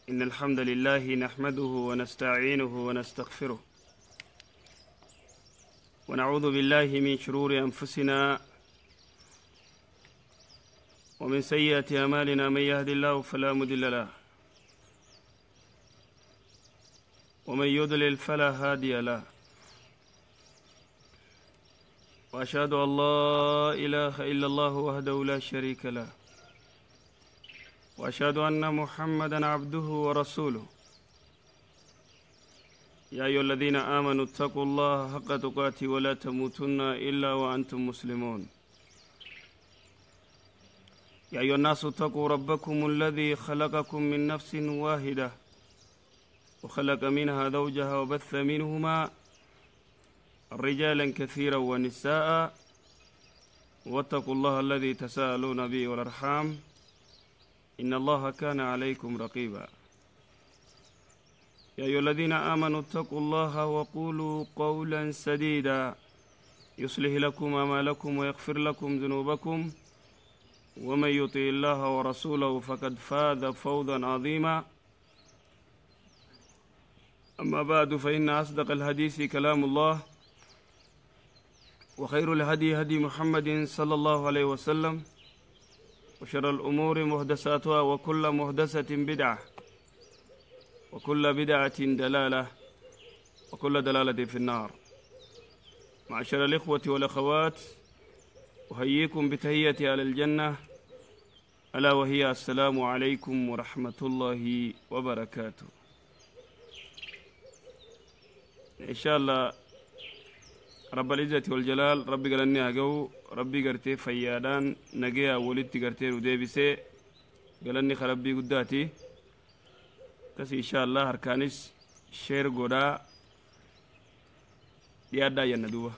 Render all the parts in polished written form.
إن الحمد لله نحمده ونستعينه ونستغفره ونعوذ بالله من شرور أنفسنا ومن سيئات أعمالنا، من يهد الله فلا مضل له ومن يضلل فلا هادي له، وأشهد أن لا إله إلا الله وحده لا شريك له، وأشهد أن محمدا عبده ورسوله. يا أيها الذين آمنوا اتقوا الله حق تقاته ولا تموتن إلا وأنتم مسلمون. يا أيها الناس اتقوا ربكم الذي خلقكم من نفس واحدة وخلق منها زوجها وبث منهما رجالا كثيرا ونساء، واتقوا الله الذي تساءلون به والأرحام إن الله كان عليكم رقيبا. يا أيها الذين آمنوا اتقوا الله وقولوا قولا سديدا يصلح لكم أعمالكم ويغفر لكم ذنوبكم، ومن يطع الله ورسوله فقد فاز فوزا عظيما. أما بعد، فإن أصدق الحديث كلام الله، وخير الهدي هدي محمد صلى الله عليه وسلم، وشر الأمور محدثاتها، وكل محدثة بدعة، وكل بدعة دلالة، وكل دلالة في النار. معشر الإخوة والأخوات، أحييكم بتحية أهل الجنة، ألا وهي السلام عليكم ورحمة الله وبركاته. إن شاء الله رب العزة والجلال ربي قالني أجو ربي قرتي فيادان نجيا ولدت قرتي وديبسي قالني خربي قداتي كسي إن شاء الله هركانس شير قدا ديادا يندوبة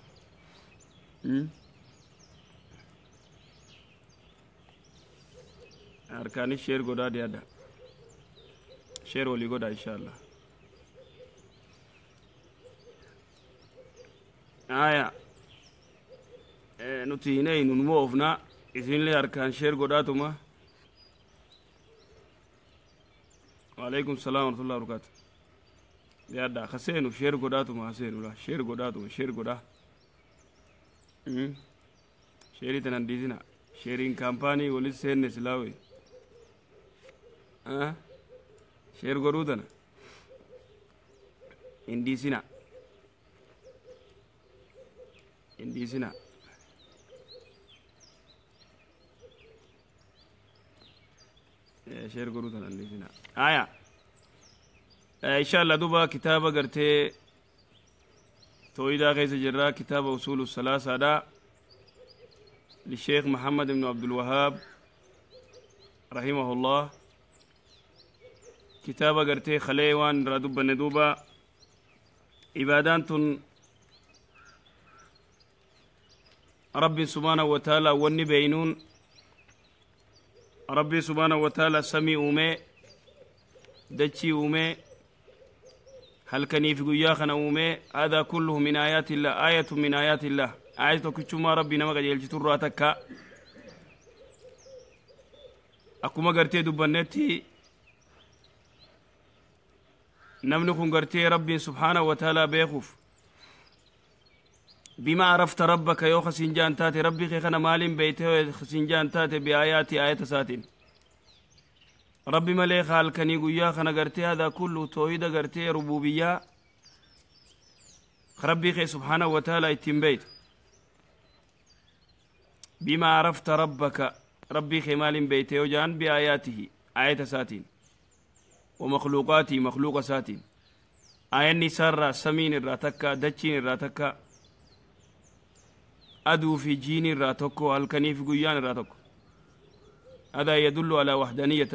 هركانس شير قدا ديادا شير ولي قدا إن شاء الله. آية نتيني نموفنا إذن لي أركان شير قداتما. وعليكم السلام ورحمة الله وبركاته. يا دا خسينو شير قداتما خسينو لا شير قداتما شير قدا شيري تنان ديزنا شيرين كامباني ولي سين نسلاوي شير قدوتنا انديزنا انديزنا. شير قروتنا انديزنا. آية إن شاء الله دوبا كتابة قرتي تويدا غيز جرا كتاب أصول الثلاثة دا للشيخ محمد بن عبد الوهاب رحمه الله. كتابة قرتي خليوان رادوبا ندوبا عبادان ربي سبحانه وتعالى وني بينون ربي سبحانه وتعالى سمي أمي دتشي أمي هل كان في قياخنا أمي. هذا كله من آيات الله، آية من آيات الله. آية كتشما ربي نما قد يلجتر راتك أكما قرتي دبنتي نمنكم قرتي ربي سبحانه وتعالى بيخوف بما عرفت ربك يو خسنجان تاتي ربي خيخنا مالين بيته خسنجان تاتي بآياتي آية ساتين ربي مليخ هالكني قيا خنا قرتي. هذا كله توحيد قرتي ربوبية ربي خي سبحانه وتعالى يتم بيت بما عرفت ربك ربي خي مالين بيته وجان بآياته آية ساتين ومخلوقاته مخلوق ساتين آية نسار سمين الراتكا دتشين الراتكا أدو في جين الراتكو الكنيف قيان الراتكو. هذا يدل على وحدانية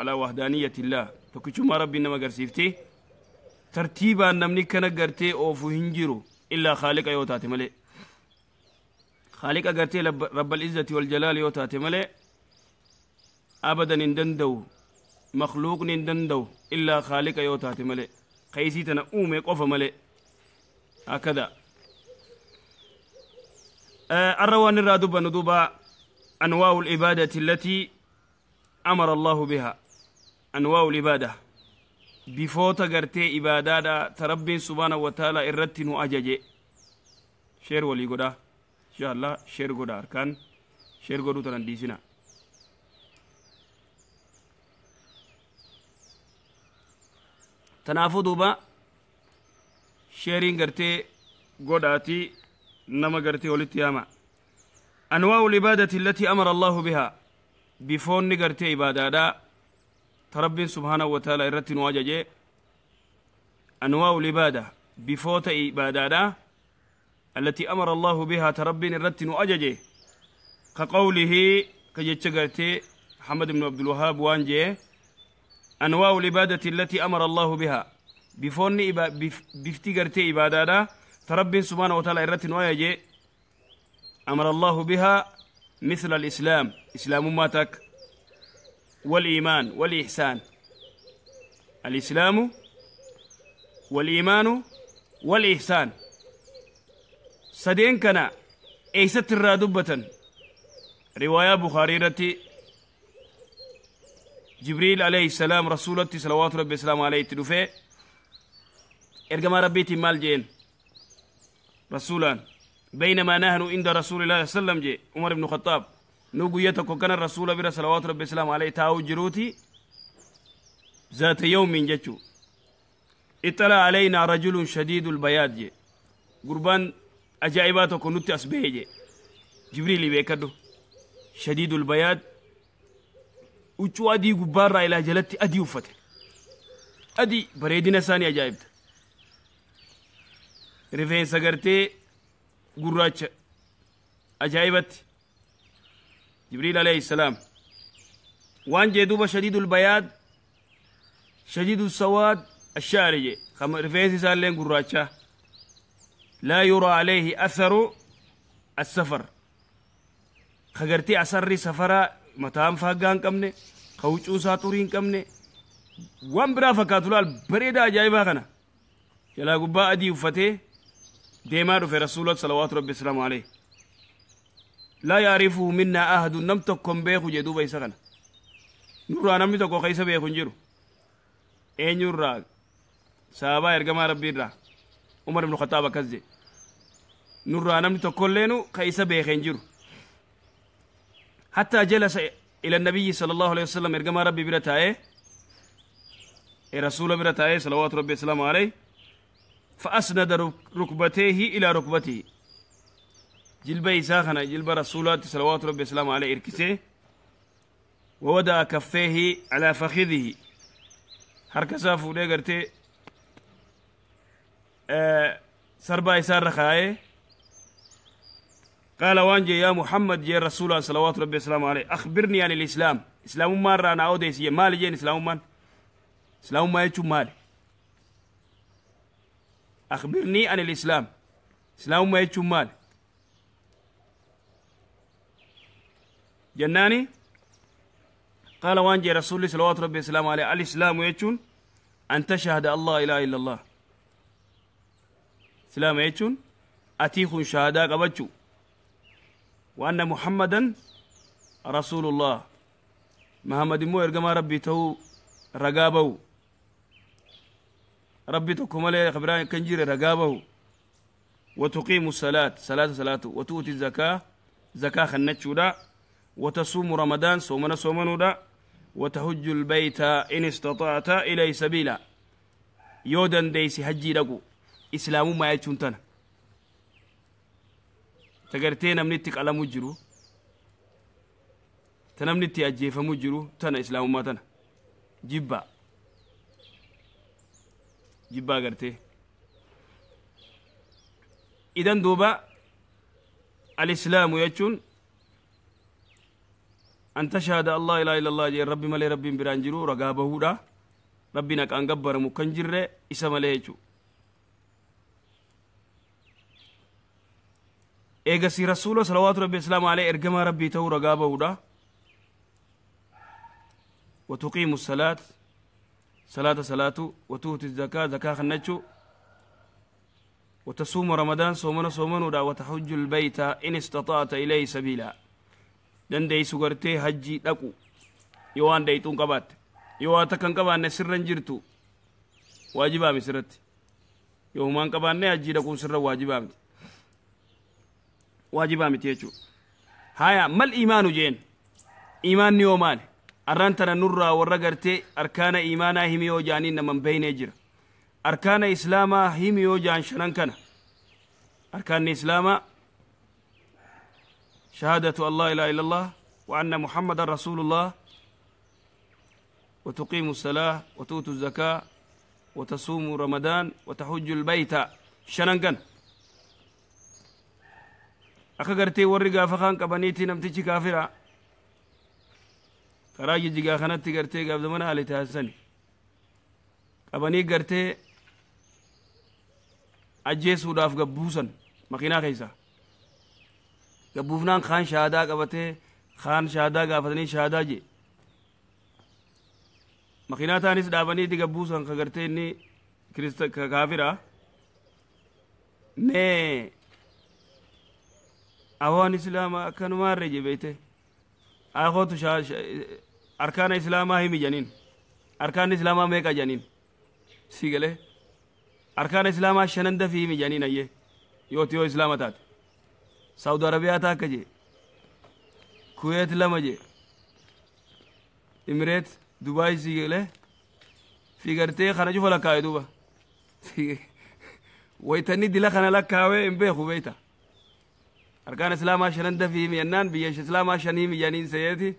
على وحدانية الله. تكتشما ربي إنما قرسيفتي ترتيبا نمني كان قرتي أو فهنجرو إلا خالق يوتاتي ملي خالق قرتي رب العزة والجلال يوتاتي ملي أبدا اندندو مخلوق اندندو إلا خالق يوتاتي ملي قيسيتنا أومي قف ملي هكذا. الروان الرادوبة ندوبة أنواع العبادة التي أمر الله بها. أنواع العبادة Bifoota gartee ibaadaadha ta Rabbiin subhaanahu wa ta'ala irratti nu ajaje. Share walii godha, insha Allah. Share godha, harkaan share godhuu tanan dhiisina. Tanaafuu duuba shareiin gartee godhaati, nama gartee walitti yaama. أنواع العبادة التي أمر الله بها، bifoonni gartee ibaadaadha ta Rabbiin سبحانه وتعالى irratti nu ajaje. أنواع العبادة، bifoota ibaadaadha، التي أمر الله بها، ta Rabbiin irratti nu ajaje، كقوله، ka jecha gartee محمد بن عبد الوهاب waan jee: أنواع العبادة التي أمر الله بها، bifoonni bifti gartee ibaadaadha ta Rabbiin سبحانه وتعالى irratti nu ajaje، أمر الله بها مثل الإسلام، إسلام ماتك، والإيمان والإحسان. الإسلام والإيمان والإحسان، sadeen kana eessatti irraa dubbatan? Riwaayaa Bukaarii irratti Jibriil عليه السلام rasuulatti صلوات ربي وسلامه عليه itti dhufee ergamaa Rabbiitiin maal jeen rasuulaan? بينما نحن عند رسول الله صلى الله عليه وسلم، jee Umar ibn Khattaab, nu guyya tokko kana rasuula bira صلوات ربي وسلامه عليه taa'u jiruuti، ذات يوم jechuu، اطلع علينا رجل شديد البياض jee. Gurbaan ajaa'ibaa tokko nutti as bahe jee Jibriili. Beekadhu, شديد البياض، huccuu adii gubbaarraa ilaa jalatti adii uffate, adii bareedina isaanii ajaa'ibta, rifeensa gartee gurraacha ajaa'ibatti. Jibriil عليه السلام waan jee duuba: شديد البياض شديد السواد الشعر jee, rifeensi isaalleen gurraacha، لا يرى عليه أثر السفر، ka gartee asarri safaraa mataan faaggaa hin qabne, ka huccuu isaa xurii hin qabne, waan biraa fakkaatu. Laal, bareedaa ajaa'ibaa kana jalaa gubbaa adii uffatee deemaa dhufe rasuula صلوات ربي وسلامه عليه. لا يعرفه منا أحد، nam tokko hin beeku jee duuba isa kana nurraa namni tokko ka isa beeku hin jiru. Eenyurraa? Sahabaa ergamaa Rabbiirraa Umar ibn Khattaab akkas jee: nurraa namni tokkolleenu ka isa beeke hin jiru. حتى جلس إلى النبي صلى الله عليه وسلم، ergamaa Rabbii bira taa'ee, rasuula bira taa'ee صلوات ربي وسلامه عليه، فأسند ركبتيه إلى ركبته، jilba isaa kana jilba rasuulaatti صلوات ربي وسلامه عليه irkisee، ووضع كفيه على فخذه، harka isaa fuudhee gartee sarbaa isaa irra kaa'ee، قال waan jee: يا محمد jee rasuula صلوات ربي وسلامه عليه، أخبرني عن الإسلام، islaamummaa irraa naa odeessi. Maali jeen islaamummaan? Islaamummaa jechuun maali? أخبرني عن الإسلام، islaamummaa jechuun maali jennaani، قال waan jee rasuulli صلوات ربي وسلامه عليه: الإسلام jechuun أن تشهد أن لا إله إلا الله، islaama jechuun atii kun shahaadaa qabachuu، وأن محمدا رسول الله، Muhammad immoo ergamaa Rabbii ta'uu ragaa bahu, Rabbi tokko malee biraan kan jire ragaa bahu، وتقيم الصلاة، صلاة صلاة، وتؤتي الزكاة، زكاة kennachuudha، وتصوم رمضان، soomana soomanuudha، وتحج البيت إن استطعت إليه سبيلا، yoo dandeeyse hajjii dhaqu. Islaamummaa jechuun tana ta gartee namni itti qalamu jiru, ta namni itti ajjeefamu jiru tana. Islaamummaa tana jibbaa jibbaa gartee. Idan duuba الإسلام jechuun أن تشهد أن لا إله إلا الله jee, Rabbi malee Rabbiin biraan jiru ragaa bahuudha, Rabbiin haqaan gabbaramu kan jirre isa malee jechuu. Eegasii rasuula صلوات ربي وسلامه عليه ergamaa Rabbii ta'uu ragaa bahuudha. وتقيم الصلاة، صلاة صلاة، وتؤتي الزكاة، زكاة kennachuu، وتصوم رمضان، soomana soomanuudha، وتحج البيت إن استطعت إليه سبيلا، dandeeysu gartee hajjii dhaqu yoo waan dayxuun qabaatte. Yoo waa takka hin qabaanne sirra hin jirtu. Waajibaa misirratti yoo humaan qabaanne hajjii dhaquun sirra waajibaa miti, waajibaa miti jechuudha. Haya, mal iimaanu jeen? Iimaanni yoo maali? Arraan tana nurraa warra gartee arkaana iimaanaa himi yoo jaaniin naman beeynee jira. Arkaana islaamaa himi yoo jaan, shanan kana. Arkaanni islaamaa shahaadatu an laa ilaaha illa allah wa anna muhammadan rasuulullah wa tuqiimu الصلاة وتؤتوا الزكاة وتصوموا رمضان وتحج البيت. Shanan kana akka gartee warri gaafa kaan qabaniiti namtichi kaafira karaa jijjigaa kanatti gartee gaaf zamana ali taasisani qabanii gartee ajjeesuudhaaf gabbuusan. Makiinaa keessa gabbuufnaan kaan shaadaa qabatee, kaan shaadaa gaafatanii shaadaa jee. Makiinaa taanis dhaabaniiti gabbuusan. Ka gartee inni kirista kaafira mee awaan islaamaa akkanumaarre je beeyte akootu arkaana islaamaa himi janiin. Arkaan islaamaa meeqa janiin? Si galee, arkaana islaamaa shanan dafii himi janiin. Ayyee, yooti yoo islaama taate Saudi Arabiyaa taakka jee, Kuweet lama jee, Imireet, Dubaay. Si galee fi gartee kana cufa lakkaa'e. Duuba waytanni dila kana lakkaawee hin beeku beeyta. Arkaan islaamaa shanan dafii himi jennaan, biyya islaamaa shan himi janiin seyeeti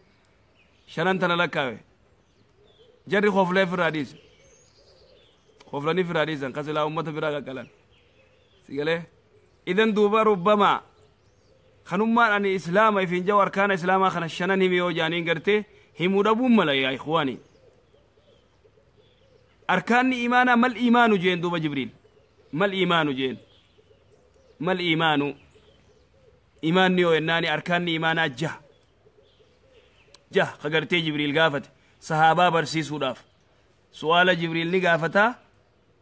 shanan tana lakkaawe. Jarri koflee firraa dhiise, koflanii firraa dhiisan kasilaa ummata biraa qaqqalan. Si galee? Idan duuba rubbamaa kanummaan ani islaama ifin jaw arkaana islaamaa kana shanan himi yoo jaaniin gartee himuu dhabuun mala. Yaa ikhwaani, arkaanni iimaanaa, mal iimaanu jeen duuba Jibriil? Mal iimaanu jeen? Mal iimaanu, iimaanni yoo yennaani, arkaanni iimaanaa jaha. Jaha ka gartee Jibriil gaafate sahaabaa barsiisuudhaaf. Su'aala Jibriil ni gaafataa,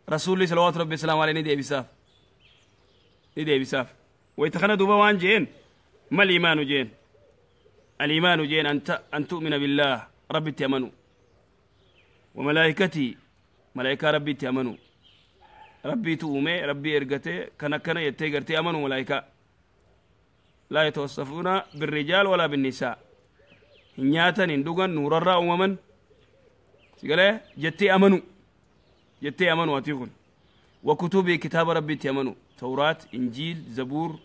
Rasuulli salawaatu rabbi salaamu aleyhi ni deebisaaf, ni deebisaaf. Wayta kana duuba waan jeen, mal iimaanu jeen? Aliimaanu jeen an tu'mina billaah, rabbitti amanu, wa malaayikatii, malaayikaa rabbitti amanu, rabbiitu uume, rabbii ergate, kan akkana jettee gartee amanu. Malaayikaa laa yatawassafuuna birrijaal walaa binnisaa, hin nyaatan, hin dhugan, nuurarraa uumaman. Sigalee jettee amanu, jettee amanu atii kun. Wa kutubii, kitaaba rabbiitti amanu, Tawraat, Injiil, Zabuur,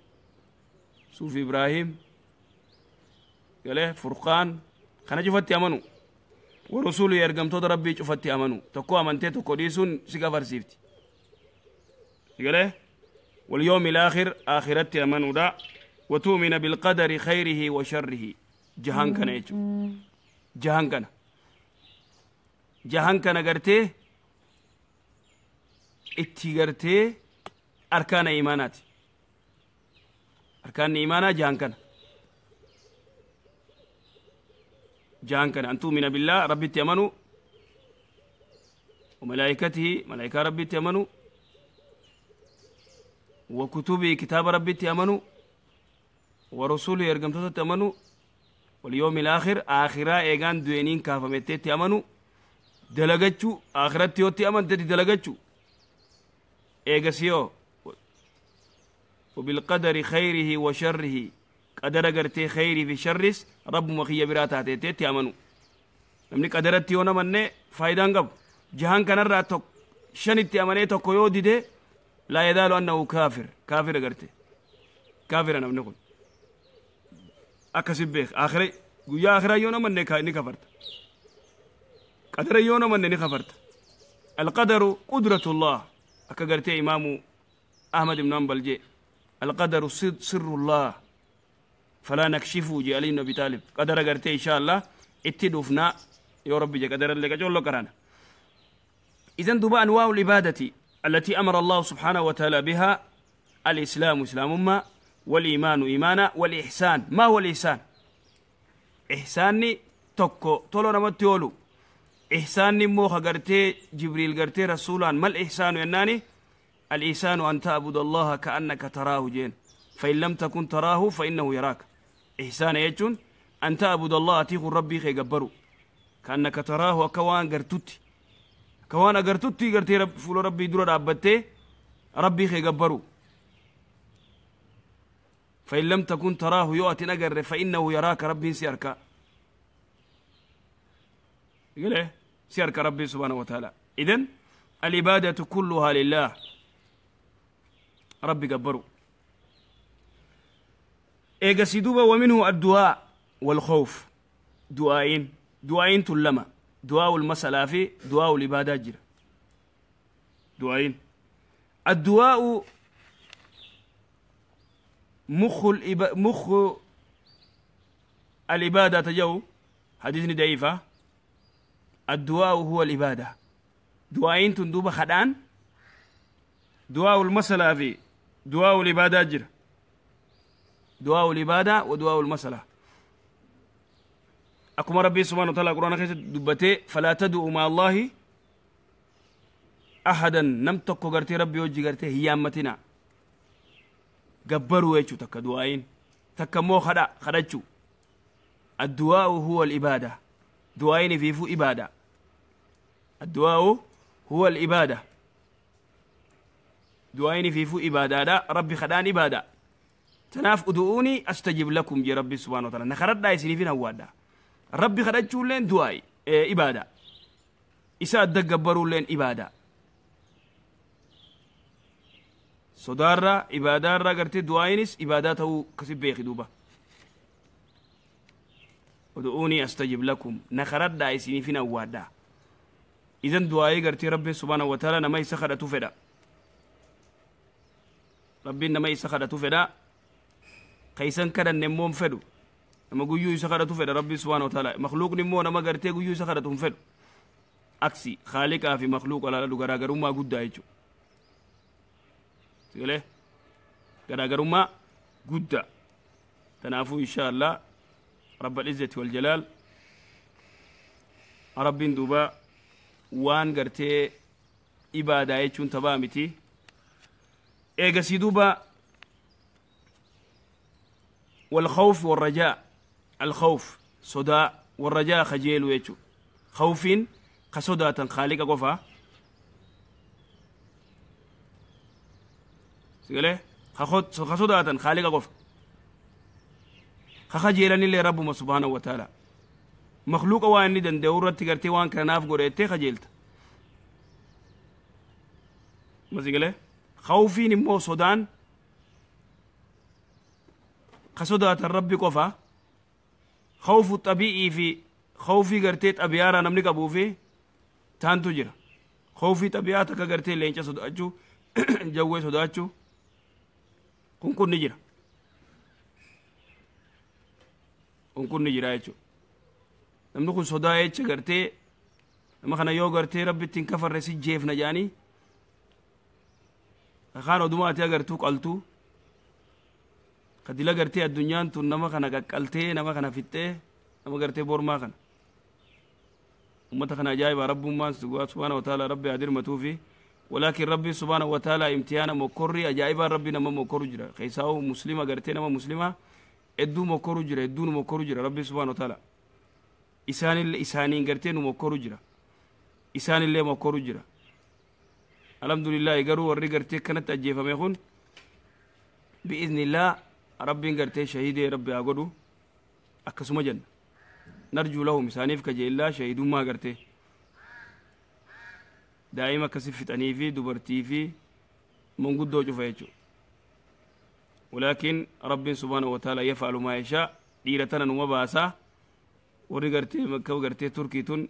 Suufi Ibraahim galee, Furqaan kana cufatti amanu. Wa rusulii, ergamtoota rabbii cufatti amanu. Tokko amantee tokko dhiisuun si kafarsiifti. Sigalee? واليوم الآخر, آخرت أمنوا. وتؤمن بالقدر خيره وشره. Jahan kana jechuudha. Jahan kana, jahan kana gartee itti gartee arkaana imaanaati. Arkaanni imaanaa jahan kana, jahan kana: an tu'mina billah, rabbitti amanu, وملائكته, ملائكة ربي أمنوا، وكتبه, كتاب ربي أمنوا، ورسوله, إرقمتوتة أمنوا، واليوم الآخر, آخرة إيغان دوينين كافمتي أمنوا. Dalagachuu, akhiratti yootti amantetti dalagachuu. Eegasiyoo وبالقدر خيره وشره, قدر gartee khayrii fi sharris rabbuma kiyya biraa taateetti amanu. Namni qadaratti yoo namanne faayidaan qabu. Jahan kanarraa tokko shanitti amanee tokko yoo dide, laa yadaalu annahu kaafir, kaafira garte, kaafira namni kun. Akkasi beek. Akhira, guyyaa akhiraa yoo namanne ni kafarta. Qadara yoo namanne ni kafarta. Alqadaru qudratullah, akka gartee Imaamu Ahmad ibn Hanbal jee, alqadaru sirrullah falaa nakshifu jee Ali ibn Abi Taalib. Qadara gartee insha Allah itti dhufnaa yoo rabbi je, qadarallee qacoollo qarana. إذن دبا أنواع العبادة التي أمر الله سبحانه وتعالى بها: الإسلام إسلام ما، والإيمان إيمانا، والإحسان. ما هو الإحسان؟ إحساني tokko tola namatti oolu. إحسانni immoo ka gartee Jibriil gartee rasuulaan ما الإحسان jennaani, الإحسان أن تعبد الله كأنك تراه jeen. فإن لم تكن تراه فإنه يراك. إحسان jechuun أن تعبد الله, ati kun rabbii kee gabbaru, كأنك تراه, akka waan gartutti. Ka waan agartutti gartee fuula Rabbii dura dhaabbattee Rabbii kee gabbaru. فإن لم تكن تراه يؤتي نجر فإنه يراك. ربي سيرك يقول إيه؟ سيرك ربي سبحانه وتعالى. إذن العبادة كلها لله. ربي قبروا إيجا سيدوبا. ومنه الدعاء والخوف. دعائين، دعائين تلما دعاء المسألة في دعاء العبادة جرى دعائين. الدعاء مخ العبادة تجو حديث ضعيفة. الدعاء هو العبادة. دعائين تندوب خدان دعاء المسألة في دعاء العبادة جرى دعاء العبادة ودعاء المسألة. أكما ربي سبحانه وتعالى قرآن خيس دبتي فلا تدعوا مع الله أحدا. نم تكو غرتي ربي وجي غرتي هيامتنا gabbaruu jechuu takka du'aayin takka immoo kadha kadhachuu. الدعاء هو العبادة. du'aayin fiifuu ibaada. الدعاء هو العبادة. du'aayin fiifuu ibaadaadha. Rabbi kadhaan ibaada. Tanaaf ادعوني أستجب لكم jee Rabbi سبحانه وتعالى. Na kadhadhaa isiniifin hawwaadha. Rabbi kadhachuulleen du'aayi ibaada. Isa adda gabbaruulleen ibaada. Sodaarraa ibaadaarraa gartee du'aayinis ibaadaa ta'uu kasi beeki duuba. ادعوني أستجب لكم. Na kadhadhaa isiniifin awwaadha. إذن du'aayii gartee Rabbi سبحانه وتعالى nama isa kadhatu fedha. Rabbiin nama isa kadhatu fedha. Ka isan kadhanne immoo hin fedhu. Nama guyyuu isa kadhatu fedha Rabbi سبحانه وتعالى. Makluuqni immoo nama gartee guyyuu isa kadhatu hin fedhu. Aksi khaaliqaa fi makluuqa laaladhu garaagarummaa guddaa jechuudha. Sigalee garaagarummaa guddaa. Kanaafuu إن شاء الله رب العزة والجلال Rabbiin duuba waan gartee ibaadaa jechuun taphaa miti. Eegasii duuba والخوف والرجاء. الخوف sodaa والرجاء خجيل يجو. خوفين كصداة خالق قفا سيقول خصداة خالق قفا خجيلان اللي ربما سبحانه وتعالى. مخلوق وان ندن دورة تقرتي وان كناف قريتي خجيلت ما سيقول خوفين مو صدان خصداة الرب قفا. خوف الطبيعي في خوفي قرتيت أبيارا نملك أبو في تانتو جرا. خوفي طبيعتك قرتي لينشا صداچو جوي صداچو كن كن نجرا كن كن نجرا يچو. namni kun sodaa jecha gartee nama kana yoo gartee Rabbi ittiin kafarre si jeefna jaanii kaan odumaati agartuu qaltuu kadila gartee addunyaan tun nama kana qaqqaltee nama kana fixxee nama gartee bormaa kana ummata kana ajaa'iba Rabbummaan سبحانه وتعالى. Rabbi haa dirmatuufi. ولكن ربي سبحانه وتعالى imtihaana mokkorri ajaa'ibaan Rabbi nama mokkoru jira. Keessaa'u muslima gartee nama muslima hedduu mokkoru jira, hedduu nu mokkoru jira Rabbi سبحانه وتعالى. Isaanillee isaaniin gartee nu mokkoru jira, isaanillee mokkoru jira. الحمد لله. Garuu warri gartee kanatti ajjeefame kun بإذن الله Rabbiin gartee shahiidee Rabbi haa godhu akkasuma jenna. نرجو لهم isaaniif kajeellaa shahiidummaa. Gartee daa'ima akkasi fixanii fi dubartii fi manguddoo cufa jechuudha. ولكن Rabbiin سبحانه وتعالى يفعل ما يشاء. Dhiira tana numa baasaa. Warri gartee makka gartee Turkii tun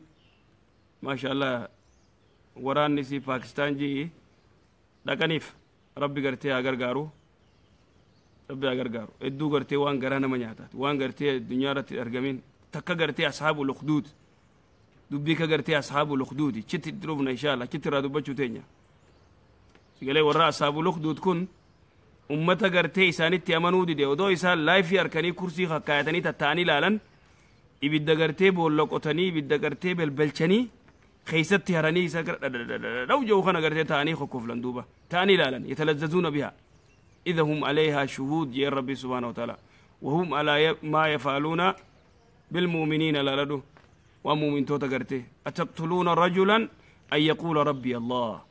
ما شاء الله waraanni si Paakistaan ji'i dhaqaniif. Rabbi gartee haa gargaaru, Rabbi haa gargaaru. Hedduu gartee waan garaa nama nyaataati waan gartee addunyaa irratti argamin takka gartee أصحاب الأخدود dubbii ka gartee أصحاب الأخدود chitti itti dhufna إن شاء الله. Chitti irraa dubbachuu teenya sigalee warra أصحاب الأخدود kun ummata gartee isaanitti amanuu dide. Odoo isaan laayifii harkanii kursii kakkaayatanii tatta'anii ilaalan ibidda gartee boolla qotanii ibidda gartee belbelchanii keessatti haranii isa dhaw jiru kana gartee ta'anii kokkoflan duuba ta'anii ilaalan. يتلذذون بها إذا هم عليها شهود يا ربي سبحانه وتعالى وهم على ما يفعلون بالمؤمنين لا لدو ومؤمن توتا غرتي أتقتلون رجلا أن يقول ربي الله.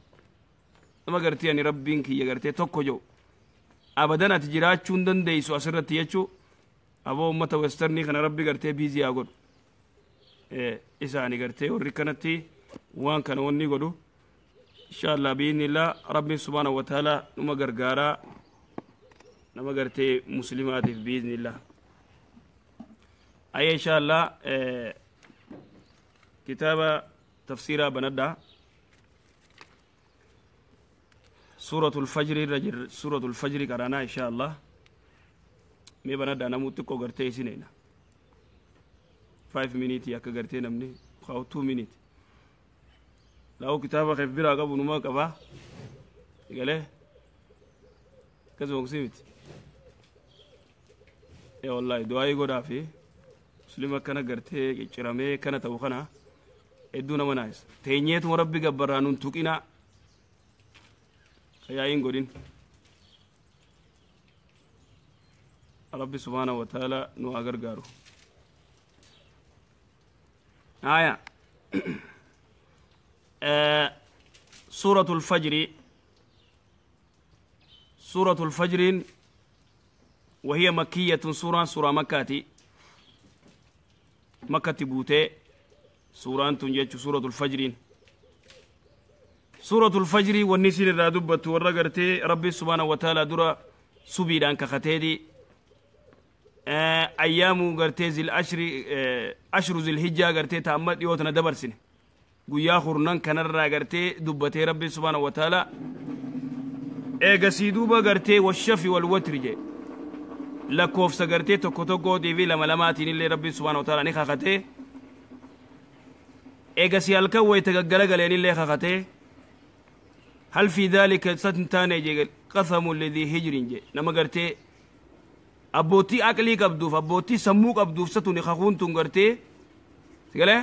ما قرتي يعني ربي كي قرتي توكو جو. أبداً أتجرات شندن ديسو أسرت يجو. أبو أمة وسترني خنا ربي قرتي بيزي أقول. إيه إساني قرتي وركنتي وان كان وني قدو. إن شاء الله بإذن الله ربي سبحانه وتعالى نما غرغارا نما غرتي مسلمات بإذن الله. أي إن شاء الله كتابة تفسيرها بندا سورة الفجر رجل سورة الفجر قرانا إن شاء الله. مي بندا نموتكو غرتي سنينا 5 minutes يا كغرتي نمني أو 2 minutes. لو كتابة خف برا قبل نما قبا قاله كذا وقسمت. يا والله دعائي قدا في مسلمة كان قرتي كرامي كان توخنا إدونا منايس تينيت مربي جبرانون تكينا خياين قدين ربي سبحانه وتعالى نو أجر جارو. آية سورة الفجر. سورة الفجر وهي مكية، سورة مكاتي مكة بوتي سورة تنجج سورة الفجر. سورة الفجر والنسير الرادبة والرقرتي ربي سبحانه وتعالى درا سبيلان كختيدي أيام قرتي ذي العشر عشر ذي الهجة قرتي تأمت يوتنا دبرسنه guyyaa hurnan kanarraa gartee dubbatee rabbi subhaanahu wa ta'ala eegasii duuba gartee washafi wal watri je lakkoofsa gartee tokko tokkootii fi lama lamaatiin illee rabbi subhaanahu wa ta'ala ni kakatee eegasii halkan wayita gaggaragaleen illee kakatee hal fi dhaalika satin taane je qasamu ladii hijrin je nama gartee abbootii aqlii qabduuf abbootii sammuu qabduuf satuni kakuun tun gartee sigalee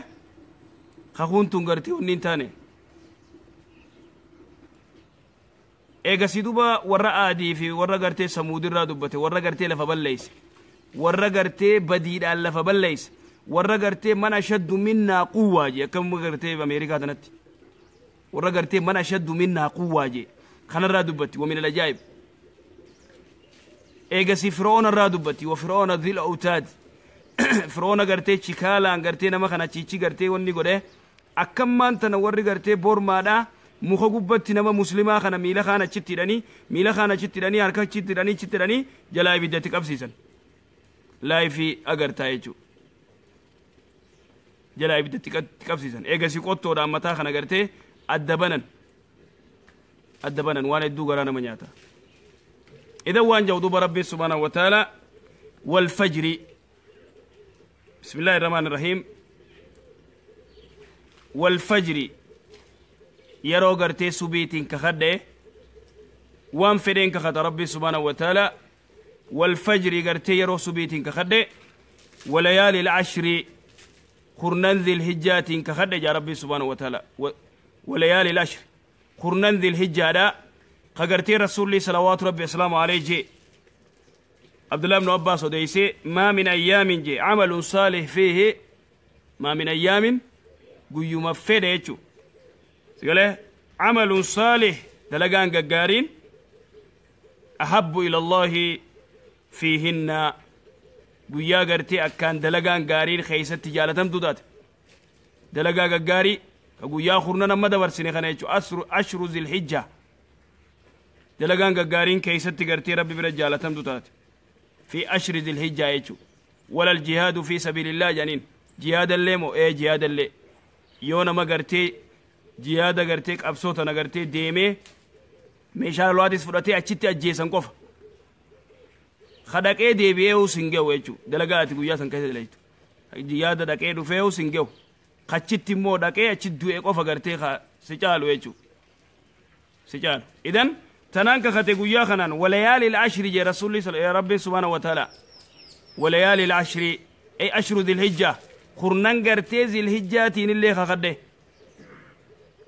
kakuun tun gartee wanni hin taane. Eegasii duuba warra aadii fi warra gartee samuudirraa dubbate warra gartee lafa balleeyse warra gartee badiidhaan lafa balleeyse warra gartee man ashaddu minnaa quwwaa jee akkam gartee Ameerikaa tanatti warra gartee man ashaddu minnaa quwwaa jee kanarraa dubbatti wa min alajaa'ib. Eegasii Fir'oona irraa dubbatti wa Fir'oona dhil awtaad Fir'oona gartee chikaalaan gartee nama kana chiichi gartee wanni godhe akkammaan tana warri gartee bormaadha muka gubbatti nama muslimaa kana miila kaan achitti hidhanii miila kaan achitti hidhanii harka achitti hidhanii achitti hidhanii jalaa ibiddatti qabsiisan laayifii agartaa jechuudha jalaa ibiddatti qabsiisan eegasii qottoodhaan mataa kana gartee adda banan waan hedduu garaa nama nyaata. إذا وان جودوب ربي سبحانه وتعالى والفجر. بسم الله الرحمن الرحيم. والفجر يرو غرتي سبيتين كخده وان فدين كخد ربي سبحانه وتعالى والفجر غرتي يرو سبيتين كخده وليالي العشر خرنان ذي الهجات كخده يا ربي سبحانه وتعالى وليالي العشر خرنان ذي الهجة قرتي رسول الله صلوات ربي وسلامه عليه جي عبد الله بن عباس وديسي ما من أيام جي عمل صالح فيه ما من أيام قيوم فيديتشو سيقوله عمل صالح دلقان ققارين أحب إلى الله فيهن قيا قرتي أكان دلقان قارين خيسة تجالة تمدودات دلقان ققاري قيا خرنا نما دبرسني خنيتشو عشر ذي الحجة دلقان ققارين كيسة قرتي ربي برجالة تمدودات في عشر ذي الحجة يجو ولا الجهاد في سبيل الله جانين جهاد اللي مو ايه جهاد اللي يونا ما قرتي جهاد قرتي أبسوطنا قرتي ديمي ميشان الوادس فرتي أشتي أجيسان قف خدك ايه دي بيو سنجو يجو دلقاتي قياسان كيسة دلقاتي جهاد دك ايه دفيو سنجو خشتي مو دك ايه أشتو ايه قف قرتي سجالو يجو سجالو إذن تنانك خطي قيا خنان وليالي العشر جي رسول الله يا ربي سبحانه وتعالى وليالي العشر أي عشر ذي الهجة خرنان قرتي ذي الهجة تين اللي خخده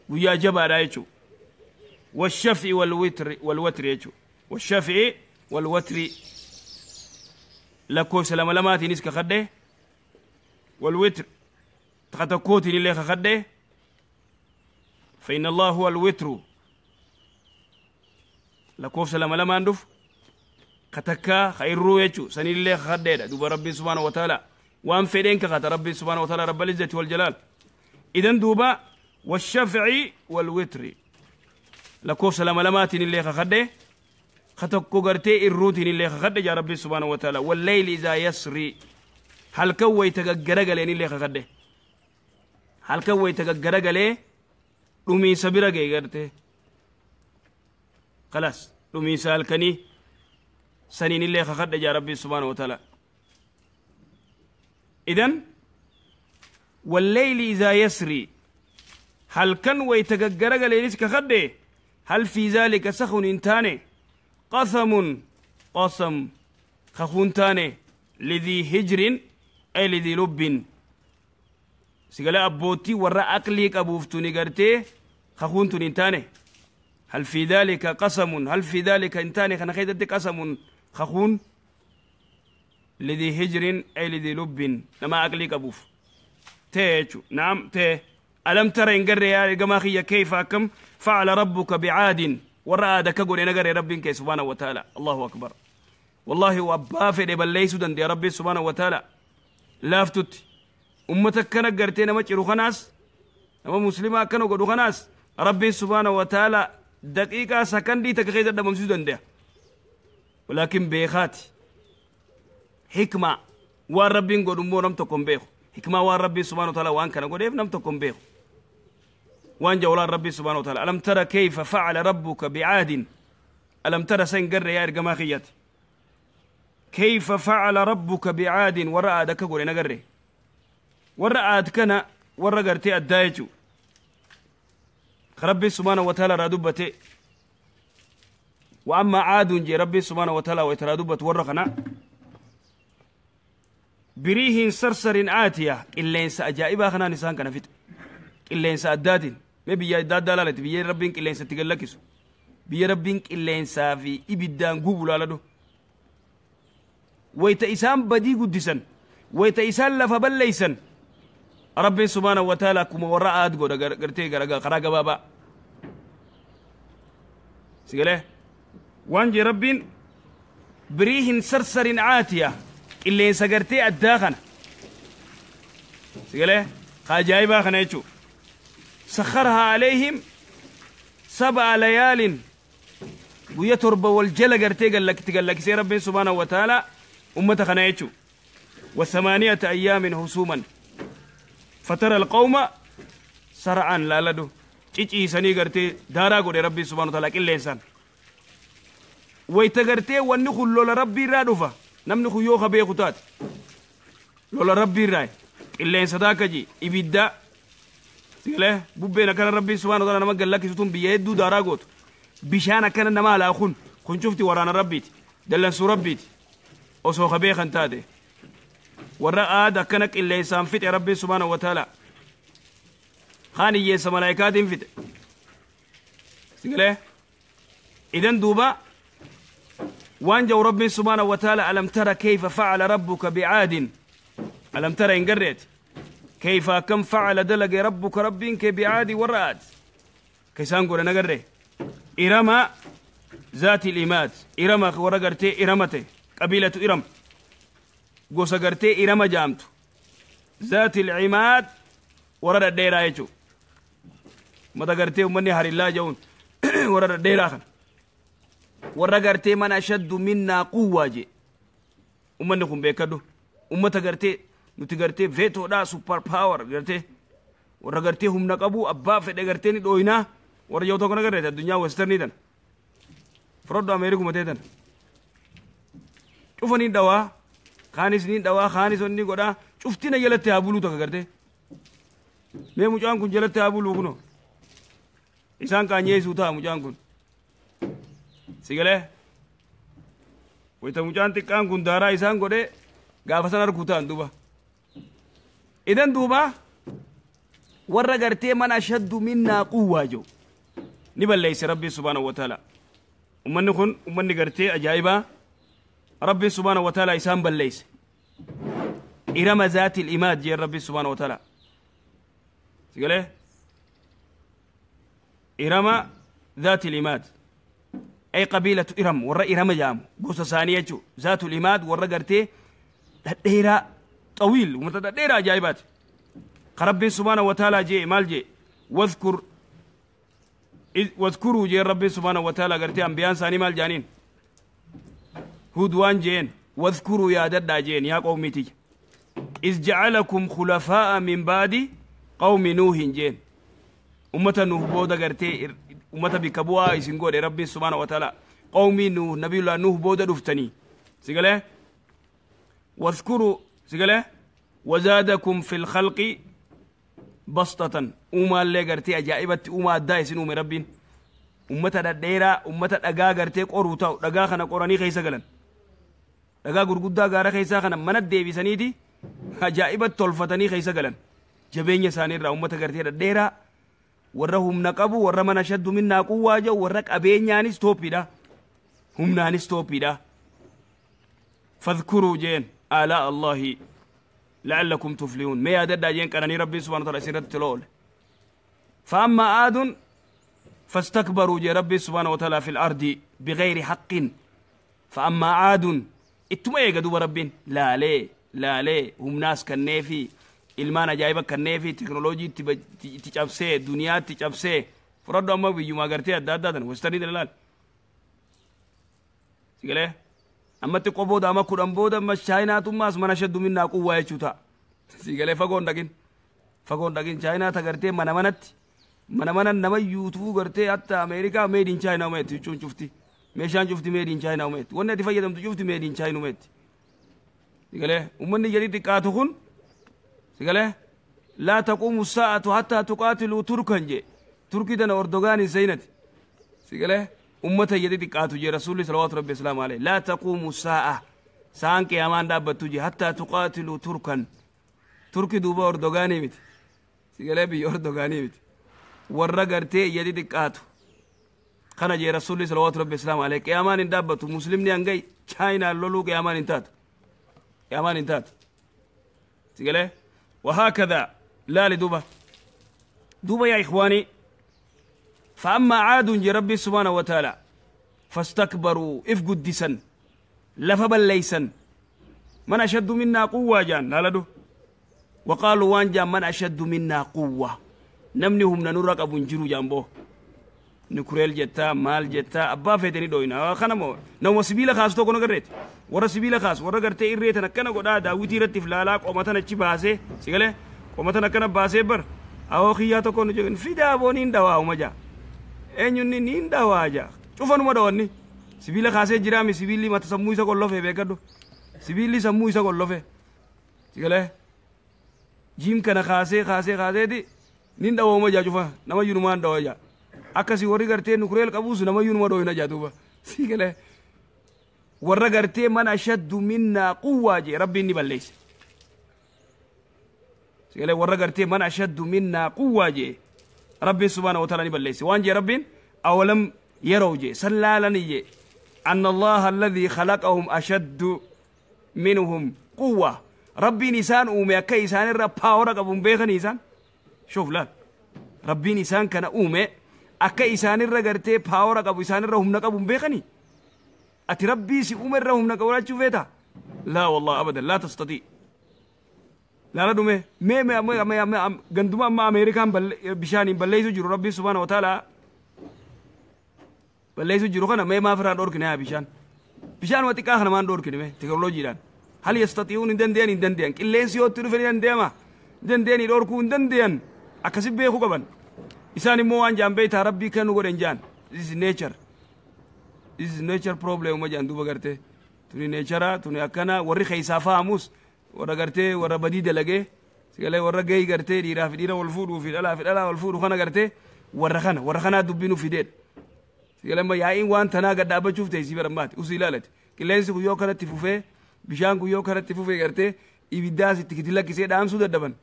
ويا جبا رايتو والشفع والوتر والوتر يجو والشفع والوتر لكو سلام لما تينيس كخده والوتر تخطكوتين اللي خخده فإن الله هو الوتر لكوف سلام لما ندف كتكا خير يجو سني الله خديدا دوب ربي سبحانه وتعالى وان فدين كخت ربي سبحانه وتعالى رب العزة والجلال إذن دوبا والشفع والوتر لكوف سلام لماتين اللي خدي خطكو غرتي الروتين اللي خدي يا ربي سبحانه وتعالى والليل إذا يسري هل كوي تغغرغلين اللي خدي هل كوي تغغرغلي دومي سبيرا غيرتي خلاص دومي سالكني سنين اللي خدي يا ربي سبحانه وتعالى إذن والليل إذا يسري هل كان ويتغغرغلين كخدي هل في ذلك سخن انتاني قسم قسم خخونتاني لذي هجر أي لذي لب سيقال أبوتي ورا أقليك أبوفتوني قرتي خخونتوني انتاني هل في ذلك قسم هل في ذلك انتاني خنخيدتك قسم خخون لذي هجر أي لذي لب لما أقليك أبوف تيجو نعم تي ألم ترى إن قرر يا جماخية كيف كم فعل ربك بعاد ورأى دكقول نقر ربك سبحانه وتعالى الله أكبر والله وأبا بل ليس دن يا ربي سبحانه وتعالى لافتت أمتك كان قرتين ما تشرو خناس أما مسلمة كانوا قدو خناس ربي سبحانه وتعالى دقيقة سكن دي تكغيزة دم ده ولكن بيخات حكمة والربي قد أمو نم تكون بيخو حكمة والربي سبحانه وتعالى وان كان قد نم تكون بيخو وان جولان ربي سبحانه وتعالى ألم ترى كيف فعل ربك بعاد ألم ترى سنقر يا إرقماخيات كيف فعل ربك بعاد ورأى دكا نقري ورأى دكنا ورأى قرتي الدايجو ربي سبحانه وتعالى رادبتي وأما عاد جي ربي سبحانه وتعالى ويترادبت ورقنا بريه صرصر آتية إلا إنسا أجائبا خنا نسان كان فيت إلا إنسا أدادين ما بيا داد دلالة بيا ربينك إلا إنسا تقلكسو بيا ربينك إلا إنسا في إبدان قبول على دو ويتا إسان بدي قدسا ويتا إسان لفبليسا ربي سبحانه وتعالى كما وراء أدقو قرتي قرقا بابا سيقاله وانجي ربين بريه صرصر عاتية اللي سقرتي الداخن سيقاله خاجايبا خنيتشو سخرها عليهم 7 ليال ويترب والجل قرتي قال لك تقال لك سي ربي سبحانه وتعالى أمة خنيتشو و8 أيام هسوما فترى القوم سرعا لا لدو تشي سني قرتي دارا قولي ربي سبحانه وتعالى كل إنسان ويتقرتي ونخل لولا ربي رادفة نمنخ يوخا بيخوتات لولا ربي راي إلا إن صداك جي إبدا سيقاله بوبينا كان ربي سبحانه وتعالى نما قال لك ستون بيدو دارا قوت بشانا كان نما لا خن خن شفتي ورانا ربيت دلنسو ربيت أسوخ بيخن تاتي ورأى دكنك إلا إنسان فتح ربي سبحانه وتعالى خاني يسا ملايكات فتح سيقاله إذن دوبا وانجو ربي سبحانه وتعالى ألم ترى كيف فعل ربك بعاد ألم ترى إن قريت كيف كم فعل دلق ربك ربك بعاد وراد كيسان قول أنا قري إرم ذات الإمات إرم ورقرتي إرمتي قبيلة إرم قوس قرتي إرم جامت ذات العماد ورد الديرا يجو ما تقرتي ومني هر الله جون ورد الديرا خن ورقرتي من أشد منا قوة جي ومنكم بيكدو وما تقرتي نتقرتي فيتو دا سوبر باور قرتي ورقرتي هم نقبو أبا في قرتي ندوينا ورجو توكنا قرتي الدنيا وسترني دن فرد أمريكا متيتن شوفني دوا خانس ني دوا خانس وني قدا شفتينا جلتي أبولو تقرتي مي مجان كن جلتي أبولو كنو إنسان كان يسوع تا مجان كن سيقاله ويتا مجان تكان كن دارا إنسان قده غافسان أركوتان دوبا إذن دوبا ورقرتي من أشد منا قوة جو نبل ليس ربي سبحانه وتعالى ومن نكون ومن قرتي أجايبا ربي سبحانه وتعالى إسان بل ليس إرم ذات الإماد جي ربي سبحانه وتعالى سيقاله إرم ذات الإماد، أي قبيلة إرم، ورا إرم جامو قصة ثانية ذات الإماد، ورا قرتي ديرا طويل ومتى جايبات. ربي سبحانه وتعالى جي مال جي واذكر واذكروا جي ربي سبحانه وتعالى قرتي أنبيان ثاني مال جانين هود وان جين واذكروا يا ددا جين يا قومي تي إذ جعلكم خلفاء من بعد قوم نوح جين أمة نوح بودا قرتي أمة بكبوا يسنقول ربي سبحانه وتعالى قومي نوح نبي الله نوح بودا دفتني سيقاله واذكروا سيقاله وزادكم في الخلق بسطة. أما اللي قرتي أجائبت أما الدايسين أمي ربين أمة الديرة أمة الأقا قرتي قروتا لقا خنا قراني خيسا قلن لقا قرقودا قارا خيسا خنا من الدي بسنيتي أجائبت تلفتني خيسا قلن جبين يساني را أمة قرتي الديرة ورهم نقبو ور من أشد منا قوة جو ورك أبين يعني ستوبي دا هم ناني ستوبي دا. فاذكروا جين آلاء الله لعلكم تفلحون. ما يدد جين كان ربي سبحانه وتعالى سيرت تلول. فأما عاد فاستكبروا جي ربي سبحانه وتعالى في الأرض بغير حق. فأما عاد اتما يقدوا ربين لا لي لا لي هم ناس كالنافي ilmaan ajaa'iba kanneefi teknooloojii itti cabsee duniyaatti cabsee fudhadhu amma biyyuma agartee adda addaa tan westernii dalaal sigalee amma xiqqoo booda amma 10 booda amma chaayinaatummaas mana shadduminnaa quwwaa jechuu ta'a sigalee fagoon dhaqin chaayinaa tagartee mana manatti mana mana nama yuutuu gartee hatta Ameerikaa made in China umeetti jechuun cufti meeshaan cufti made in China umeetti wanni ati fayyadamtu cufti made in China umeetti sigalee ummanni jedhi xiqqaatu kun سيقاله لا تقوم الساعة حتى تقاتلوا تركا جي تركي دنا أردوغان سينت سيقاله أمته يدي قاتو جي رسول صلوات ربي السلام عليه لا تقوم الساعة سان قيامان دابتو جي حتى تقاتلوا تركا تركي دوبا أردوغاني مت سيقاله بي أردوغاني مت ورا غرتي يدي قاتو خنا جي رسول صلوات ربي السلام عليه قيامان دابتو مسلمني انغي چاينا لولو قيامان انتات قيامان انتات سيقاله وهكذا لا لدوبة دوبة يا إخواني. فأما عاد ربي سبحانه وتعالى فاستكبروا إفقدسا لفبا ليسا من أشد منا قوة جان لا لدو وقالوا وان جان من أشد منا قوة نمنهم ننرق أبو نجرو جانبو نكريل جتا مال جتا أبا فيتني دوينا خنمو نو سبيل خاص تو كونو قريت ورا سبيل خاص ورا قرتي إريت نكنا قدا داوتي رتي فلالا قومتنا تشي باسي سيقله قومتنا كنا باسي بر أو خياتو كونو جن في دابونين دوا ومجا أنيوني نين دوا جا شوفانو ما دواني سبيل خاص جرامي سبيلي ما تسمو إسا كله في بيكادو سبيلي سمو إسا كله في سيقله جيم كنا خاصي خاصي خاصي دي نين دوا ومجا شوفا نما ينمان دوا جا akkasi warri gartee nukureel qabuus nama yunuma dhooyina jaa duuba sii galee warra gartee man ashaddu minnaa quwwaa jee rabbiin ni balleeyse si galee warra gartee man ashaddu minnaa quwwaa jee rabbiin subhaana wa ta'ala ni balleeyse waan jee rabbiin awalam yaraw jee san laalani jee anna allaha alladhii khalaqahum ashaddu minhum quwwa rabbiin isaan uume akka isaan irra paawara qabuun beekanii isaan shuuf laal rabbiin isaan kana uume akka isaanirra gartee paawara qabu isaanirra humna qabu hin beekanii ati rabbii si uume irra humna qabaachuu feeta laa wallahi abadan laa tastatii laala dhume mee ganduma amma Ameerikaan bishaaniin balleessu jiru rabbii subhaana wa ta'ala balleessu jiru kana mee maaf irraan dhorkine haa bishaan bishaan wa xiqqaa kana maan dhorkine mee teknooloojiidhaan hal yastatii'uun hin dandeeyan hin dandeeyan qilleensi yoo itti dhufe ni dandeema hin dandeeyanii dhorkuu hin dandeeyan akkasi beekuu qaban isaan immoo waan jaan beektaa rabbii kan nu godhen jaan this is nature this is nature problem ma jaan duuba gartee tuni nature tuni akkana warri keessaa fa'amus warra gartee warra badii dalagee sigalee warra gahii gartee dhiiraa fi dhiira wal fuudhuu fi dhalaa fi dhalaa wal fuudhu kana gartee warra kanaa dubbii nu fideedha sigalee amma yaa'iin waan tanaa gad dhaabbachuuf ta'e si barammaati usii ilaalati qilleensi guyyoo kanatti fufee bishaan guyyoo kanatti fufee gartee ibiddaas itti kiti lakkisee dhaamsuu dadhaban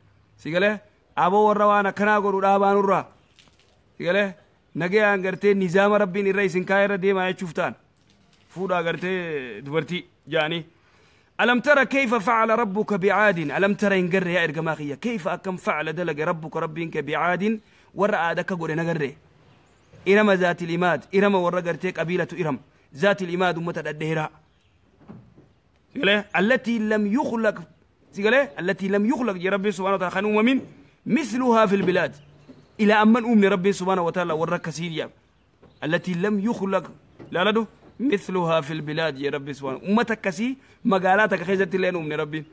sigalee aboo warra waan akkanaa godhu dhaabaanurraa sigalee nagayaan gartee nizaama rabbiin irra isin kaa'e irra deemaa jechuuf ta'an fuudhaa gartee dubartii jaanii ألم ترى كيف فعل ربك بعاد ألم ترى إن قر يا إرجماخية كيف أكم فعل دلق ربك ربك بعاد ورأى دك قول نقر إرم ذات الإماد إرم ورا غرتي قبيلة إرم ذات الإماد أمة الدهراء التي لم يخلق التي لم يخلق يا ربي سبحانه وتعالى خنوم من مثلها في البلاد إلى أمن أمن ربي سبحانه وتعالى ورا كثير التي لم يخلق لا لا مثلها في البلاد يا ربي سبحانه أمتك كسي مقالاتك خيزت لين أمن ربي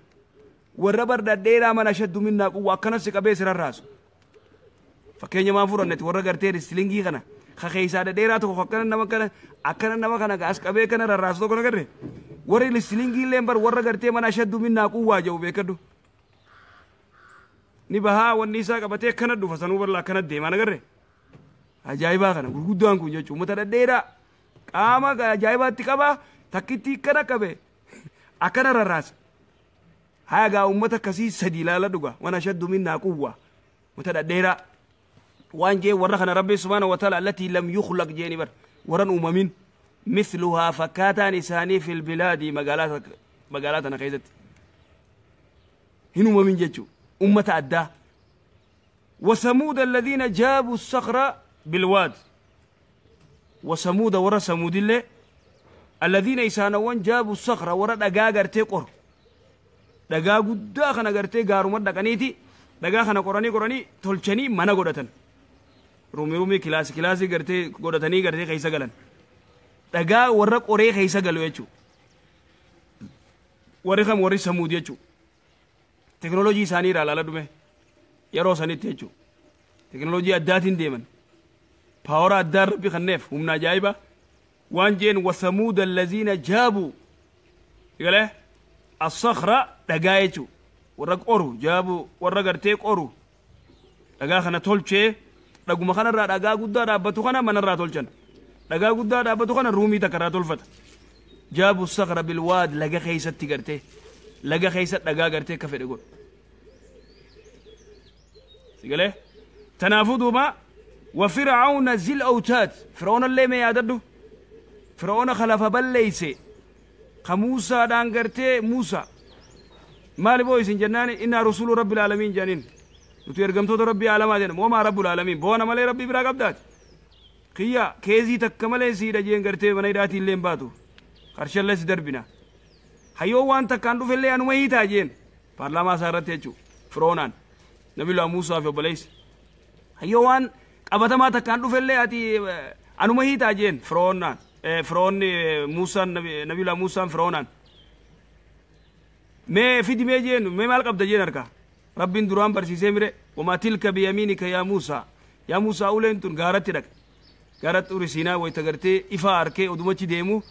والربر ديرا من أشد منا قوة كنسك بيسر الراس فكين ما فرنت ورا غرتي رسلينجي غنا خخيسا ديرا تو خكنا نما كنا أكنا نما كنا غاس كبي كنا الراس تو كنا كره ورا رسلينجي لين بر ورا غرتي من أشد منا قوة جو بيكدو نبها والنساء كبتي كنا دو فسنو برلا كنا دي ما نغره أجايبا كنا غرغدان كون جچو متى ديرا قاما أجايبا تكبا تكتي كنا كبي أكنا الراس هاجا أمتك كسي سدي لا لدغا وانا شد منا قوة متديرا وان جي ورخنا ربي سبحانه وتعالى التي لم يخلق جيني بر ورن أممين مثلها فكاتا نساني في البلاد مقالات مقالاتنا خيزت هن أممين جيتشو أمة أدى وثمود الذين جابوا الصخر بالواد وثمود ورا ثمود الله الذين يسانوان جابوا الصخر ورا دقاقر تقر dhagaa guddaa kana gartee gaaruma dhaqaniiti dhagaa kana qoranii qoranii tolchanii mana godhatan ruumii ruumii kilaasii kilaasii gartee godhatanii gartee keessa galan dhagaa warra qoree keessa galu jechuudha warri kam warri samuud jechuudha teknooloojii isaanii irraa ilaala dhume yeroo sanitti jechuudha teknooloojii addaatiin deeman paawara addaa rabbi kanneef humna ajaa'ibaa waan jeen wasamuuda allaziina jaabuu galee الصخرة دقايتو ورا قرو جابوا ورا قرتي قرو دقا خنا تولشي دقو ما خنا را دقا قدا رابطو خنا من را تولشن دقا قدا رابطو خنا رومي تكرا تولفت جابوا الصخرة بالواد لقا خيست تقرتي لقا خيست دقا قرتي كفر يقول سيقاله تنافضوا ما وفرعون ذي الأوتاد فرعون اللي ما يعددو فرعون خلف بل خموسى دانغرتي موسى مالي بو isin jennaani inna rasulu rabbil alamin janin nuti ergamtoota rabbii alamaa jedhan wama rabbul alamin boona malee rabbii biraa qabdaati kiyya keezii takka malee siidha jeen gartee mana hidhaatii illee hin baatu qarshallee si darbina hayyoo waan takkaan dhufellee anuma hiitaa jeen paarlaamaa isaa irratti jechuu firoonaan nabiyyullaa Muusaa fi obboleessi hayyoo waan qabatamaa takkaan dhufellee ati anuma hiitaa jeen firoonaan فرعون موسى نبي الله موسى فرعون ما في دمي جين ما مال قبض جين أركا رب دران برسي مره وما تلك بيمينك يا موسى يا موسى أولين تون غارت لك غارت أورسينا ويتغرتي إفا أركي ودمتي ديمو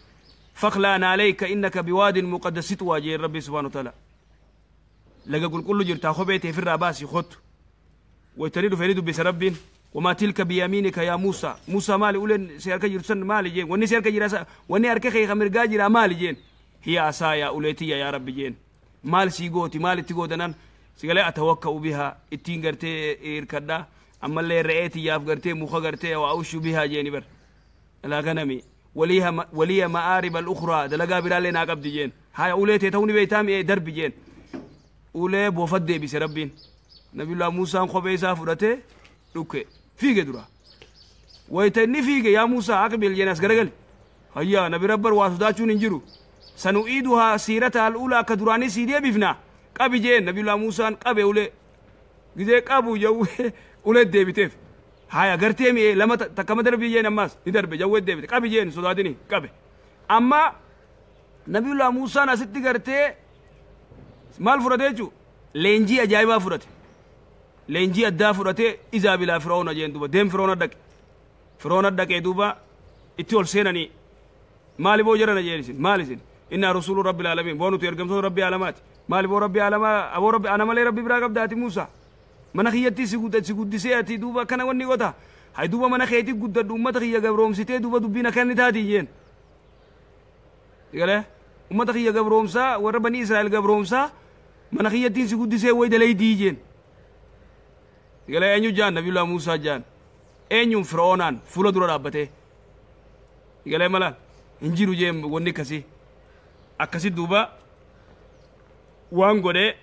فخلان عليك إنك بواد مقدس تواجه ربي سبحانه وتعالى لقى قل كل جرتا خبيتي في الرباسي خط ويتريد فريد بسرب وما تلك بيمينك يا موسى موسى مالي أولين سيارك جرسن مالي جين وني سيارك جرسن وني أركي خي خمر جرا مالي جين هي عصايا أوليتي يا رب جين مال سيغوتي مال تيغوتنان سيغالي أتوكأ بها إتين غرتي إيركدا أما اللي رأيتي ياف غرتي مخ غرتي وأوش بها جين بر لا غنمي وليها ولي مآرب الأخرى دلقا برالي ناقب دي جين هاي أوليتي توني بيتامي درب جين أولي بوفدي بسربين نبي الله موسى خبيسا فرته دوكي فيك درا ويتني فيك يا موسى أقبل جناس غرغل هيا نبي ربر واسداچون انجرو سنعيدها سيرتها الأولى كدراني سيدي بفنا قبي جين نبي الله موسى قبي أولي غزي قبو جو أولي ديبتف هيا غرتي مي لما تكما دربي جين أماس ندربي جو ديبت قبي جين سودادني قبي أما نبي الله موسى نسيت غرتي مال فرتيجو لينجي أجايبا فرتي لينجي أدا فرته إذا بلا فرعون جين دوبا دم فرعون دك فرعون دك دوبا إتول سينني مالي بو جرنا جيرسين مالي سين إن رسول رب العالمين بونو تيرجم ربي علامات مالي بو ربي علامة أبو ربي أنا مالي ربي براقب داتي موسى من خيتي سجود سجود سيأتي دوبا كان وني قطع هاي دوبا من خيتي قد دوما تخيا جبروم سيتي دوبا دوبينا كان نتاتي جين يقوله أمة تخيا جبروم سا وربني إسرائيل جبروم سا من خيتي سجود سي ويد لي دي جين قال أنيو جان نبي الله موسى جان أنيو فرعونان فولا دورا رابطه قال ملان إنجيرو جيم وني كسي أكسي دوبا وان غده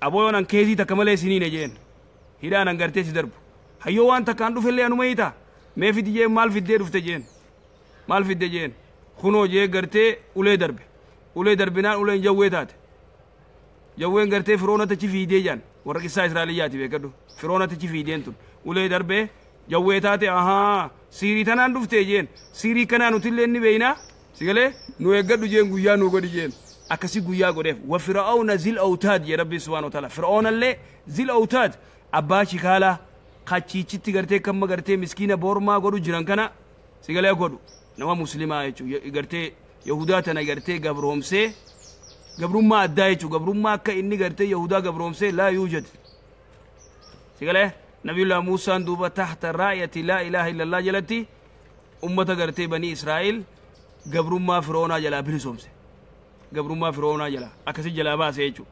أبوي أنا كيزي تكمل سنين جين هيدا أنا غرتي سدرب هيو وان تكاندو فيلي أنو ميتا Mee fidi jeen, maal fiddee dhufte jeen, maal fidde jeen? Kunoo jee gartee ulee darbe. Ulee darbinaan uleen jawwee taate. Jawween gartee firoonata achi fiidee jaan. Warra qissaa Israa'eliyyaati beekadhu. Firoonata achi fiideen tun ulee darbee jawwee taate. Ahaa, siirii tanaan dhuftee jeen. Siirii kanaa nutillee ni beeynaa, sigalee nu eeggadhu jeen, guyyaa nu godhi jeen. Akkasi guyyaa godheef. Wa fir'auna zil awtaad jee Rabbi subhaanahu wa ta'ala. Fir'aunallee zil awtaad, abbaa shikaalaa kachiichitti gartee kamma gartee miskiina boormaa godhu jiran kana sigalee godhu. Nama muslimaa jechuu, gartee yahudaa tana gartee gabroomsee, gabrummaa addaa jechuu, gabrummaa akka inni gartee yahudaa gabroomsee laa yuujad. Sigalee nabiyullah Muusaan duuba taxta raayati laa ilaaha illallah jalatti ummata gartee banii Israa'el gabrummaa firoonaa jalaa bilisoomse. Gabrummaa firoonaa jalaa akkasi jalaa baase jechuu.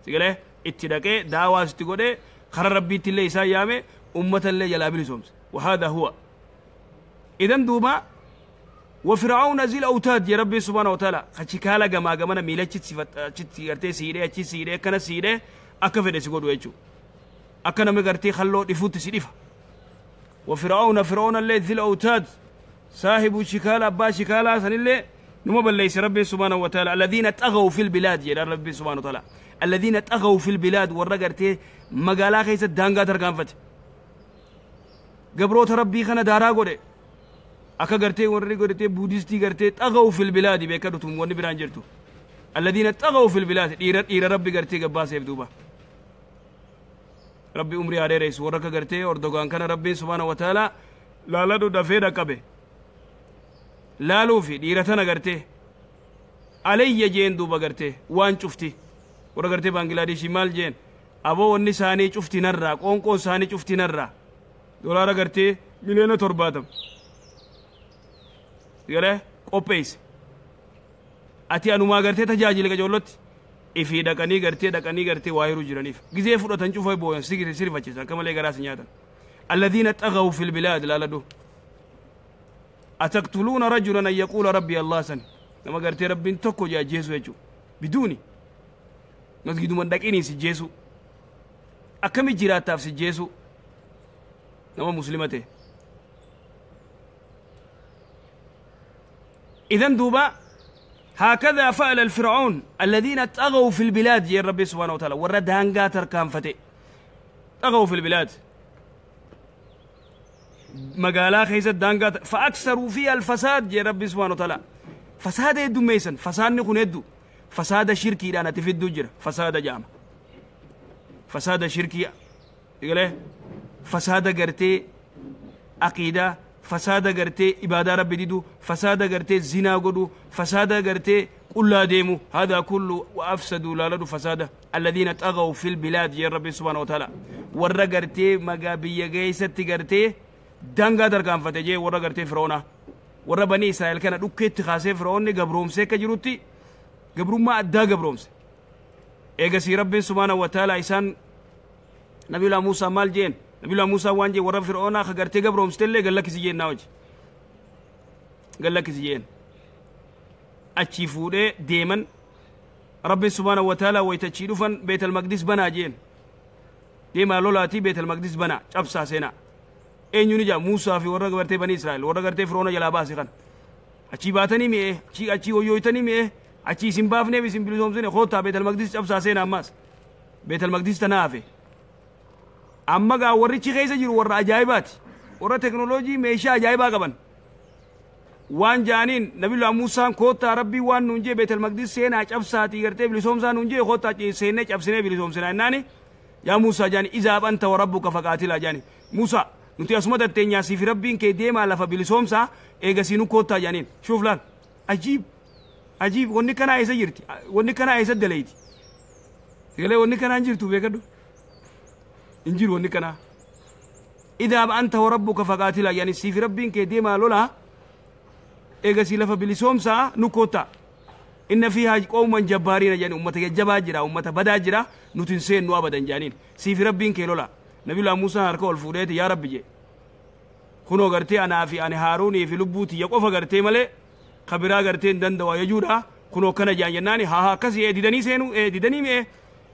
Sigalee itti dhaqee daawaas itti godhee, kara rabbiitti illee isaan yaame, ummata illee jalaa bilisoomse. وهذا هو إذن دوبا وفرعون ذي الأوتاد يا ربي سبحانه وتعالى. خشكالا جما جمانا ميلتش صفات أتشي سيري أتشي سيري كنا سيري أكفر سيقول ويجو أكنا مقرتي خلو يفوت سيرفا. وفرعون، فرعون اللي ذي الأوتاد، صاحب شكالا، أبا شكالا سن اللي نما بليس ربي سبحانه وتعالى. الذين طغوا في البلاد يا ربي سبحانه وتعالى. الذين طغوا في البلاد، ورقرتي مقالا خيسة دانغا ترقان gabroota rabbii kana daaraa godhe. Akka gartee warri godhatee buudistii gartee xagawu fil bilaadi beekadhu tun wanni biraan jirtu. Alladhiina xagawu fil bilaadi, dhiira dhiira rabbi gartee gabbaaseef duuba. Rabbi umrii haa dheeressu warra akka gartee Erdogaan kana. Rabbiin subhaana wa ta'ala laaladhu dafee dhaqqabe laaluufi dhiira tana gartee alayya jeen duuba gartee waan cufti warra gartee Baangilaadeeshii maal jeen? Aboo, wanni isaanii cufti narraa, qoonqoon isaanii cufti narraa, dolaara gartee miliyoona 70 galee qopheesse. Ati anumaa gartee tajaajila qajoollotti ifii dhaqanii gartee dhaqanii gartee waa yeroo jiraniif gizee fudhatan cufa booyan sigite sirfachiisan akka malee garaas nyaatan. الذين طغوا في البلاد laaladhu. أتقتلون رجلا أن يقول ربي الله سن nama gartee rabbiin tokko ajjeesu jechuu, biduuni masgiduman dhaqinii si jeesu, akkami jiraattaaf si jeesu nama muslima ta'e. إذن دوبا هكذا فعل الفرعون، الذين طغوا في البلاد يا ربي سبحانه وتعالى. ورا دانغا تركان فتي طغوا في البلاد، مقالا خيسة دانغا، فأكثروا فيها الفساد يا ربي سبحانه وتعالى. فساد يدو ميسن، فساد نكون يدو فساد شركي أنا تفيد جرا، فساد جامع، فساد شركي يقول، فساد قرتي عقيدة، فساد قرتي عبادة ربي ديدو، فساد قرتي زنا قدو، فساد قرتي كل ديمو، هذا كله وأفسدوا لا فساد. الذين طغوا في البلاد يا ربي سبحانه وتعالى، ورا قرتي مقابية جيسة قرتي دانغا دركان فتجي ورا قرتي فرعون، ورا بني إسرائيل كان دوكيت خاسي فرعون قبروم سيكا جروتي قبروم ما أدى قبروم سي. إيجا ربي سبحانه وتعالى إسان نبي الله موسى مال جين. نبي الله موسى وانجي ورا فرعون خغرتي قبروم ستلي قال لك سيجين ناوج، قال لك سيجين أتشي فودي ديما. ربي سبحانه وتعالى ويتشي بيت المقدس بنا جين، ديما لولاتي بيت المقدس بنا cabsaa seenaa. Eenyu ni jaa? Muusaa fi warra gartee bani Israa'el, warra gartee Firoona jalaa baase kan achii baatanii mi'ee, achii achii hoyyooytanii mi'ee, achii isin baafneef isin bilisoomsine, koottaa Beetal Maqdis cabsaa seenaa. Ammaas Beetal Maqdis tana hafe. Amma gaa warrichi keessa jiru warra ajaa'ibaati, warra teknooloojii meeshaa ajaa'ibaa qaban. Waan jaaniin nabiyyu Muusaan, koottaa rabbii waan nuun jee Beetal Maqdis seenaa cabsaatii gartee bilisoomsaa nuun jee, koottaa seennee cabsinee bilisoomsinaa jennaani. Yaa Muusaa jaani, اذهب أنت وربك فقاتلا jaani. Muusaa, nuti asuma tatteenyaa, siif rabbiin kee deemaa lafa bilisoomsaa, eegasiinu koottaa jaaniin. شوف laal, ajiib ajiib! Wanni kanaa eessa jirti? Wanni kanaa eessa daleeyti? Sigalee wanni kanaa hin jirtu, beekadhu, hin jiru wanni kanaa. اذهب أنت وربك فقاتلا jaani, siif rabbiin kee deemaa lolaa, eegasii lafa bilisoomsaa nu koottaa. إن فيها قوما جبارين jaani, ummata jajjabaa jira, ummata badaa jira, nuti hin seennu abadan jaaniin. Siif rabbiin kee lola. Nabiyullah Muusaan harka ol fuudheeti, yaa rabbi jee, kunoo gartee anaa fi ani Haaruunii fi lubbuu tiyya qofa gartee malee kabiraa gartee hin danda'u jechuudha, kunoo kana jaan jennaani. Haa haa, akkasii didanii seenu didanii mi'e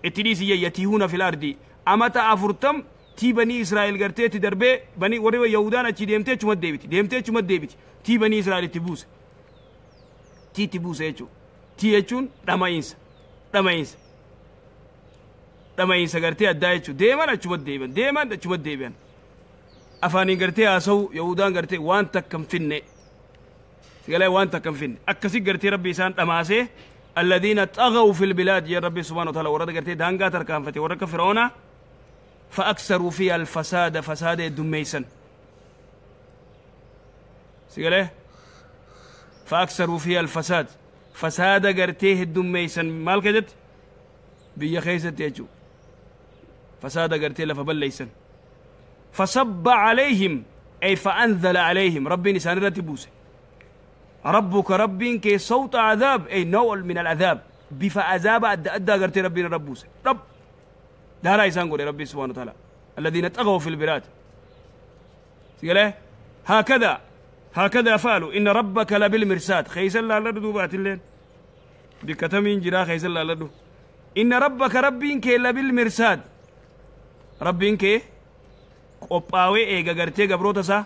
itti dhiisi. يتيهون في الأرض amata 40. Tii banii Israa'el gartee itti darbee banii warri Yahudaan achi deemtee achuma deebiti, deemtee achuma deebiti. Tii banii Israa'el itti buuse. Tii itti buuse jechuudha. Tii jechuun dhama'iinsa, dhama'iinsa. Dhama'iinsa gartee addaa jechuudha. Deeman achuma deebi'an, deeman achuma deebi'an. Afaaniin gartee haasa'u Yahudaan gartee waan takka hin finne. Sigalee waan takka hin finne. Akkasi gartee Rabbi isaan dhamaasee الذين طغوا في البلاد يا ربي سبحانه وتعالى ورد قرتي دانغا تركان فتي ورد فرعون فأكثروا فيها الفساد فساد دميسا سيقاله فأكثروا فيها الفساد فساد قرتيه الدميسا مال كدت بيا خيست يجو فساد قرتيه لفبليسا فصب عليهم أي فأنزل عليهم ربي نسان رتبوسه ربك ربين كي صوت عذاب أي نوع من العذاب بفعذاب أدى أدى قرتي ربنا ربوسه رب دارا إنسان قولي ربي سبحانه وتعالى الذين طغوا في البلاد سيقاله هكذا هكذا فعلوا إن ربك لبالمرصاد خيس الله لردو بات الليل بكتمين جرا خيس الله لردو إن ربك ربين كي لبالمرصاد ربين كي قباوي إيغا قرتي قبروتسا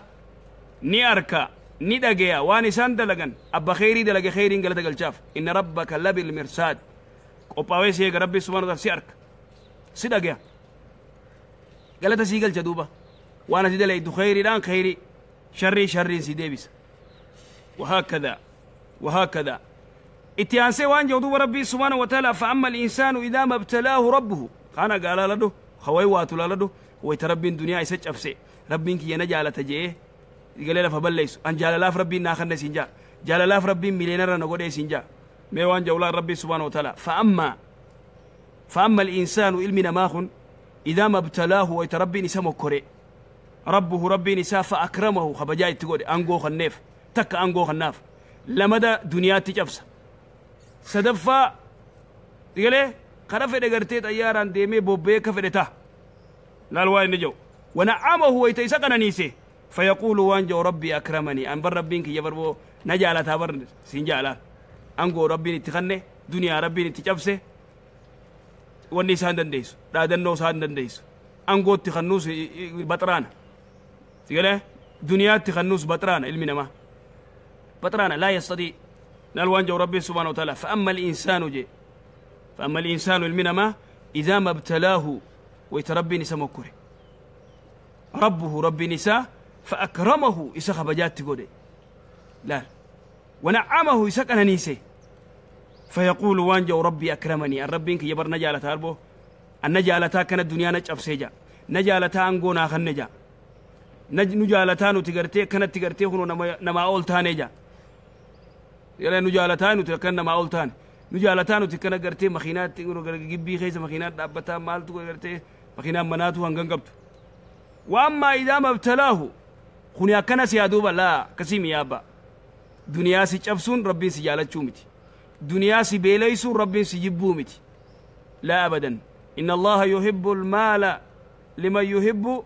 ني أركا ni dhageya waan isaan dalagan abba kheyrii dalage kheyriin galata galchaaf inna rabbaka labil mirsaad qophaawee si eega rabbi subhaanahu wa ta'ala si arka si dhageya galata sii galcha duuba waan ati dalaydu kheyriidhaan kheyrii sharrii sharriin si deebisa wahaakada wahaakada itti aansee waan jedhu duuba rabbii subhaanahu wa ta'ala fa'amma al-insaanu idaa mabtalaahu rabbuhu kana gaalaa ladhu haway waatu laaladhu wayta rabbiin duniyaa isa cabse rabbiin kiyya na jaalata je'ee galee lafa balleessu an jaalalaaf rabbiin naa kanna isin jaa jaalalaaf rabbiin mileenarra na godhe isin jaa mee waan jawlaan rabbii subhaanahu wa ta'ala fa'amma al-insaanu ilmi namaa kun idaa mabtalaahu wayta rabbiin isa mokkore rabbuhu rabbiin isaa fa'akramahu kabajaa itti godhe angoo kanneef takka angoo kannaaf lamada duniyaatti cabsa sadaffaa galee kara fedhe gartee xayyaaraan deemee bobbee ka fedhe ta'a laal waa inni jedhu wana'amahu wayta isa qananiise فيقول وانجو ربي أكرمني أن بر ربينك يبربو نجالة بر سنجالة أنجو ربي نتخني دنيا ربي نتجبسه والنسان دنديس لا دنو سان دنديس أنجو تخنوس بطرانة تقوله دنيا تخنوس بطرانة علمنا ما بطرانة لا يستطيع نال وانجو ربي سبحانه وتعالى فأما الإنسان جي فأما الإنسان علمنا ما إذا ما ابتلاه ويتربي نسمكره ربه ربي نساء فأكرمه إسا خبجات تقولي لا ونعمه إسا كنانيسي فيقول وانجو ربي أكرمني الرب إنك يبر نجالة أربو النجالة كانت الدنيا نجاب سيجا نجالة أنقونا خنجا نجالة نتقرتي كانت تقرتي هنو نما أول تانيجا يلا نجالة نتقرتي نما أول تاني نجالة نتقرتي قرتي مخينات جبي خيس مخينات دابتا مالتو قرتي مخينات مناتو هنغنقبت وأما إذا ما ابتلاه خني أكنا سيادوبا لا كسيم يابا دنيا سيجابسون ربي سيجالتشومتي دنيا سيبيليسون ربي سيجبومتي لا أبدا إن الله يحب المال لمن يحب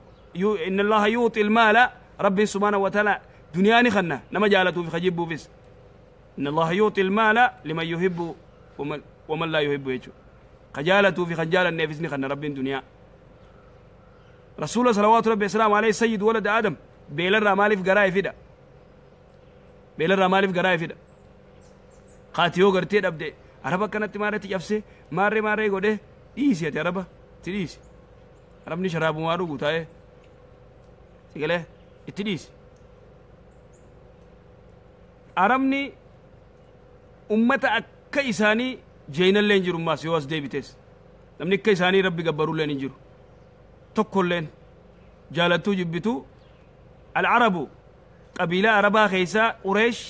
إن الله يعطي المال ربي سبحانه وتعالى دنيا نخنا نما جالته في خجيب فيس إن الله يعطي المال لمن يحب ومن لا يحب يجو خجالته في خجال النفس نخنا ربي دنيا رسول صلوات ربي السلام عليه سيد ولد آدم بيلر مالف قراي فدا بيلر مالف قراي فدا قاتيو قرتي دبدي عربا كانت مارتي جبسي ماري ماري غودي ديسي يا عربا تديسي عربني شراب مارو غوتاي سيغله اتديسي عربني امته اكا اساني جينال لينجرو ماس يوس ديبيتس نمني كيساني ربي غبرو لينجرو tokkolleen jaalattuu jibbitu alcarabu qabiilaa arabaa keeysaa qureesh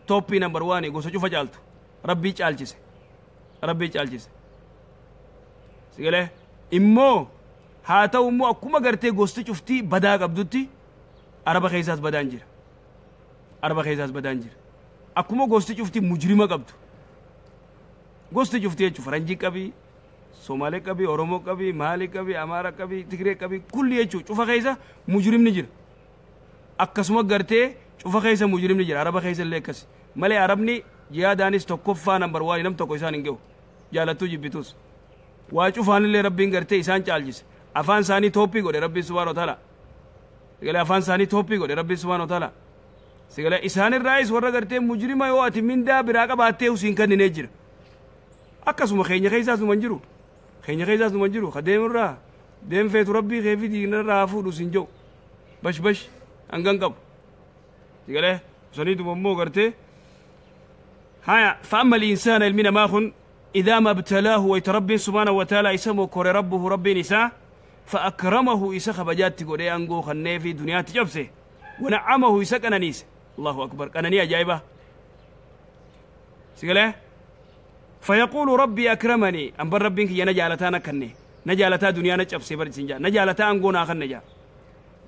tooppii nambar waani gosa cufa caaltu rabbii caalchise rabbii caalchise sigalee immoo haa ta'u immoo akkuma gartee gosti cuftii badaa qabdutti araba keeysaas badaan jira araba keeysaas badaan jira akkuma gosti cuftii mujrima qabdu gosti cuftii jechuu faranjii qabii Somaalee qabii, Oromoo qabii, Maalii qabii, Amaara qabii, Tigree qabii kulli jechuun cufa keessa mujrimni jira. Akkasuma gartee cufa keessa mujrimni jira. Araba keessa illee akkas. Malee Arabni jihaadaanis tokkoffaa nambar waan nam tokko isaan hin gahu. Jaalattuu jibbitus. Waa cufaanillee rabbiin gartee isaan caalchise. Afaan isaanii tooppii godhe Rabbi subhaanahu wa ta'ala. Sigalee afaan isaanii tooppii godhe Rabbi subhaanahu wa ta'ala. Sigalee isaanirraayis warra gartee mujrima yoo ati mindaa biraa qabaattee usiin kenninee jira. Akkasuma keenya keessaas numa hin jiru. Keenya keessaas numa hin jiru. Ka deemurraa deemfeetu Rabbii kee fi diinarraa fuudhu siin jiru. Bash bash hangan qabu. Sigalee saniituma immoo gartee. Haya fa'amma al-insaana ilmi namaa kun إذا ما ابتلاه ويتربي سبحانه وتعالى اسمه كور ربه ربي نساء فأكرمه إسا خبجات تقولي أنقو خني في دنيا تجبسه ونعمه إسا كنانيس. الله أكبر كنانية جايبة. سيقوله فيقول ربي أكرمني أنبر ربي يا نجالتا نكني نجالتا دنيا نجبسه برسنجا نجالتا أنقو ناخن نجا.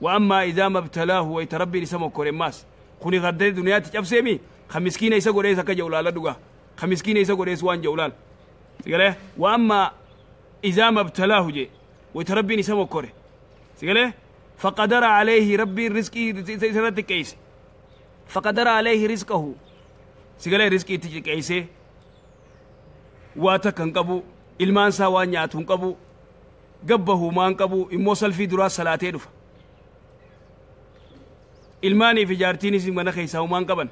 وأما إذا ما ابتلاه ويتربي اسمه كور ماس خني غدر دنيا تجبسه مي خمسكين إسا قولي إسا كجولال دوغا خمسكين إسا قولي إسوان جولال. سيقوله وأما إذا ما ابتلاه جي ويتربي نسمو كوري. سيقوله فقدر عليه ربي رزقي كيس فقدر عليه رزقه. سيقوله رزقي تكيسه واتكن قبو ilmaan isaa waan nyaatu hin qabu gabbahu maan qabu immoo salfii duraa salaatee dhufa. Ilmaanii fi jaartiinis mana keessaa humaan qaban.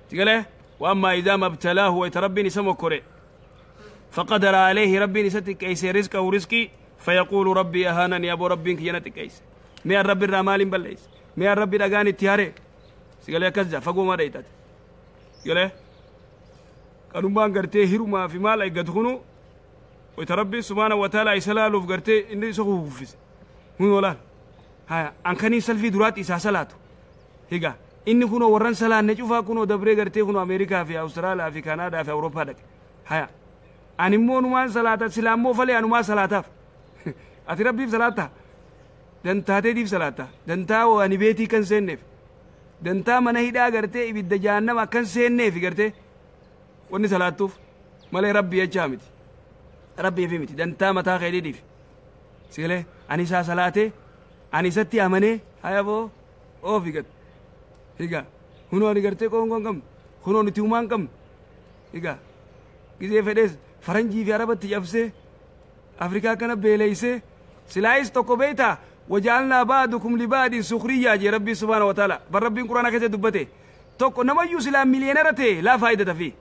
Sigalee وأما إذا ما ابتلاه ويتربي نسمو كوري فقدر عليه ربي نستك كيس رزقه رزقي فيقول ربي أهانني أبو ربي كينتك كيس مي الرب الرمال بليس مي الرب الأغاني التياري سيقول كذا فقو ما رأيتات سيقول قالوا ما قرتي هيرو ما في مال يقدخنو ويتربي سبحانه وتعالى يسلالو في قرتي إنه يسخو فيس هون ولا هاي أنكني سلفي درات إسا سلاتو هيجا إني كنو ورن سلا نجوفا كنو دبري قرتي كنو أمريكا في أستراليا في كندا في أوروبا دك هاي أنا مو نمان سلاتا سلامو فلي أنا ما سلاتا أتربي في سلاتا دنتا تدي في سلاتا دنتا وأني بيتي كان سنف دنتا من هيدا قرتي بالدجانة ما كان سنف قرتي وني سلاتوف مالي ربي يجامتي ربي يفهمتي دنتا متى خيري دي سيله أني سا سلاتي أني ستي أمني هيا بو أو في قد هيجا هنو أني قرتي كون كون كم هنو نتيومان كم هيجا كذي فديس فرنجي في عربة تجفسه أفريقيا كان بيليسه سلايس تكوبيتا وجعلنا بعضكم لبعض سخرية جي ربي سبحانه وتعالى بل ربي القرآن كذا دبته تك نما يوسلا مليونيرته لا فائدة فيه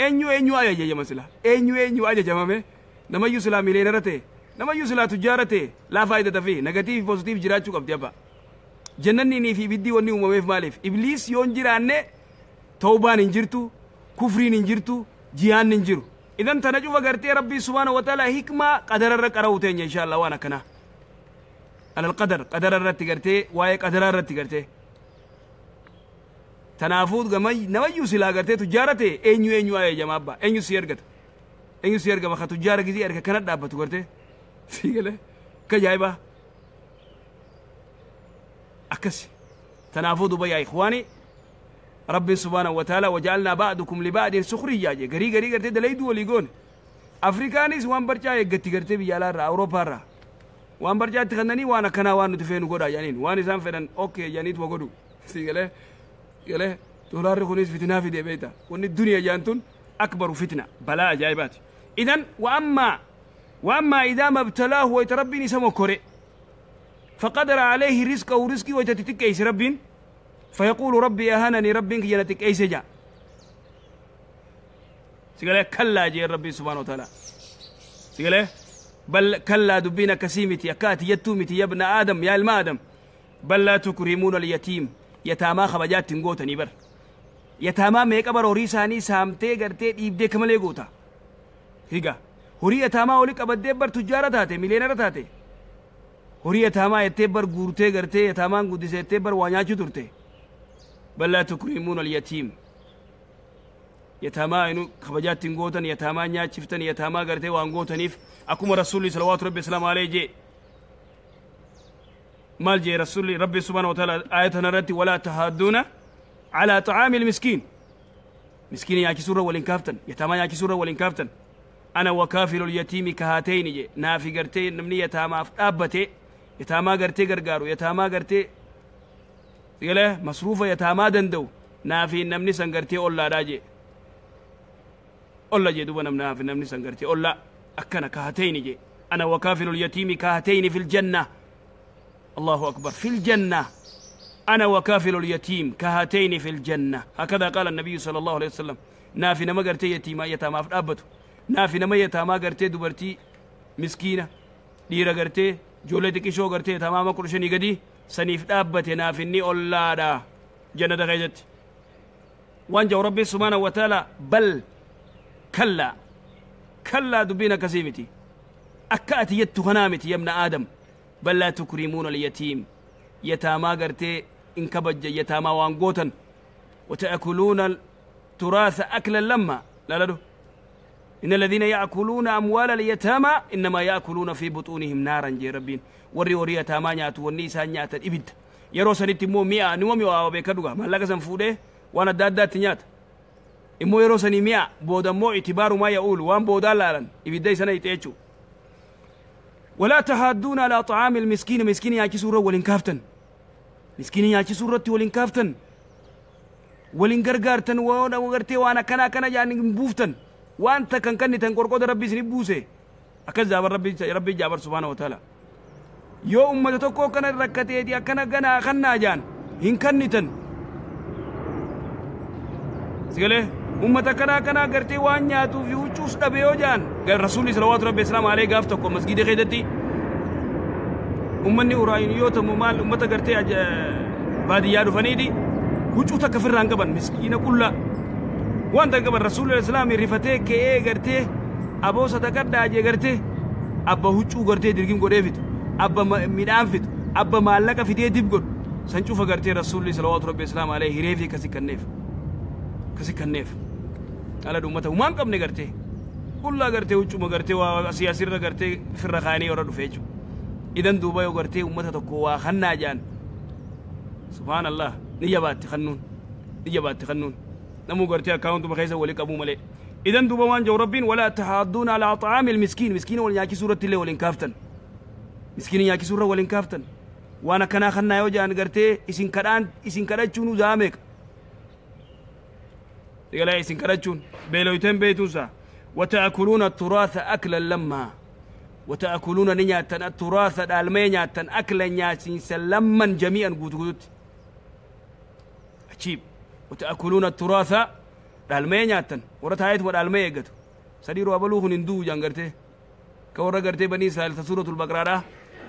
أنيو أنيو آية جي مثلا أنيو أنيو آية جماعة نما يوسلا مليونيرته نما يوسلا تجارته لا فائدة فيه نيجاتيف بوزيتيف جراتشو قبضيابا جنني في بدي وني ومميف مالف إبليس يونجرانه توبان إنجرتو كفرين إنجرتو جيان إنجرو إذن تنجو فقرتي ربي سبحانه وتعالى حكمة قدر الرك أروتين إن شاء الله وأنا كنا على القدر قدر الرك تقرتي واي قدر الرك تقرتي تنافوت جماعي نوايو سلا قرتي تجارتي إنيو إنيو أي جماعة با إنيو سيرقت إنيو سيرقت بخ تجارة كذي أرك كنت دابة تقرتي سيقله كجايبة أكس تنافوت بيا إخواني ربي سبحانه وتعالى وجعلنا بعضكم لبعض سخرية جي غري غري غرتي دليدو وليغون أفريكانيس وان برجا يغتي غرتي بيالا را أوروبا را وان برجا تخنني وانا كنا وان تفينو غودا يانين وان سان فدن أوكي يانيت وغدو سيغله يله دولار خونيس فتنة في دي بيتا ون الدنيا جانتون أكبر فتنة بلاء جايبات. إذن وأما إذا ما ابتلاه ويتربي نسمو كوري فقدر عليه رزقه رزقي ويتتكيس ربين فيقول ربي أهانني ربي كينتك أي سجا سيقول كلا جي ربي سبحانه وتعالى سيقول بل كلا دبينا كسيمتي أكاتي يتومتي يا ابن آدم يا المادم بل لا تكرمون اليتيم يتاما خبجات تنقوتني بر يتاما ميك أبر وريساني سامتي قرتي إبدي كمالي قوتا هيقا هوري يتاما وليك أبدي بر تجارة تاتي مليونير تاتي هوري يتاما يتبر قورتي قرتي يتاما قدسي يتبر وانياجو ترتي بل لا تكرمون اليتيم يتاما إنو خبجات تنقوتن يتاما نياتشفتن يتاما قرتي وانقوتنيف أكما رسولي صلوات ربي السلام عليه جي مال جي رسولي ربي سبحانه وتعالى آية نرتي ولا تهادون على طعام المسكين مسكين ياكي سورة ولنكافتن يتاما ياكي سورة ولنكافتن أنا وكافل اليتيم كهاتين جي نافي قرتي نمني يتاما أبتي يتاما قرتي قرقارو يتاما قرتي يله مصروفة يتاما دندو نافي نمني سنقرتي أولا راجي أولا جي دوبا نافي نمني سنقرتي أولا أكنا كهاتين جي أنا وكافل اليتيم كهاتين في الجنة. الله أكبر، في الجنة. أنا وكافل اليتيم كهاتين في الجنة، هكذا قال النبي صلى الله عليه وسلم. نافي نما قرتي يتيما يتاما أبتو، نافي نما يتاما قرتي دبرتي مسكينة ديرة قرتي جولتك شو قرتي تماما كل شيء قدي سنيف أبتي نافني أولادا جنة غيجت. وانجو ربي سبحانه وتعالى بل كلا كلا دبينا كسيمتي أكأتي يتغنامتي يا ابن آدم. بل لا تكرمون اليتيم، يتاما قرتي إن كبج يتاما وانقوتا، وتأكلون التراث أكلا لما لا لا دو. إن الذين يأكلون أموال اليتامى إنما يأكلون في بطونهم نارا جي ربين. وري وري يتاما نياتو والنيسان نياتا إبد يروسا نتمو مئة نومي وابيكدوغا ما لك سنفوده وانا دادا تنيات إمو يروسا نمئة بودا مو اعتبار ما يقول وان بودا لالا إبداي سنة يتأتشو. ولا تحادون على طعام المسكين، مسكين ياكي سورة ولين كافتن، مسكين ياكي سورة ولين كافتن ولين غرغرتن وانا وغرتي وانا كنا كنا يعني بوفتن وانت كان كني تنقرقود ربي سني بوسه أكز جابر ربي ربي جابر سبحانه وتعالى. يو أمة تكو كنا ركتي دي كنا جنا خنا جان هن كنتن سجله أمة كنا كنا قرتي وانيا تو في وجوس دبيو جان قال رسول صلوات ربي السلام عليه قافتكم مسجد غيدتي أمني أوراين يوتم مال أمة قرتي بادية فنيدي وجوتا كفر رانقبا مسكينة كلها وانت قبل رسول الإسلام رفتي كي قرتي أبو صدقات داجي قرتي أبا هجو قرتي درقيم قريفت أبا ميدان فت أبا مالك فتي دب قر سنشوف قرتي رسول صلوات ربي السلام عليه ريفي كسي كنيف كسي كنيف على دومته وما قبل قرتي كلها قرتي هجو ما قرتي وسياسير قرتي في الرخاني ورا دفيجو. إذن دوبا يقرتي أمته تقوى خنا جان سبحان الله نجابات خنون نجابات خنون نمو قرتي أكاونت بخيسة ولك أبو ملي. إذن دوبا وان جو ربين ولا تحاضون على طعام المسكين، مسكين ولا ياكي سورة الله ولين كافتن مسكين ياكي سورة ولين كافتن وانا كنا خنا يوجا أن قرتي إسين كران إسين كراتشون زامك يقول إسين كراتشون بيلويتين بيتوسا. وتأكلون التراث أكلا لما، وتأكلون نياتن التراث الألمانياتن أكلا نياتين سلما جميعا قوت قوت عجيب. وتأكلون التراث الألمانياتن ورت هايت والألمانيا قتو سديروا أبلوه نندو جانغرتي كورا قرتي بني إسرائيل سورة البقرة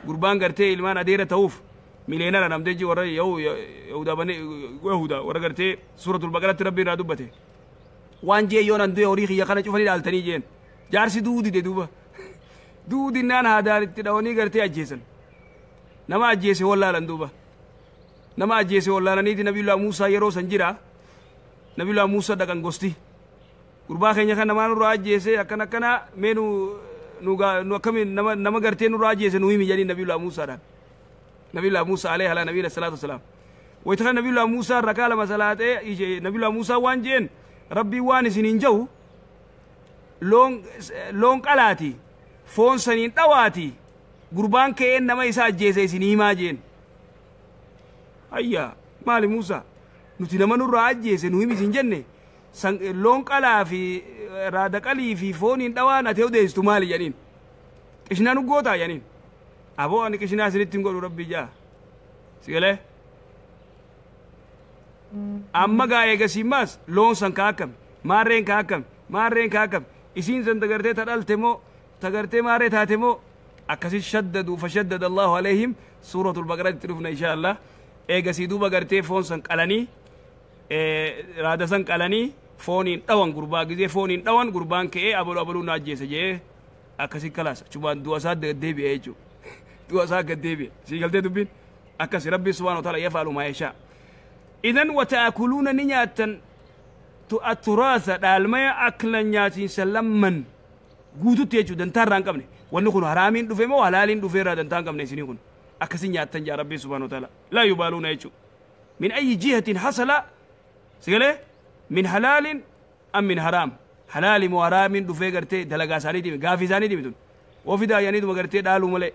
قربان قرتي إلمان أديرة توف ملينا نمدجي ورا يو يهودا بني يهودا ورا قرتي سورة البقرة تربي رادوبته وان جي يون أندو يوريخي يخانا شوفني دالتني جين جارسي دودي دي دوبا دودي نان هذا تداوني قرتي أجيسن نما أجيسي ولا لندوبا نما أجيسي ولا لنيتي نبي الله موسى يرو سنجرا نبي الله موسى دكان غوستي قربا خينيا خان نما نورا أجيسي أكنا كنا مينو نوغا نو كمي نما نما قرتي نورا أجيسي نويمي جاني نبي الله موسى ران نبي الله موسى عليه على نبي الصلاة والسلام ويتخيل نبي الله موسى ركالة مسألة نبي الله موسى وان جين ربي وان سنين جو لون لون قلاتي فون سنين دواتي قربان كأن نما يسا جيسي سنين ما جين أيا مالي موسى نتي نما نورا أجيسي نويمي سنجنة لون قلا في رادق قلي في فون دوانا تيوديستو مالي جانين كشنا نقوتا جانين أبو أنا كشنا سنتين قولوا ربي جا سيقله أما قاية قسيماس لون سن كاكم مارين كاكم مارين كاكم إسين سن تقرتي تدالتمو تقرتي ماري تاتمو أكسي شددوا فشدد الله عليهم سورة البقرة تلوفنا إن شاء الله إيه قسيدو بقرتي فون سن قلني إيه رادا سن قلني فونين دوان قربا قزي فونين دوان قربان كي أبلو أبلو ناجي سجي أكسي كلاس شبان دوا ساد قديبي إيجو دوا ساد قديبي سيقلتي دبين أكسي ربي سبحانه وتعالى يفعل ما يشاء. إذن وتأكلون نياتا التراث الألمية أكلا نياتين سلما قوتو تيجو دنتار رانقمني ونكون حرامين دفمو وحلالين دفيرا دنتان قمني سنيكون أكسي نياتا يا ربي سبحانه وتعالى لا يبالون يجو من أي جهة حصل سيقله من حلال أم من حرام حلال وحرام دفي قرتي دلقا ساني دي غافي ساني دي متون وفي دا يعني دو قرتي دالو ملي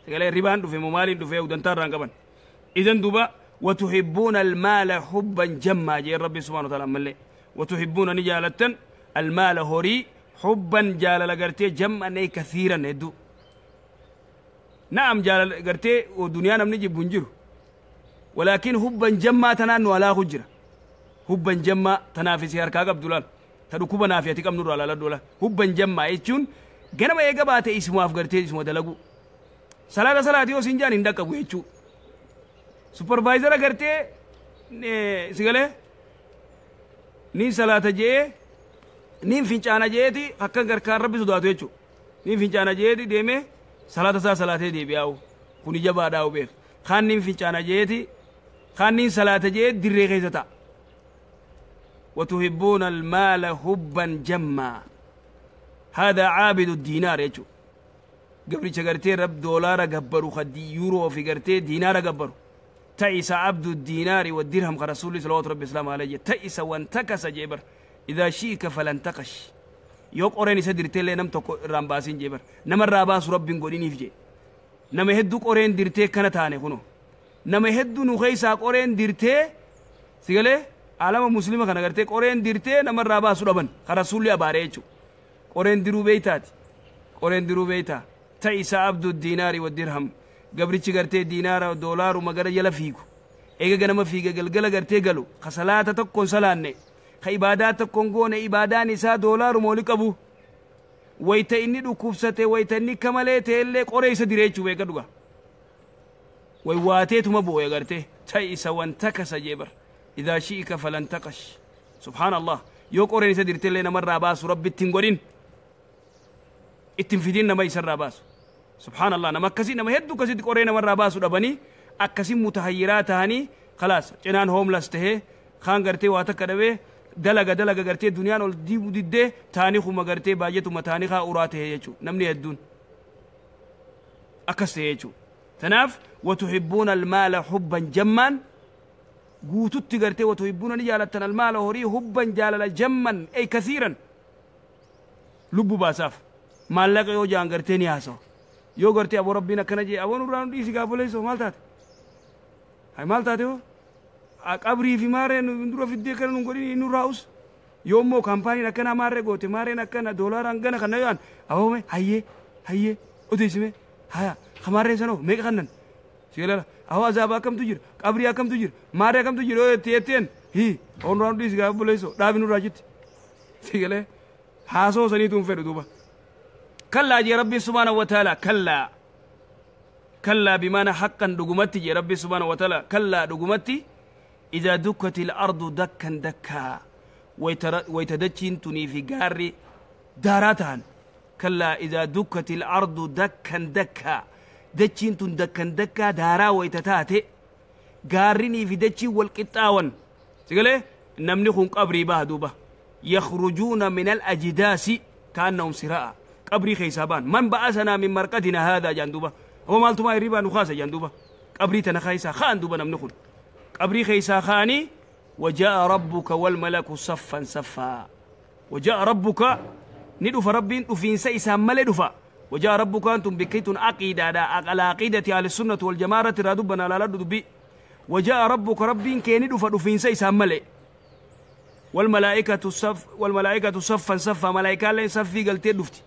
سيقله ربان دفمو مالين دفيو دنتار رانقمن. إذن دوبا وتحبون المال حبا جما جي ربي سبحانه وتعالى ملي وتحبون نجالة المال هوري حبا جالل غرتي جمعا أي كثيرا هدو. نعم جالل غرتي ودنيا نمني جبنجر، ولكن حبا جمع تنان ولا خجرة. حبا جمع تنافسي هركا عبدالله تدكوبا نافيتي كم نور على الدولة. حبا جمع يجون جنب يجبات اسمه أفغرتي اسمه دلقو. صلاة صلاة يو سنجان عندك أبو يجو. سوبرفايزر غرتي سيقله نين صلاة جي نين فنجانا جيتي حقا غركار ربي سداتو يجو. نين فنجانا جيتي ديمه صلاة صلاة دي بياو كوني جبا داو بيخ. خان نين فنجانا جيتي خان نين صلاة جي دري غيزتا. وتحبون المال حبا جما. هذا عابد الدينار يجو. قبل شغرتي رب دولار قبرو خدي يورو في قرتي دينار قبرو. تعيس عبد الدينار والدرهم رسول صلى الله عليه وسلم عليه. تعيس وانتكس جبر إذا شئك فلانتقش. يوك أوريني سدرتي لي نم تكو رامباسين جبر. نم الراباس رب قوليني فيجي. نم هدوك أورين درتي كانت هاني خنو. نم هدو نخيسا أورين درتي سيقالي عالم مسلمة كان قرتي أورين درتي نم الراباس ربن رسول الله باريتشو. أورين درو بيتات أورين درو بيتا. تعيس عبد الدينار والدرهم. قبرتش قرتي دينار ودولار ومقرا يلا فيكو. إيجا جنما فيك قل قرتي قالوا خسلات تكون سلانة خيبادات تكون جون إبادان إسا دولار ومولك أبو. ويتإني دكوبسته ويتإني كمالته اللي قريش دريتشو بيكدوغا. ويواتيت ما بويا قرتي تعيس وانتكس جبر إذا شئك فلانتقش. سبحان الله. يوك قريش دريتي لنا مرة باس ربي التنقرين التنفيدين ما يسر باس. سبحان الله. نما كسي نما هدو كسي قرينا مرة باس ودبني أكسي متحيرات هني خلاص جنان هوملس ته خان قرتي واتك كدوي دلقة دلقة قرتي دنيا نول دي ودي تاني خو ما قرتي باجت ومتاني خا أوراته يجو نمني هدون أكسي يجو تناف. وتحبون المال حبا جما قوتت قرتي وتحبون نجالة المال هوري حبا جالة جما أي كثيرا. لبو باساف مالك يو جان قرتي نياسو يو قرتي أبو ربنا كنجي أبو نوران ديسي قابليسو مالتات هاي مالتات هو قبري في مارين ندرو في الديكر نقولي نوراوس يوم مو كامباني نكنا ماري قوتي ماري نكنا دولار انغنا خنا يان أبو مي هاي هاي أوديسمي هيا خماري سنو ميك خنن سيلا أهو عذاب كم تجر قبري كم تجر ماري كم تجر أو تيتين هي نوران ديسي قابليسو دابي نوراجت سيلا حاسو سنيتون فيرو دوبا. كلا جي ربي سبحانه وتعالى. كلا كلا بمعنى حقا دقمتي جي ربي سبحانه وتعالى. كلا دقمتي إذا دكت الأرض دكا دكا ويتدجين تني في قاري داراتان. كلا إذا دكت الأرض دكا دكا دجين تن دكا دكا دارا ويتتاتي قارني في دجي والقطاون تقول نمني خون قبري بهدوبة يخرجون من الأجداس كأنهم سراء. قبري خيسابان من بأسنا من مرقدنا هذا جندوبة هو مالتما يريبا نخاسة جندوبة قبري تنخيسا خان دوبة نمنخون قبري خيسا خاني. وجاء ربك والملك صفا صفا. وجاء ربك ندف ربي دفين سيسا ملدفا. وجاء ربك أنتم بكيتون عقيدة على عقيدة أهل السنة والجماعة رادبنا لا لدبي. وجاء ربك ربي كي ندف دفين سيسا ملئ والملائكة صف والملائكة صفا صفا. ملائكة لين صفي قلتي دفتي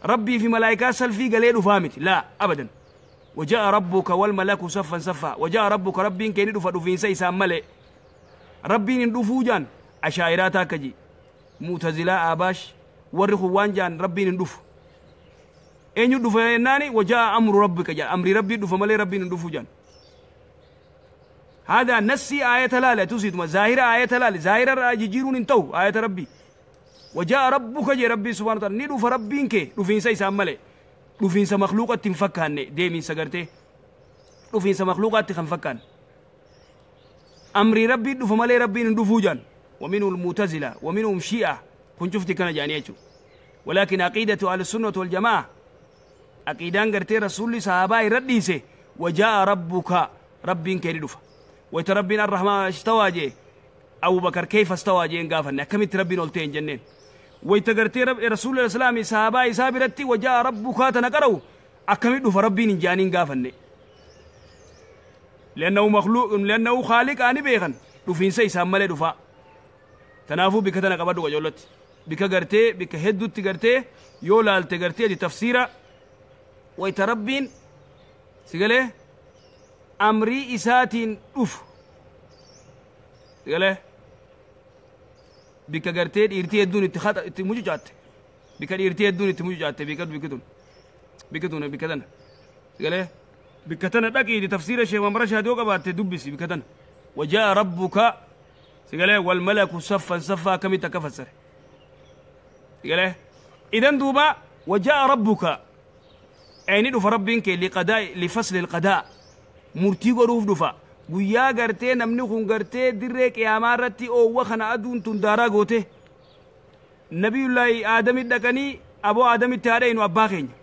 ربي في ملائكة سلفي قال فهمت لا أبدا. وجاء ربك والملك صفا صفا. وجاء ربك ربي كي ندف دفين سيسا ملئ ربي ندفو جان أشاعراتا كجي معتزلة آباش ورخوان جان ربي ندف إن يدف ناني. وجاء أمر ربك جان أمر ربي دف ملئ ربي ندفو جان. هذا نسي آية لا تزيد ما ظاهرة آية لا ظاهرة جيرون انتو آية ربي. وجاء ربك جي ربي سبحانه وتعالى ندف ربي كي دفين سيسا ملئ دفين سمخلوقات تنفكان ديمين سغرتي دفين سمخلوقات تنفكان أمري ربي دف ملئ ربي ندفو جان. ومنهم المعتزلة ومنهم شيعة كنت شفت كان جانيتو. ولكن عقيدة أهل السنة والجماعة عقيدان قرتي رسول صحابة رديسه. وجاء ربك ربي كي ندف ويتربينا الرحمن استوى جي أبو بكر كيف استوى جي قافنا كم تربين قلتين جنين. ويتقرتي رب رسول الإسلام صحابة سابرتي وجاء ربك تنقروا أكمل فربين جانين قافنا لأنه مخلوق لأنه خالق أني بيغن دفين سيسام ملي دفا تنافو بكتنا قبض وجولت. Bika gartee bika hedduutti gartee yoo laalte gartee ati tafsiira wayta Rabbiin sigalee amrii isaatiin dhufu sigalee bika gartee dhiirtii hedduun itti hata itti mucucaatte bika dhiirtii hedduun itti mucucaatte bika bika tun bika tana sigalee bika tana dhaqiiti tafsiira Sheekh Mamara Shaad yoo qabaatte dubbisi bika tana wajaa rabbuka sigalee walmalaku saffan saffaa akkamitti akka fassare sigalee idan duuba wajaa rabbuka ayni dhufa Rabbiin kee liqadaa lifasli alqadaa murtii godhuuf dhufa guyyaa gartee namni kun gartee dirree qiyaamaa irratti oowwa kana aduun tun daaraa goote Nabiyullaahi Aadamit dhaqanii aboo Aadamitti haadha inu abbaa keenya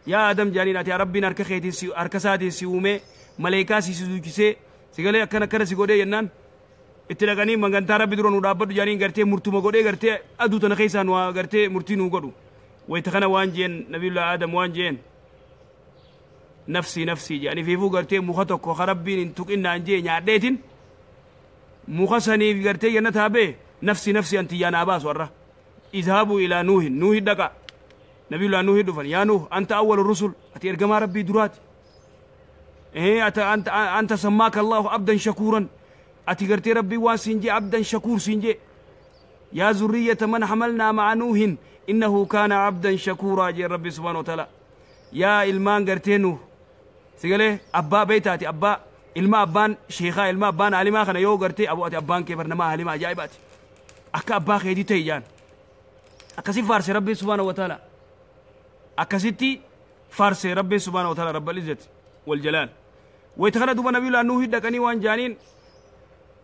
yaa Aadam jaaniin ati Rabbiin harka keetiin si harka isaatiin si uumee maleekaa si suuchisee sigalee akkana akkana si godhee jennaan itti dhaqanii magantaa Rabbi dura nu dhaabbadhu jaaniin gartee murtuma godhee gartee aduu tana keessaa nu gartee murtii nu godhu wayta kana waan jeen Nabiyullaahi Aadam waan jeen nafsii nafsii jedhanii fiifuu gartee muka tokko ka Rabbiin hin tuqinnaan jee nyaadheetin muka saniif gartee jannataa bee nafsii nafsii antiyyaa naa baasu har'a izhaabuu ilaa Nuuhin Nuuhi dhaqa Nabiyullaa Nuuhi dhufan yaa Nuuh anta awwalu rusul ati ergamaa Rabbii duraati ata anta sammaaka Allahu abdan shakuuran ati gartee Rabbii waan siin jee abdan shakuur siin jee yaa zurriyyata man hamalnaa ma'a Nuuhin innahu kaana abdan shakuuraa jee Rabbi subhaanahu wa ta'ala yaa ilmaan gartee Nuuh sigalee abbaa beeytaati abbaa ilma abbaan sheekaa ilma abbaan alimaa kana yoo gartee abu ati abbaan kee bar nama alimaa ajaa'ibaati akka abbaa keetii ta'e jaan akkasi faarse Rabbiin subhaanahu wa ta'ala akkasitti faarse Rabbiin subhaanahu wa ta'ala rabbal izzati wal jalaal wayta kana duuba Nabiyullaa Nuuhi dhaqanii waan jaaniin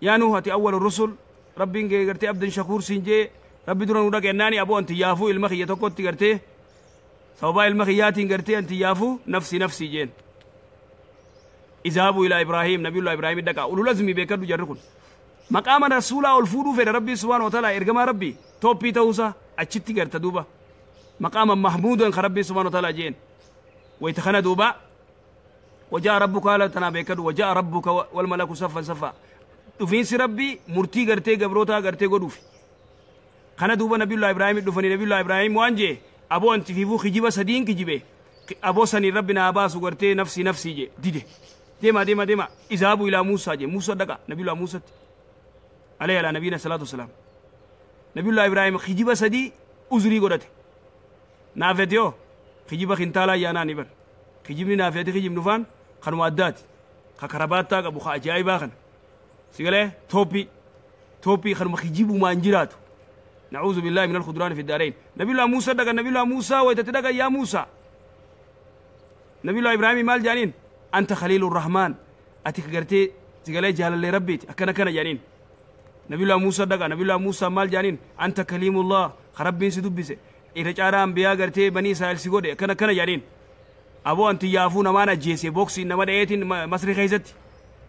yaa Nuuh ati awwalu rusul Rabbiin kee gartee abdan shakuur siin jee Rabbi dura nu dhaqe ennaani aboo anti yaafuu ilma kiyya tokkotti gartee sababaa ilma kiyyaatiin gartee anti yaafuu nafsi nafsi jeen izhaabuu ilaa Ibraahim Nabiyullaa Ibraahim dhaqa ulul azmi beekadhu jarri kun maqaama rasuulaa ol fuudhuu fedha Rabbii subhaanahu wa ta'ala ergamaa Rabbii tooppii ta'uusaa achitti garta duuba maqaama mahmuudan ka Rabbii subhaanahu wa ta'ala jeen wayta kana duuba wajaa rabbuka haala tanaa beekadhu wajaa rabbuka walmalaku saffan saffaa dhufiinsi Rabbii murtii gartee gabrootaa gartee godhuufi kana duuba Nabiyullaa Ibraahim dhufanii Nabiyullaa Ibraahim waan jee aboo anti fiifuu kijiba sadiin kijibe aboo saniin Rabbi naa baasu gartee nafsii nafsii jee dide deema deema deema izhaabuu ilaa Muusaa jee Muusaa dhaqa Nabiyullaa Muusatti alayhi alaa nabiyina salaatu wasalaam Nabiyullaa Ibraahim kijiba sadii uzrii godhate naafete yoo kijiba kintaalaa yaanaa ni bar kijibni naafete kijibnu faan kanuma addaati ka karabaattaa qabu ka ajaa'ibaa kana sigalee tooppii tooppii kanuma kijibumaan jiraatu نعوذ بالله من الخدران في الدارين نبي الله موسى دقا نبي الله موسى ويتتدقى يا موسى نبي الله إبراهيم مال جانين أنت خليل الرحمن أتيك قرتي تقالي جهل اللي ربيت أكنا كنا جانين نبي الله موسى دقا نبي الله موسى مال جانين أنت كليم الله خربين سدبسي إذا جارام بيا قرتي بني إسرائيل سيقودي أكنا كنا جانين أبو أنت يافون مانا جيسي بوكسي إنما دايتين مصري خيزت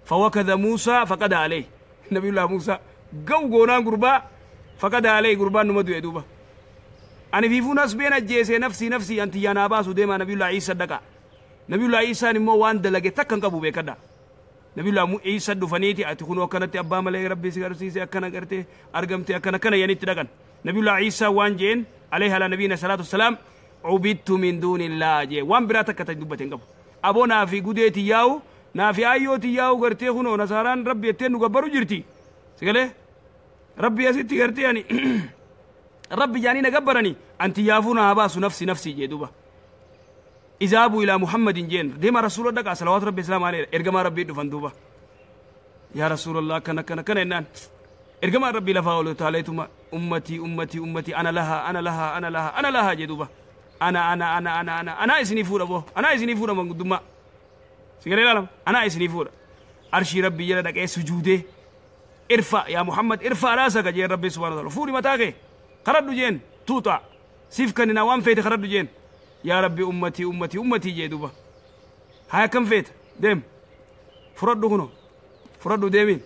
فوكذا موسى فقد عليه نبي الله موسى جو غونان قربا فقد عليه قربان نمدو يدوبا أنا في فوناس بين جيسي نفسي نفسي أنت يا ناباس وديما نبي الله عيسى دقا نبي الله عيسى نمو وان دلقي تكن قبو بكدا نبي الله عيسى دفنيتي أتكون وكانت أبا ملك ربي سيغرسيسي أكنا قرتي أرقمتي أكنا كنا يعني تدقن نبي الله عيسى وان جين عليه على نبينا صلاة والسلام عبدت من دون الله جي وان براتك تدوبتين قبو أبونا في قديتي ياو نافي أيوتي ياو قرتي خنو نصاران ربي يتنو قبرو جرتي سيقالي ربي يا ستي قرتي يعني ربي جاني نقبرني أنت يافونا أباس نفسي نفسي جدوبا إذابوا إلى محمد جين ديما رسول الله صلوات ربي السلام عليه إرجما ربي دفندوبا يا رسول الله كنا كنا كنا إنان إرجما ربي لفاولو تعاليتما أمتي أمتي أمتي أنا لها أنا لها أنا لها أنا لها جدوبا أنا أنا أنا أنا أنا أنا إسني فورا بو أنا إسني فورا من قدما سيقولي لا أنا إسني فورا أرشي ربي يلا دك سجوده ارفع يا محمد ارفع راسك جين ربي سبحانه وتعالى فوري متاكي خردو جين توطع سيف كان نوام فيت خردو جين يا ربي أمتي أمتي أمتي جيدوبا هاي كم فيت ديم فردو هنا فردو ديمين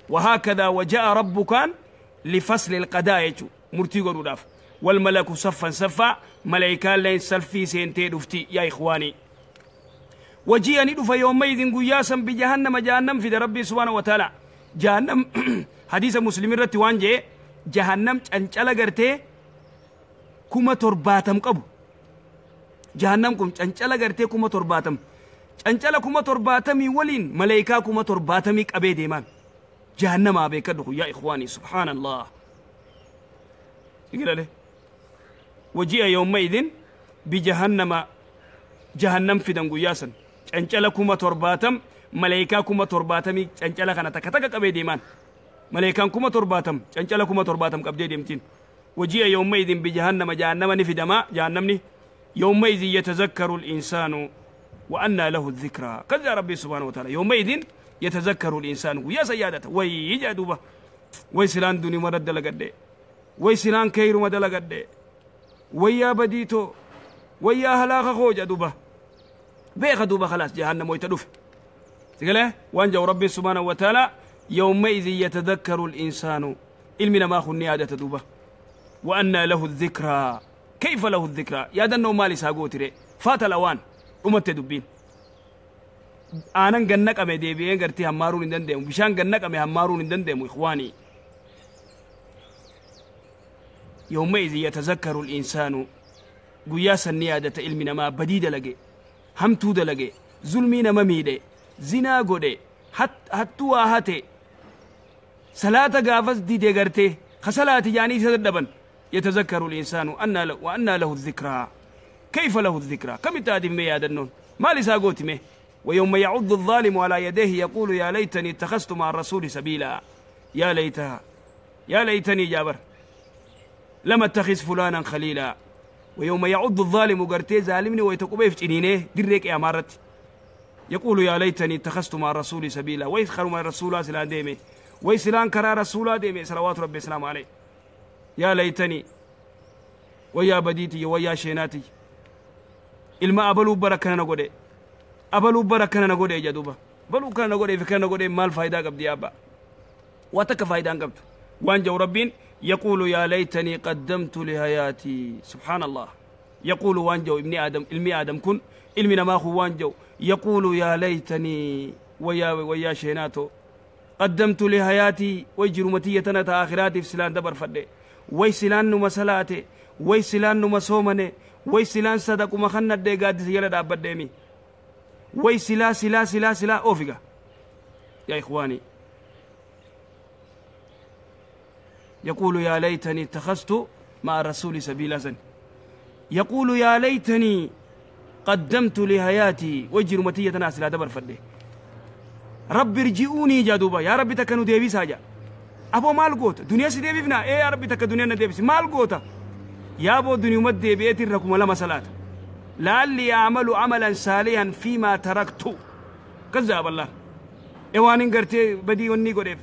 وهكذا وجاء ربك لفصل القضاء يجو مرتي قروداف والملك صفا صفا ملائكة لين سلفي سنتي دفتي يا إخواني وجيء ندف يومئذ قياسا بجهنم جهنم في ربي سبحانه وتعالى جهنم حديث مسلم رتي وانجي جهنم چنچلا غرتي 70,000 qabu. Jahannam kun cancala gartee 70,000. Cancala 70,000 waliin malaayikaa 70,000 qabee deemaan. Jahannamaa beekadhu yaa ikhwaanii subhaanallah. Igilale. Waji'a yawma idin bijahannama jahannam fidan guyyaa san. Cancala 70,000 malaayikaa 70,000 cancala kana takka takka qabee deemaan. Malaayikaan 70,000 cancala 70,000 qabdee deemtiin. Waji'a yawma idin bijahannama jahannama ni fidamaa jahannamni. يومئذ يتذكر الإنسان وأنى له الذكرى. كذا ربي سبحانه وتعالى يومئذ يتذكر الإنسان ويا سيادته ويجادوبه ويسلان دوني مرد لقد ويسلان كير مد لقد ويا بديتو ويا هلاك خوجا دوبه بيخ دوبه خلاص جهنم ويتدف تقول وانجو ربي سبحانه وتعالى يومئذ يتذكر الإنسان علمنا ما خني عادة دوبه وأنى له الذكرى. كيف له الذكرى؟ يا دنو مالي ساقوتري فات الأوان أمت دبين أنا جنك أمي ديبين قرتي همارون دندم بشان جنك أمي همارون دندم إخواني. يومئذ يتذكر الإنسان قياس النيادة علمنا ما بديد لقي همتود لقي ظلمين مميدي زنا قدي حتى هاتي صلاة قافز دي قرتي خسلات جاني سدبن. يتذكر الإنسان وأن له الذكرى. كيف له الذكرى؟ كم تادم مي هذا النون؟ ما لساقوت مي. ويوم يعض الظالم على يديه يقول يا ليتني اتخذت مع الرسول سبيلا. يا ليتها يا ليتني جابر لم اتخذ فلانا خليلا. ويوم يعض الظالم قرتي ظالمني ويتقبي في جنينه دريك يا مارت يقول يا ليتني اتخذت مع الرسول سبيلا. ويسخر مع الرسول سلان ديمي ويسلان كرا رسول ديمي صلوات ربي السلام عليه. يا ليتني ويا بديتي ويا شيناتي ilma abaluu bara kana na godhe abaluu bara kana na godhe jedhuba baluu kana na godhe fi kana na godhe maal faayidaa qabdi abba waa takka faayidaan qabdu waan jau rabbiin yaquulu yaa laytanii qaddamtu lihayaatii subhaanallah yaquulu waan jau ibni aadam ilmi aadam kun ilmi namaa kun waan jau yaquulu yaa laytanii wayyaa sheenaato qaddamtu lihayaatii way jirumatiyya tana ta aakhiraatiif silaan dabarfadhe way silaan numa salaate way silaan numa soomane way silaan sadaquma kannadhee gaaddisa jala dhaabbadheemi way silaa silaa silaa silaa oofiga yaa ikhwaanii يقول يا ليتني اتخذت مع الرسول سبيلا سن يقول يا ليتني قدمت لحياتي وجرمتية ناس لا دبر فده رب ارجعوني جادوبا يا ربي تكنو ديبي ساجا أبو مال قوت دنيا سيدي بنا إيه يا ربي تك دنيا نديبس مال قوتا يا أبو دنيا مد بيت الركم لا مسلات لعلي أعمل عملا صالحا فيما تركت كذاب الله إيوانين قرتي بدي وني قريف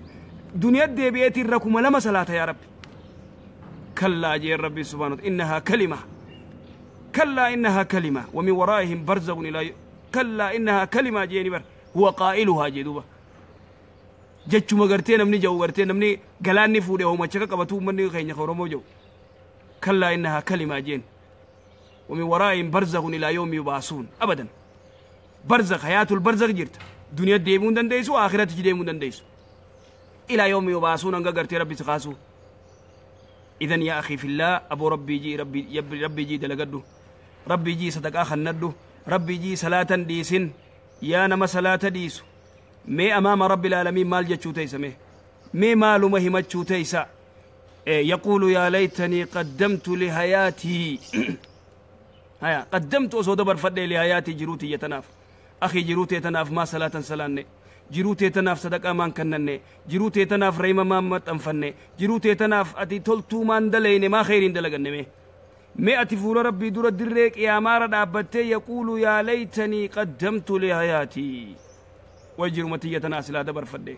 دنيا دي الركم لا مسلات يا رب كلا جي ربي سبحانه إنها كلمة كلا إنها كلمة ومن ورائهم برزخ إلى كلا إنها كلمة جيني بر هو قائلها جدوبا جتشو مغرتي نمني جو غرتي نمني غلاني فودي هو ما شكا قبتو مني خيني خورمو جو كلا إنها كلمة جين ومن ورائهم برزخ إلى يوم يبعثون أبدا برزخ حياة البرزخ جرت دنيا ديمون دنديسو آخرة ديمون دنديسو إلى يوم يبعثون أنك غرتي ربي سخاسو إذن يا أخي في الله أبو ربي جي ربي ربي جي دلقدو ربي جي صدق خندو ربي جي صلاة ديسن يا نما صلاة ديسو مي أمام رب العالمين مال جتشو تيسا مي مال مهمتشو تيسا يقول يا ليتني قدمت لحياتي هيا قدمت أسود برفدي لحياتي جروتي يتناف أخي جروتي يتناف ما صلاة سلاني jiruutee tanaaf sadaqaa maan kannanne jiruutee tanaaf reema maan maxxanfanne jiruutee tanaaf ati toltuu maan dalayne maa kheyriin dalaganne mee mee ati fuula rabbii dura dirree qiyaamaara dhaabbattee yaquulu yaa laytanii qaddamtu lihayaatii way jiruma tiyya tanaa silaa dabarfadhe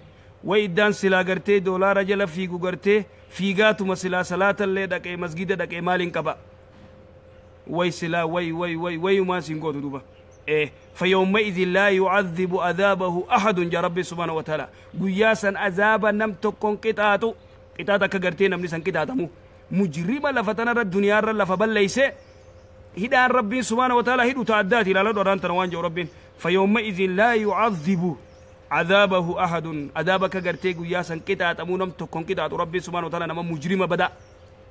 way iddaan silaa gartee doolaara jala fiigu gartee fiigaatuma silaa salaatallee dhaqee masgida dhaqee maaliin qaba way silaa way way way wayumaa siin gootu duba إيه فيومئذ لا يعذب عذابه أحد يا ربي سبحانه وتعالى قياسا عذابا نم تكون قطعته قطعتك كغرتين نم نسان قطعته مجرمة لفتنا الدنيا لفبل ليس هدى ربي سبحانه وتعالى هدو تعدات إلى لدوران تنوان جو ربي فيومئذ لا يعذب عذابه أحد عذابك كغرتي قياسا قطعته نم تكون قطعته ربي سبحانه وتعالى نم مجرمة بدأ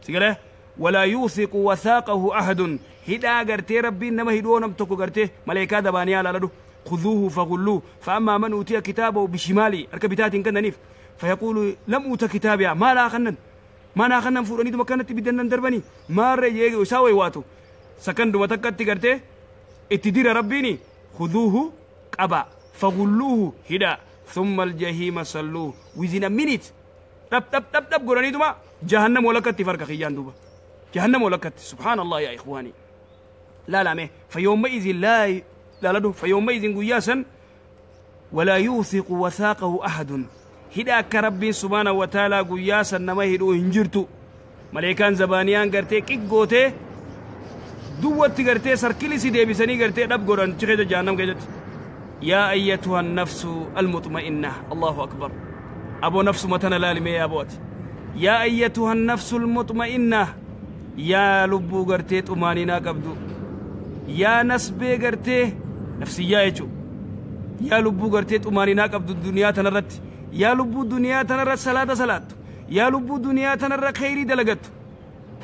سيقول ولا يوثق وثاقه أحد. هدا غرتي ربي نما هدو نم تكو غرتي ملائكة دبانيا لالدو خذوه فغلوه فأما من أوتي كتابه بشمالي أركبتات كننيف فيقول لم أوت كتابي ما لا خنن ما نا خنن فورني دو مكانت بدنن دربني ما ري يساوي واتو سكن دو متكت غرتي اتدير ربيني خذوه قبا فغلوه هدا ثم الجحيم صلوه within a minute تب تب تب تب غراني دوما جهنم ولكت فرق خيان دوبا جهنم ولكت. سبحان الله يا إخواني. لا لا مه فيومئذ لا لا لدو فيومئذ قياسا ولا يوثق وثاقه أحد. هداك ربي سبحانه وتعالى قياسا نما هدو هنجرتو ملائكان زبانيان قرتي كيك دوت قرتي سركلي سيدي بسني قرتي دب قران تخيج جهنم قجت. يا أيتها النفس المطمئنة. الله أكبر. أبو نفس متنا لالمي يا أبوات. يا أيتها النفس المطمئنة يا لبو قرتي طمانينا قبدو يا نسبي قرتي نفسية يجو يا لبو قرتي طمانينا قبدو الدنيا تنرت يا لبو دنيا تنرت صلاة صلاة يا لبو دنيا تنرت خيري دلقت.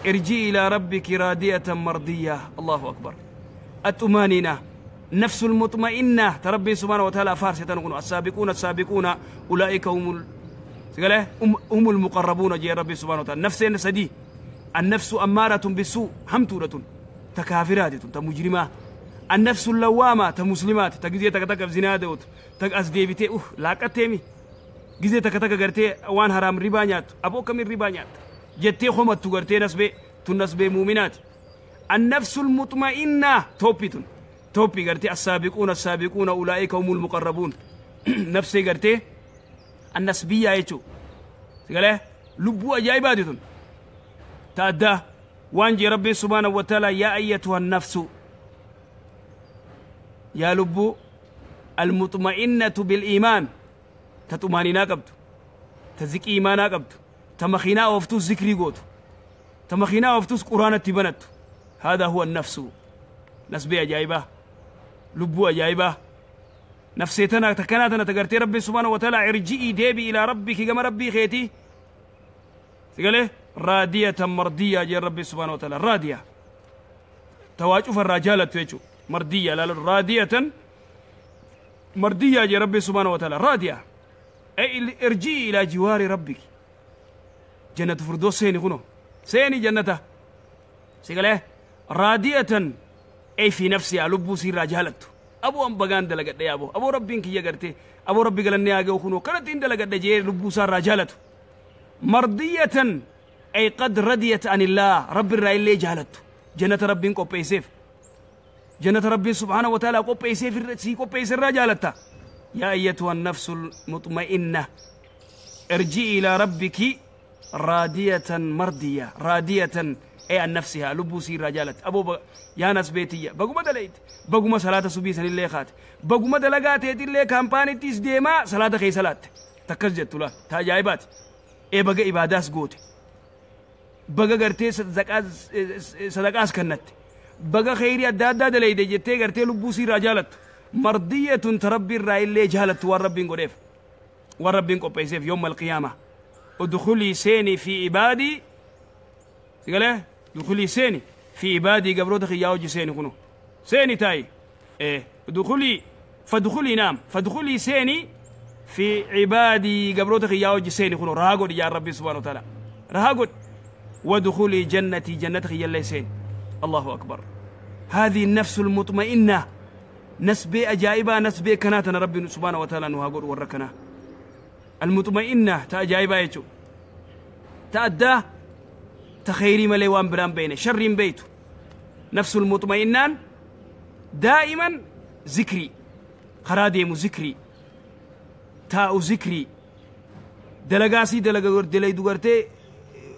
ارجي إلى ربك راضية مرضية. الله أكبر. الطمانينة النفس المطمئنة تربي سبحانه وتعالى فارسة نقول السابقون السابقون أولئك هم هم المقربون جي ربي سبحانه وتعالى. نفسين سدي النفس أمارة بالسوء همتورة تكافرات تمجرمة. النفس اللوامة تمسلمات تجزي تكتك زنادوت تك أسديبتي أوه لا كتيمي جزي تكتك قرتي وان حرام ربانيات أبو كم ربانيات جتي خمت تقرتي نسبة تنسبة مؤمنات. النفس المطمئنة توبيتون توبي قرتي السابقون السابقون أولئك هم المقربون. نفسي قرتي النسبية يجو قاله لبوا جايباتون تأدى وانجي ربي سبحانه وتعالى يا أيتها النفس يا لبو المطمئنة بالإيمان تطمئننا قبت تزك إيمانا قبت تمخينا وفتوس ذكري قوت تمخينا وفتوس قرآن تبنت. هذا هو النفس. نسبية جايبة لبو جايبة نفسيتنا تكناتنا تقرتي ربي سبحانه وتعالى ارجئي ديبي إلى ربك كما ربي خيتي سقاله راضية مرضية جي ربي سبحانه وتعالى. راضية تواجف الرجالة تيجو مرضية لا راضية مرضية جي ربي سبحانه وتعالى. راضية أي ارجئي إلى جوار ربك جنة فردوس سيني خنو سيني جنته سقاله راضية أي في نفسي ألبو سير رجالته أبو أم بغان دلقت يا أبو أبو ربي إنك يا أبو ربي قال إني أجو خنو كانت إن دلقت جير لبو سار رجالته. مرضية أي قد رضيت عن الله رب الرأي اللي جهلته جنة ربي قبي سيف جنة ربي سبحانه وتعالى قبي سيف سي قبي سيف رجالته. يا أيتها النفس المطمئنة ارجعي إلى ربك راضية مرضية. راضية أي عن نفسها لبوسي رجالت أبو يا ناس بيتية بقوم دليت بقوم صلاة سبي سن الله خات بقوم دلقات يدي الله كامباني تيس ديما صلاة خي صلاة تكزجت لا تاجايبات إيه بقى إباداس قوت بقى قرتي صدقاس كنت بقى خيري أدادا دليت جتة قرتي لبوسي رجالت مرضية تربي الرأي اللي جهلت والرب قريف والرب قبيسيف يوم القيامة. ادخلي سيني في عبادي سقاله دخلي سيني في عبادي قبرو دخي ياوجي سيني خنو سيني تاي إيه دخلي فدخلي نام فدخلي سيني في عبادي قبرو دخي ياوجي سيني خنو راقود يا ربي سبحانه وتعالى راقود ودخلي جنتي جنتك يلا سيني. الله أكبر. هذه النفس المطمئنة نسبة أجائبة نسبة كناتنا ربي سبحانه وتعالى نهاقود وركنا المطمئنة تأجائبة يجو تأدى تخيري مليوان بران بينه شر بيته. نفس المطمئنان دائما ذكري قراديم ذكري تاء ذكري دلقاسي دلقا دلي دوغرتي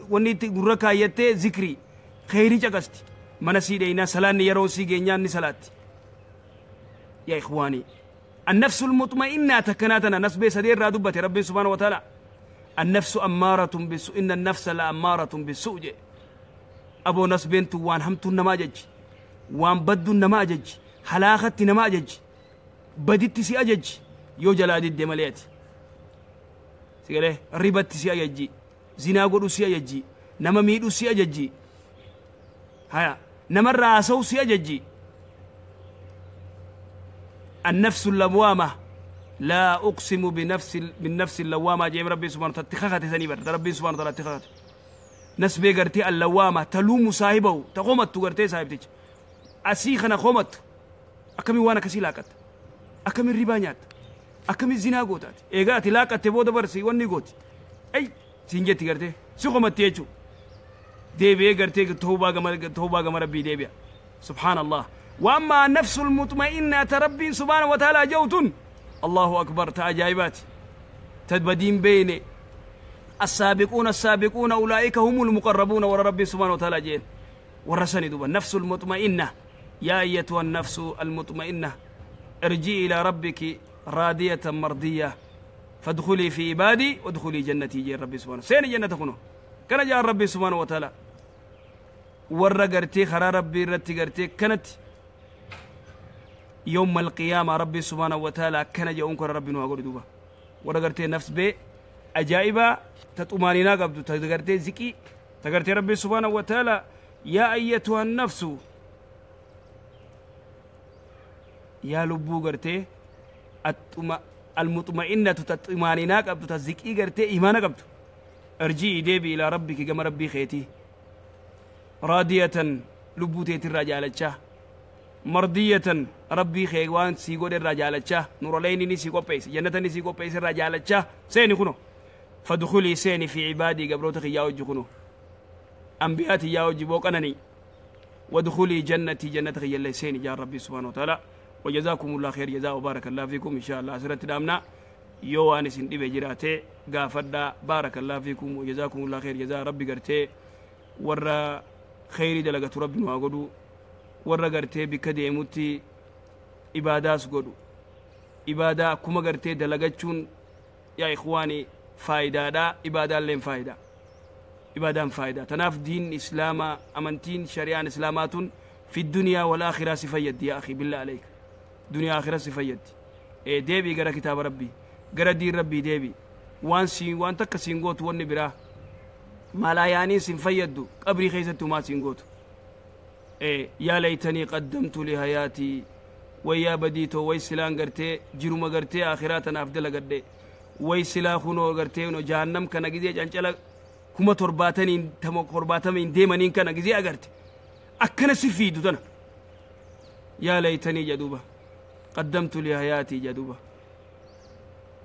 ونيتي غركا يتي ذكري خيري جاكستي منسي دينا سلان يروسي جينيان سلات. يا إخواني النفس المطمئنة تكناتنا نسبة سدير رادبة ربي سبحانه وتعالى. النفس أمارة بالسوء إن النفس لأمارة بالسوء. أبو نسبين وان همت النماجج وان بدو النماجج حلاخة نماجج بدت سي أجج يوجل عدد مليات سيقاله ربت سي أجج زنا قدو سي أجج نما ميدو سي أجج Haya namarraa haasa'u si ajajji. النفس اللوامة لا أقسم بنفس بالنفس اللوامة جاي ربي سبحانه وتعالى تخخت ثاني بر ربي سبحانه وتعالى تخخت نسبة قرتي اللوامة تلوم صاحبه تقومت تقرتي صاحبتك أسيخنا قومت أكمي وانا كسي لاقت أكمي الربانيات أكمي الزنا قوتات إيقاتي لاقت تبود برسي وني قوت أي سنجتي قرتي سقومت تيجو ديبي قرتي توبة توبة قم ربي ديبي سبحان الله. وأما النفس المطمئنة ربي سبحانه وتعالى جوت الله أكبر تعجيبات تدبدين بين السابقون السابقون أولئك هم المقربون ورا ربي سبحانه وتعالى جين ورسني دوبا النفس المطمئنة يا أيتها النفس المطمئنة ارجعي إلى ربك راضية مرضية فادخلي في عبادي وادخلي جنتي جين ربي سبحانه سين جنة كنو كان جاء ربي سبحانه وتعالى ورا قرتي خرا ربي رتي قرتي كانت يوم القيامة ربي سبحانه وتعالى كان جاء أنكر ربي نوع دوبا ورا قرتي نفس بي أجائبة تطمانينا قبض تقرتي زكي تقرتي ربي سبحانه وتعالى يا أيتها النفس يا لبو قرتي المطمئنة تطمانينا قبض تزكي قرتي إيمانا قبض ارجعي ديبي إلى ربك كما ربي خيتي راضية لبوتي الرجالة مرضية ربي خيوان سيقول الرجالة نور ليني نسي قبيس جنة نسي قبيس الرجالة سيني كنو فادخلي سيني في عبادي قبروتك يا كنو أنبياتي يا وجبوك أنني وادخلي جنتي جنتك يلا سيني جار ربي سبحانه وتعالى. وجزاكم الله خير جزاء وبارك الله فيكم إن شاء الله سرت دامنا يواني سندي بجراتي غافدا بارك الله فيكم وجزاكم الله خير جزاء ربي قرتي ورا خيري دلقة ربي نواغدو ورا قرتي بكديموتي إباداس قدو إبادة كما قرتي دلقتشون يا إخواني فايدة دا إبادة لين فايدة إبادة فايدة تناف دين إسلاما أمنتين شريان إسلامات في الدنيا والآخرة سفيد يا أخي بالله عليك دنيا آخرة سفيد إيه ديبي قرأ كتاب ربي قرأ دين ربي ديبي وان سين وان تك سينغوت ون برا ما لا يعني سنفيدو قبري خيستو ما سينغوت إيه يا ليتني قدمت لحياتي ويا بديتو ويسلان قرتي جرم قرتي آخراتنا أفضل قدي ويسلا خنو قرتي ونو جهنم كان قزي جانجلا كما ترباتنين تمو قرباتمين ديمانين كان قزي أقرتي أكنا سفيدو تنا يا ليتني جدوبة قدمت لحياتي جدوبة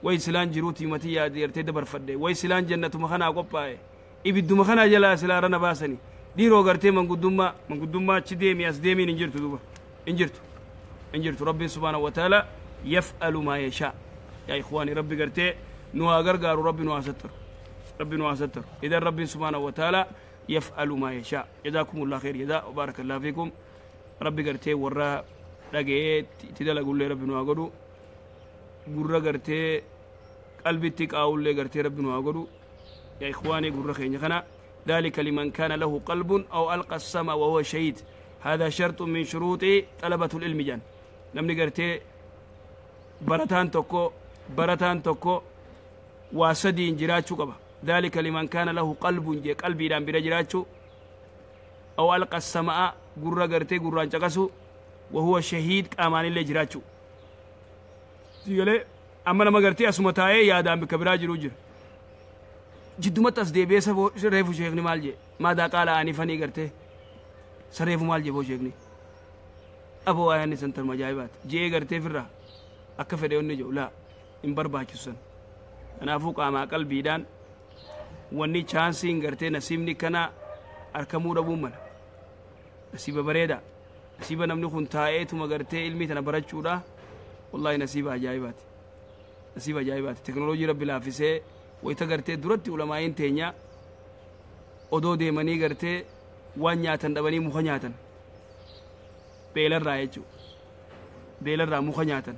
ويسلان جروتي متي يا ديرتي دبر فدي ويسلان جنة مخنا قباي إبدو مخنا جلا سلارنا باسني ديرو قرتي من قدوما من قدوما تشديمي أسديمي نجرتو دوبا انجرتو انجرتو ربي سبحانه وتعالى يفعل ما يشاء يا إخواني ربي قرتي نوا غرغار ربي نوا ستر ربي نوا ستر إذا ربي سبحانه وتعالى يفعل ما يشاء. جزاكم الله خير جزاء وبارك الله فيكم. ربي قرتي ورا لقيت تدل أقول لي ربي نوا قدو قرة قرتي قلبي تك أقول لي قرتي ربي نوا قدو يا إخواني قرة خيني خنا ذلك لمن كان له قلب أو ألقى السمع وهو شهيد هذا شرط من شروط طلبة العلم جان نمني قرتي برتان توكو برتان توكو واسدين جراتشو قبا ذلك لمن كان له قلب جي قلبي دان برجراتشو أو ألقى السماء قرة قرتي قران شقسو وهو شهيد أمان اللي جراتشو سيقولي أما لما قرتي أسمتاي يا دام بكبراج روجر جدو ما تصدي بيسا ريفو شيخني مالجي ماذا قال آنفني قرتي سريفو مالجي بو شيخني أبو آياني سنتر مجايبات جي قرتي فرا أكفر يوني جو لا إن برباچسن أنا فوق أما قلبي دان واني چانسين قرتي نسيمني كنا أركمو ربو من نسيبة بريدة نسيبة نمني خون تايتو ما قرتي علمي تنا برچو دا والله نسيبة عجائبات نسيبة عجائبات تكنولوجي ربي لافسه ويتا قرتي درتي علماء تينيا odoo deemanii gartee waan nyaatan dhabanii muka nyaatan beelarraa jechuudha beelarraa muka nyaatan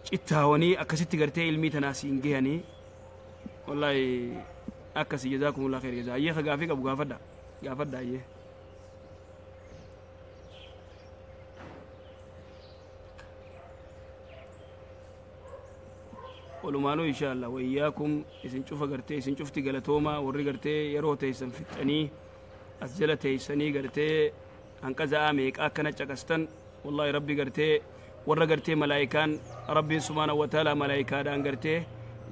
cittaawanii akkasitti gartee ilmii tanaa siin gahanii wallaahi akkasii jazaakumullah khayr jazaa ayyee ka gaafii qabu gaafadha gaafadha ayyee. Walumaanuu insha Allah wayyaakum isin cufa gartee isin cufti galatoomaa warri gartee yeroo teessan fixxanii as jala teessanii gartee hanqa za'aa meeqa akkana caqastan wallaahi rabbi gartee warra gartee malaayikaan rabbiin subhaanahu wa ta'ala malaayikaadhaan gartee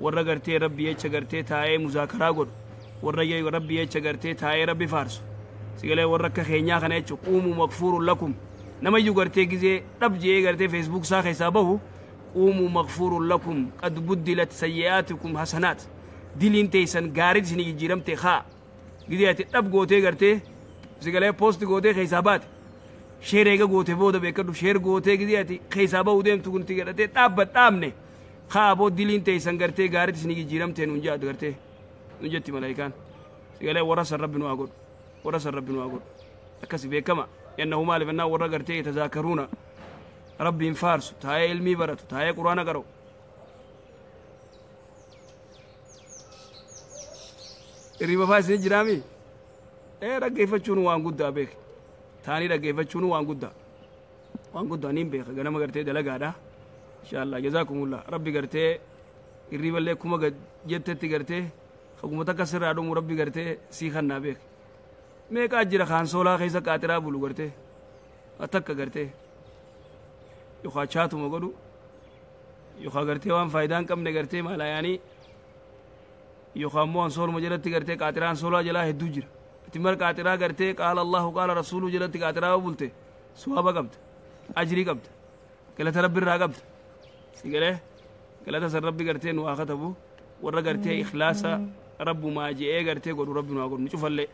warra gartee rabbi jecha gartee taa'ee muzaakaraa godhu warra rabbi jecha gartee taa'ee rabbi faarsu sigalee warra akka keenyaa kana jechu quumuu makfuurun lakum namayyuu gartee gizee dhab je'ee gartee feesbuuk isaa keessaa bahu quumuu makfuurun lakum qad buddilat sayyi'aatikum hasanaat diliin teessan gaarii isinii jijjiiramte haa gizee ati dhab gootee gartee sigalee poosti gootee keessaa baate sheer eega goote booda beekadhu sheer gootee gizee ati keessaa bahuu deemtu kun itti godhatee dhaabbat dhaabne haa aboo diliin teessan gartee gaariitti isinii jijjiiramte nuun jaatu gartee nuun jetti malaayikaan sigalee warra san rabbi nu haa godhu warra san rabbi nu haa godhu akkasi beekama innahu maaliif ennaa warra gartee yatazaakaruuna rabbiin faarsu taa'ee ilmii baratu taa'ee quraana qara'u hirriba faa isin jiraami ee dhaggeeffachuun waan guddaa beek taanii dhaggeeffachuun waan guddaa waan guddaa niin beeka ganama gartee dalagaadha insha Allah jazaakumullah rabbi gartee hirriballee kuma jettetti gartee haguma takka sirraa dhumu rabbi gartee sii kannaa beek meeqaa jira kaansoolaa keessa qaaxiraa bulu gartee takka gartee yookaan chaatuma godhu yookaan gartee waan faayidaa hin qabne gartee maalayaanii yookaan immoo ansooluma jalatti gartee qaaxiraa ansoolaa jalaa hedduu jira ati mar qaaxiraa gartee qaala Allahu qaala rasuuluu jalatti qaaxiraa bulte suwaaba qabda ajrii qabda galata rabbi irraa qabda si galee galata san rabbi gartee nu haa katabu warra gartee ikhlaasa rabbumaa je'ee gartee godhu rabbi nu haa godhu nu cufallee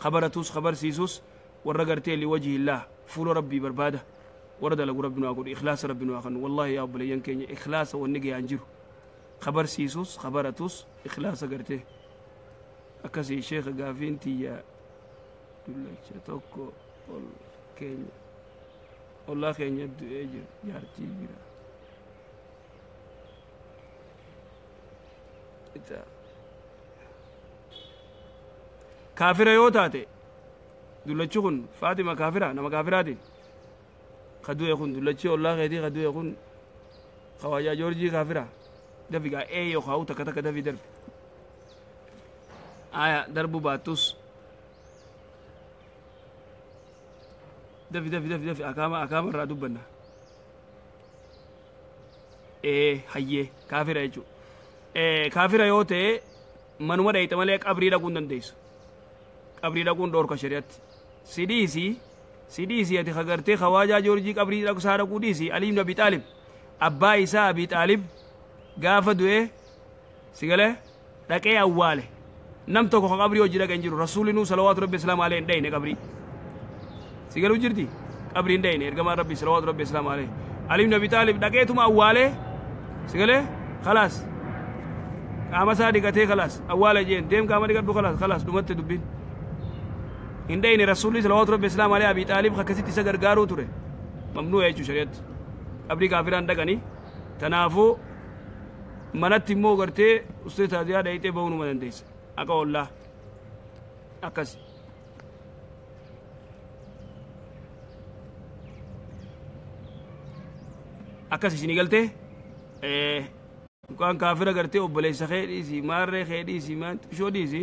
khabaratus khabarsiisus warra gartee liwajhillaah fuula rabbii barbaada warra dalagu rabbi nu haa godhu ikhlaasa rabbi nu haa kennu wallaahi yaa obboleeyyan keenya ikhlaasa wanni gayaan jiru khabarsiisus khabaratus ikhlaasa gartee akkasii sheekha gaafiin tiyya dullacha tokko ol keenya ollaa keenya du'ee jiru jaartii bira kaafira yoo taate dullachi kun Faatima kaafira nama kaafiraati ka du'e kun dullachi ollaa keetii ka du'e kun kawaajaa Joorjii kaafira dafi gaa ee yookaan takka takka dafi darbi aya darbu baattus dafi dafi dafi dafi akaama akaama irraa dubbanna ee hayyee kaafira jechuudha kaafira yoo ta'e manuma dhayite malee qabrii dhaquu hin dandeessu qabrii dhaquun dhoorka shari'atti si dhiisi si dhiisi ati kagartee kawaajaa Joorjii qabrii isaa dhaquu dhiisi Ali ibn Abi Xaalib abbaa isaa Abi Xaalib gaafa du'e si galee dhaqee awwaale nam tokko ka qabrii hojii dhaqe hin jiru rasuulinuu salawaatu rabbi islaam alayhi hin dhayne qabrii si galuu jirti qabrii hin dhayne ergamaan rabbi salawaatu rabbi islaam alayhi Ali ibn Abi Xaalib dhaqeetuma awwaale si galee khalaas qaama isaa dhiqatee khalaas awwaale jeen deem qaama dhiqadhu khalaas khalaas dhumatte dubbiin hin dhayne rasuulli salawaatu rabbi islaam alayhi Abi Xaalib akkasitti isa gargaaruu ture mamnuu'a jechuu shari'atti qabrii kaafiraan dhaqanii tanaafuu manatti immoo gartee ustee taaziyaa dhayitee bahuu numa dandeessa akka ollaa akkas akkas isinii galtee mukaan kaafira gartee obboleessa kee dhiisi maarree kee dhiisi maan xiqqishoo dhiisi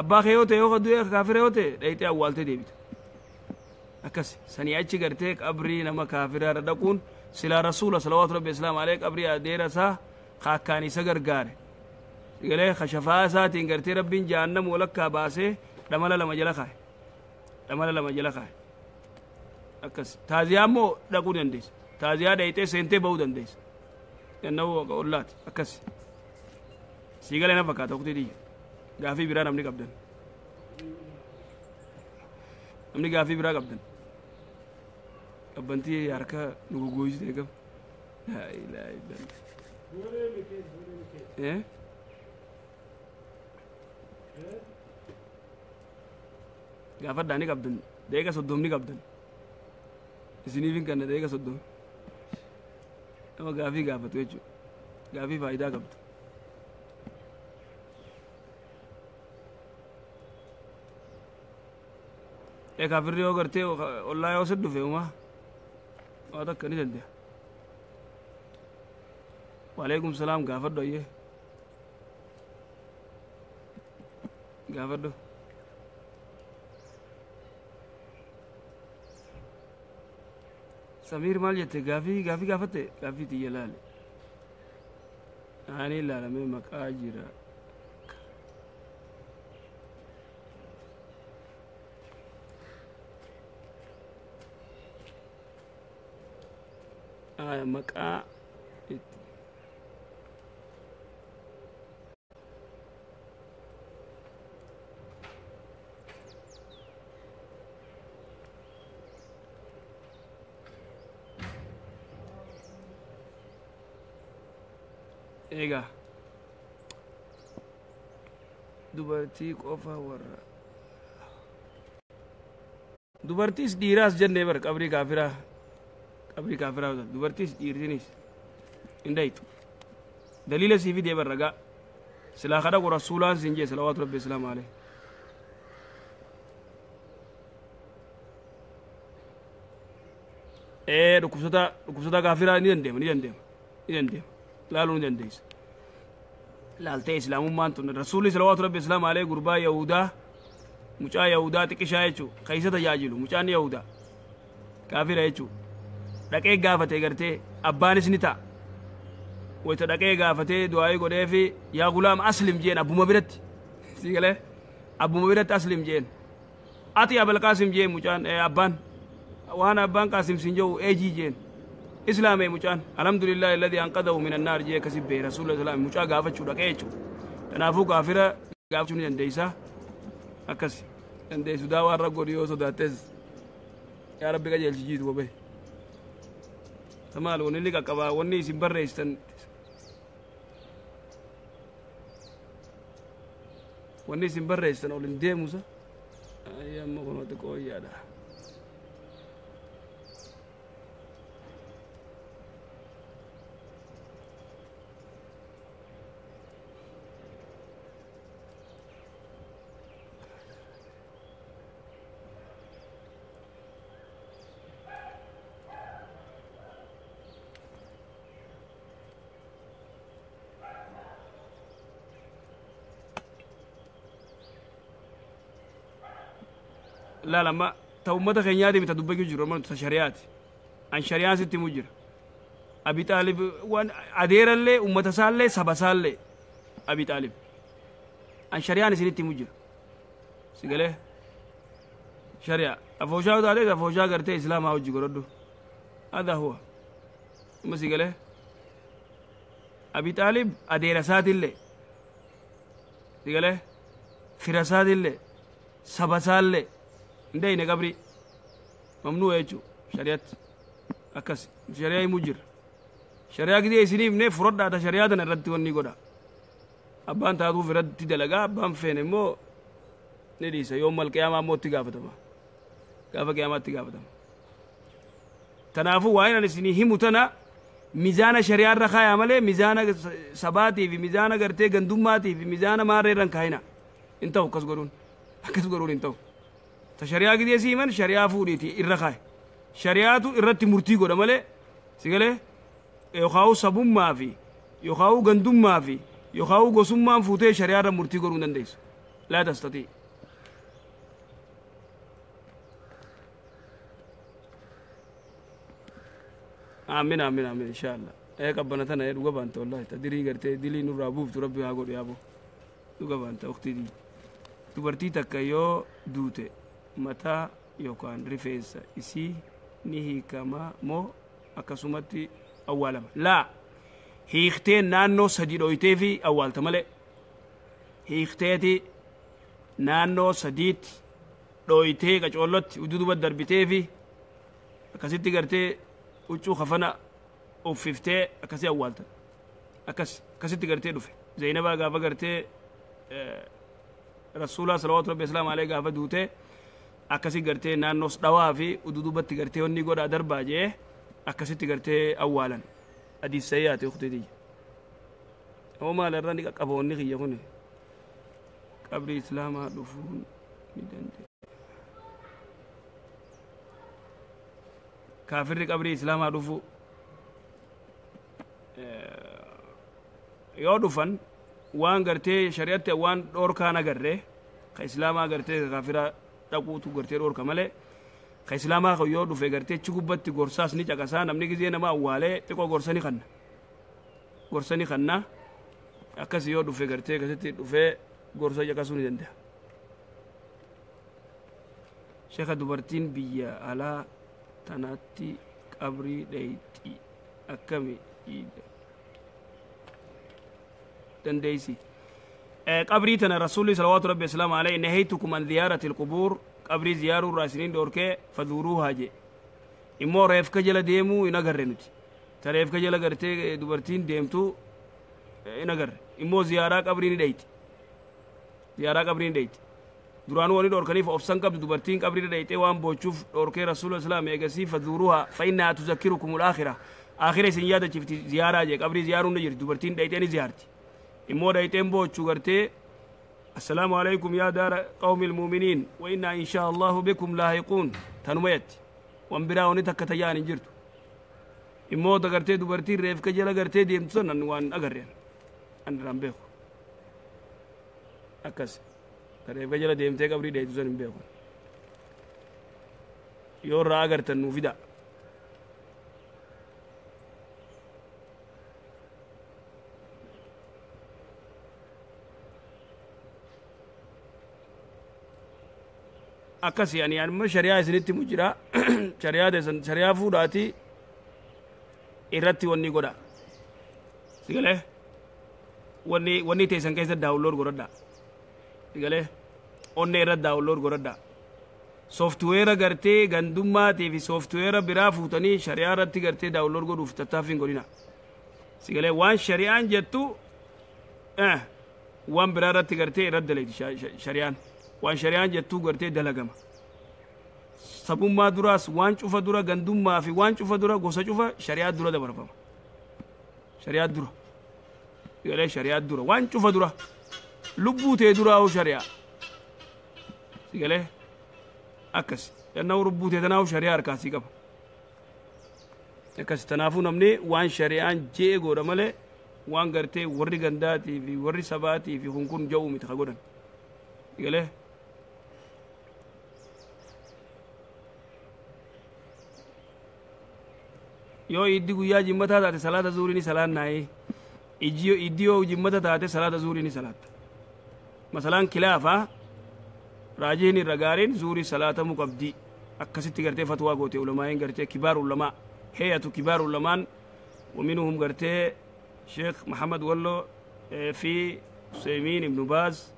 abbaa kee yoo ta'e yoo du'e kaafira yoo ta'e dhayitee awwaaltee deebita akkas sanii achi gartee qabrii nama kaafiraa irra dhaquun silaa rasuula salawaatu rabbi islaam alayhi qabrii adeera isaa ka akkaan isa gargaare galee ka shafaa isaatiin gartee rabbiin jahannam walakkaa baasee dhamala lama jala kaa'e dhamala lama jala kaa'e akkas taaziyaa immoo dhaquu dandeessa taaziyaa dhayitee seentee bahuu dandeessa yanna'uu ollaati akkas sii galee na fakkaata waqtii dhiyya gaafii biraa namni qabdan namni gaafii biraa qabdan qabbantii harka nu goggooysite gam laa ilaaha illallah gaafadhaa ni qabdan daqiiqa 30 ni qabdan isiniif hin kanna daqiiqa 30 nama gaafii gaafatu jechuudha gaafii faayidaa qabdu ee kaafirri yoo gartee ollaa yoo si dhufe uma waa takka ni danda'a. Waalaikum salaam gaafadhu ayyee gaafadhu. Samiir maal jette gaafii gaafii gaafatte gaafii tiyya laale. Ani ilaalamee maqaa jira. Maqaa itti. Egaa dubartii qofa warra dubartiis dhiiraas jennee bar qabrii kaafiraa qabrii kaafiraa dubartiis dhiirtinis hin dhayitu daliila sii fidee bar ragaa silaa kadhaqu rasuulaan siin jee salawaatu rabbi islaamu aleyh. Dhukkubsata dhukkubsata kaafiraa ni dandeema ni dandeema ni dandeema laaluu ni dandeessa. Laaltee islaamummaan tun rasuulli salawaatu rabbi islaamu aleyh gurbaa yahudaa mucaa yahudaa xiqqishaa jechuu keessa tajaajilu mucaan yahudaa kaafira jechuu dhaqee gaafatee gartee abbaanis ni ta'a wayita dhaqee gaafatee du'aayii godheefi yaa gulaam aslim jeen abbuma biratti sii galee abbuma biratti aslim jeen ati abal qaasim jeen mucaan abbaan waan abbaan qaasim siin jedhu eejii jeen islaamee mucaan alhamdulillahi alladhi anqadahu min annaar jee akkasi bee rasuula islaam mucaa gaafachuu dhaqee jechuu kanaafuu kaafira gaafachuu ni dandeeysa akkas dandeessu daawaa irra godhi yoo sodaattes yaa rabbi qajeelchi jiitu bobe samaal wanni ni qaqqabaa wanni isin barreessitan wanni isin barreessitan ol hin deemusa amma kunoo xiqqoo wayyaadha. لا لما تا keenyaati mita dubbachuu jiru amma ta shari'aati an shari'aan sitti himu jira Abi Xaalib waan adeerallee ummata isaallee saba isaallee Abi Xaalib an shari'aan isinitti himu jira si galee shari'a afooshaa utaalee afooshaa gartee islaamaa hojii godhadhu هذا هو amma si galee Abi Xaalib adeera isaatillee si galee fira isaatillee saba isaallee ndeyne qabri mamnuu jechuu shari'atti akkas shari'aa himuu jira shari'aa gidee isinii himnee fudhadhaata shari'aa tana irratti wanni godha abbaan taatuuf irratti dalagaa abbaan feene immoo ni dhiisa yoo mal qiyaamaa immoo itti gaafatama gaafa qiyaamaa itti gaafatama tanaafuu waa'een ani isinii himu tana mizaana shari'aa irra kaayaa malee mizaana sabaatii fi mizaana gartee gandummaatii fi mizaana maarree irra hin kaayina hin ta'u akkas godhuun akkas godhuun hin ta'u. Ta shari'aa gidee si himan shari'aa fuudhiiti irra kaaye shari'aatu irratti murtii godha malee si galee yookaan sabummaa fi yookaan gandummaa fi yookaan gosummaan fuutee shari'aa irra murtii godhuu hin dandeessu laa tastatii. Amiin amiin amiin inshaallah. Qabbana tana dhuga baanta wallahi ta dirii gartee dilii nurraa buuftu rabbi haa godhu yaaboo dhuga baanta waqtii dubartii takka yoo duute mataa yookaan rifeensa isii ni hiikama moo akkasumatti awwaalama laa hiiktee naannoo sadi dhoytee fi awwaalta malee hiikteeti naannoo sadiitti dhoytee qacoollotti duduba darbitee fi akkasitti gartee huccuu kafana uffiftee akkasii awwaaltan akkas akkasitti gartee dhufe Zaynabaa gaafa gartee rasuulaa salawaatu rabbi islaam alee gaafa duutee akkasi gartee naannoos dhawaa fi ududubatti gartee wanni godhaa darbaa jee akkasitti gartee awwaalan hadiis sayyaate ukhti tiyya oo maal irra ni qaqqaba wanni kiyya kun qabri islaamaa dhufuun ni dandeenya kaafirri qabrii islaamaa dhufu Yoo dhufan waan gartee shari'atti waan dhoorkaan agarree ka islaamaa gartee ka kaafiraa dhaquutu gartee dhoorka malee ka islaamaa kan yoo dhufe gartee achi gubbatti gorsaas ni caqasaa. Namni gizee nama awwaalee xiqqoo gorsa ni kanna, gorsa ni kanna. Akkas yoo dhufe gartee akkasitti dhufee gorsa caqasuu ni danda'a. Sheeka, dubartiin biyya alaa tanatti qabrii dheeyxi akkami dandeeysi? Qabrii tana Rasuulli salawaatu rabbi wasalaamu alayhi نهيتكم عن زيارة القبور, qabrii ziyaaruu irraa isiniin dhoorkee, فزوروها je. Immoo reefka jala deemuu hin agarre nuti. Ta reefka jala gartee dubartiin deemtu hin agarre. Immoo ziyaaraa qabrii ni dheeyti, ziyaaraa qabrii ni dheeyti. Duraanuu wani dhoorkaniif obsan qabdu dubartiin qabrii dheeyxee waan boochuuf dhoorkee Rasuula islaam. Eegasii فزوروها فإنها تذكركم الآخرة, aakhira isin yaadachiifti ziyaaraa jee. Qabrii ziyaaruun ni jirti, dubartiin dheeyxee ni ziyaarti. Immoo dheeyxeen boochuu gartee السلام عليكم يا دار قوم المؤمنين وإنا إن شاء الله بكم لاحقون tanuma jetti. Wan biraa wani takka tayyaan hin jirtu. Immoo gartee dubartiin reefka jala gartee deemtu san waan agarreen an irraan beeku akkas. Reefka jala deemtee qabrii dheeytu san hin beeku. Yoo irraa agartan nuu fida. Akkas ani amma shari'aa isinitti mu jira. Shari'aa teessan shari'aa fuudhaati irratti wanni godha sigalee wanni teessan keessa download godhadha sigalee onnee irratti download godhadha. Software gartee gandummaatii fi software biraa fuutanii shari'aa irratti gartee download godhuuf tattaaffii hin godhina sigalee. Waan shari'aan jettu waan biraa irratti gartee irratti dalayti. Shari'aan waan shari'aan jettuu gartee dalagama. Sabummaa duraas, waan cufa dura, gandummaa fi waan cufa dura, gosa cufa shari'aa dura dabarfama. Shari'aa dura sigalee, shari'aa dura, waan cufa dura, lubbuu tee duraa'u shari'aa sigalee. Akkas yannaa lubbuu tee tanaafu shari'aa harkaasii qaba akkas. Tanaafuu namni waan shari'aan jee godha malee waan gartee warri gandaatii fi warri sabaatii fi kun kun ja'uu miti ka godhan sigalee. Yoo iddi guyyaa jimmataa taate salaata zuurii ni salaannaayee. Iddi yoo jimmata taate salaata zuurii ni salaatta. Masalaan kilaafaa raajiin irra gaariin zuurii salaatamuu qabdi. Akkasitti gartee fatwaa goote ulamaa'in gartee kibaar ulamaa, هيئة كبار ulamaan ومنهم gartee شيخ محمد ولو في سيمين ابن باز,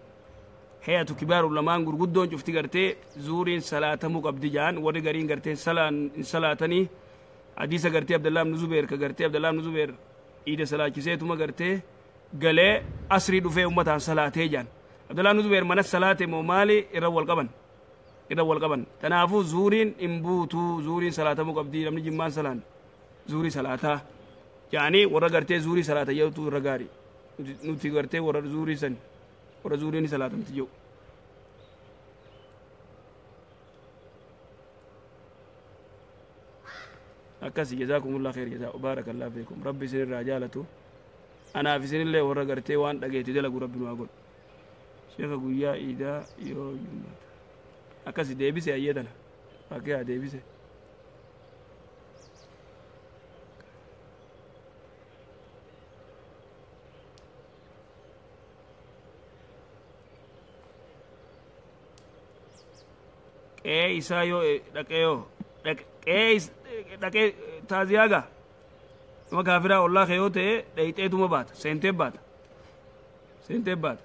هيئة كبار ulamaan gurguddoon cufti gartee zuuriin salaatamuu qabdi jaan. Warri gariin gartee salaan hin salaatanii hadiisa gartee Abdallah ibn Zubeer ka gartee Abdallah ibn Zubeer iida salaachiseetuma gartee galee asrii dhufee ummataan salaatee jaan. Abdallah ibn Zubeer mana salaate moo maali? Irra wal qaban, irra wal qaban. Tanaafuu zuuriin hin buutuu, zuuriin salaatamuu qabdii, namni jimmaan salaan zuurii salaataa jaanii warra gartee zuurii salaata jedhutu irra gaarii. Nuti gartee warra zuurii san, warra zuuriin salaatamti jedhu. Akkasi. جزاكم الله خير جزاء, بارك الله فيكم. Rabbi isin irraa jaalatu. Anaaf isinillee warra gartee waan dhageetti dalagu rabbi nu haa godhu. Sheeka, guyyaa iidaa yoo jummata akkasi deebise ayyee tana fakkee haa deebise. Qe'ee isaa yoo dhaqee, yoo qe'ee dhaqee taaziyaa gaa nama kaafiraa ollaa kee yoo ta'e dheyxeetuma baata, seentee baata, seentee baata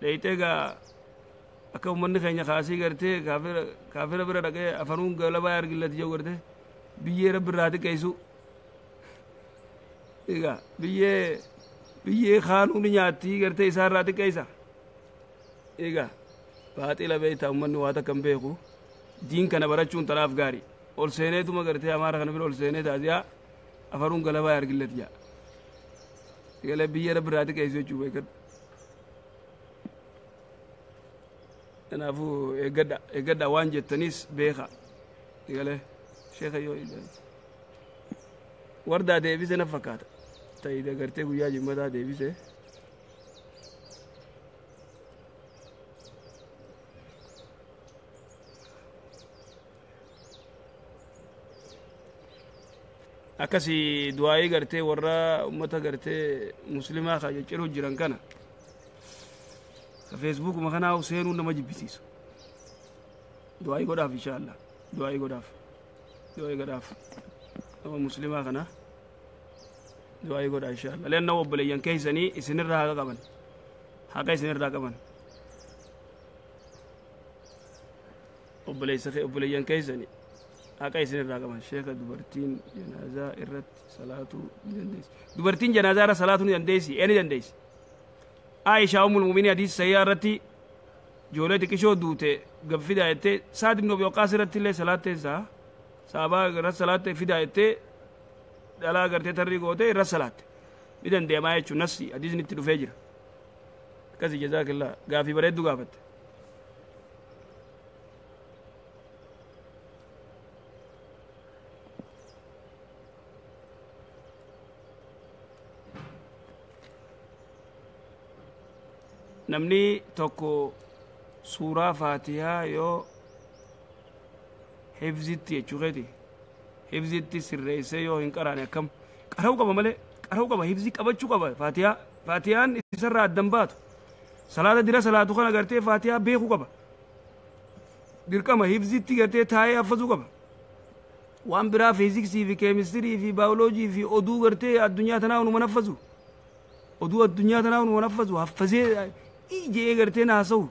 dheyxee gaa. Akka ummanni keenya kaasii gartee kaafira bira dhaqee afanuun galabaa argillati jedhu gartee biyyee rabbi irraa xiqqeessu. Egaa biyyee kaanuu ni nyaatti gartee isaa irraa xiqqeessa. Egaa baaxila beektaa, ummanni waa takka hin beeku. Diin kana barachuun tanaaf gaarii. Ol seeneetuma gartee amaara kana bira ol seenee taaziyaa afaruun galabaa argillati jedha. Galee biyyee rabbi irraa xiqqeessu jechuu beekadhu. Kanaafuu eeggadha, eeggadha, waan jettanis beeka. Galee sheeka yoo wardaa deebise na fakkaata ta'ida gartee guyyaa jimmataa deebise. Akkasii du'aayii gartee warra ummata gartee muslimaa ka cicciruu jiran kana ka feesbuukuma kanaa seenuu nama jibbisiisu. Du'aayii godhaaf insha Allah, du'aayii godhaaf, du'aayii godhaaf nama muslimaa kana du'aayii godhaa insha Allah. Leenna obboleeyyan keessanii isinirraa haqa qaban, haqa isinirraa qaban. Obboleessa obboleeyyan keessanii haqa isinirraa qaban. Sheeka, dubartiin janaazaa irratti salaatuu ni dandeessi? Dubartiin janaazaa irra salaatuu ni dandeessi? Ee, ni dandeessi. Aishaa ummul mu'miniin hadiisa sayyaa irratti ijoollee xiqqishoo duute gab fidaa jettee, Saad ibn Abi Waqqaas irratti illee salaattee, isaa saabaa irratti salaattee fidaa jettee, dhalaa gartee tarrii gootee irra salaatte. Ni dandeemaa jechuun nassi hadiisni itti dhufee jira. Akkasi, jazaakillah, gaafii bareedduu gaafatte. Namni tokko suuraa Faatihaa yoo hifzitti jechuu keeti, hifzitti sirreessee yoo hin qaraane akkam? Qara'uu qaba malee, qara'uu qaba, hifzii qabachuu qaba. Faatihaa, Faatihaan isarraa addan baatu. Salaata dira salaatu kana gartee Faatihaa beekuu qaba. Dirqama hifzitti gartee taa'ee haffazuu qaba. Waan biraa fiiziksii fi keemistirii fi baayoloojii fi oduu gartee addunyaa tanaa hunuma naffazu, oduu addunyaa tanaa hunuma naffazu, haffazee ijee gartee naasa'u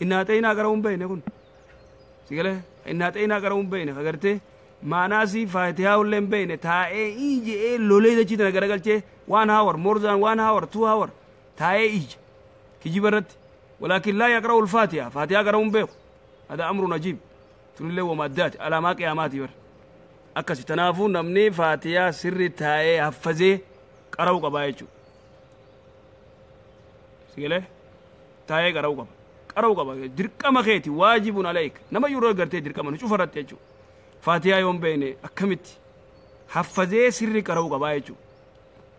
innaa xeeyinaa qara'uu hin beekne kun sigalee innaa xeeyinaa qara'uu hin beekne ka gartee maanaasii Faatihaa illee hin beekne taa'ee ijee lolee dachii tana garagalchee 1 hour, more than 1 hour, 2 hour taa'ee ija kijiba irratti, walaakin laa yaqra'u al-faatiha, Faatihaa qara'uu hin beeku. Hada amrun ajiib. Tunillee wama addaati, alaamaa qiyaamaati bar. Akkasi, tanaafuu namni Faatihaa sirri taa'ee haffazee qara'uu qabaa jechuudha. Sigalee taa'ee qara'uu qaba, qara'uu qaba. Dirqama keeti, waajibun alayk, nama yeroo gartee dirqama nu cufa irratti jechuudha. Faatihaa yoo hin beekne akkamitti? Haffazee sirri qara'uu qabaa jechuudha.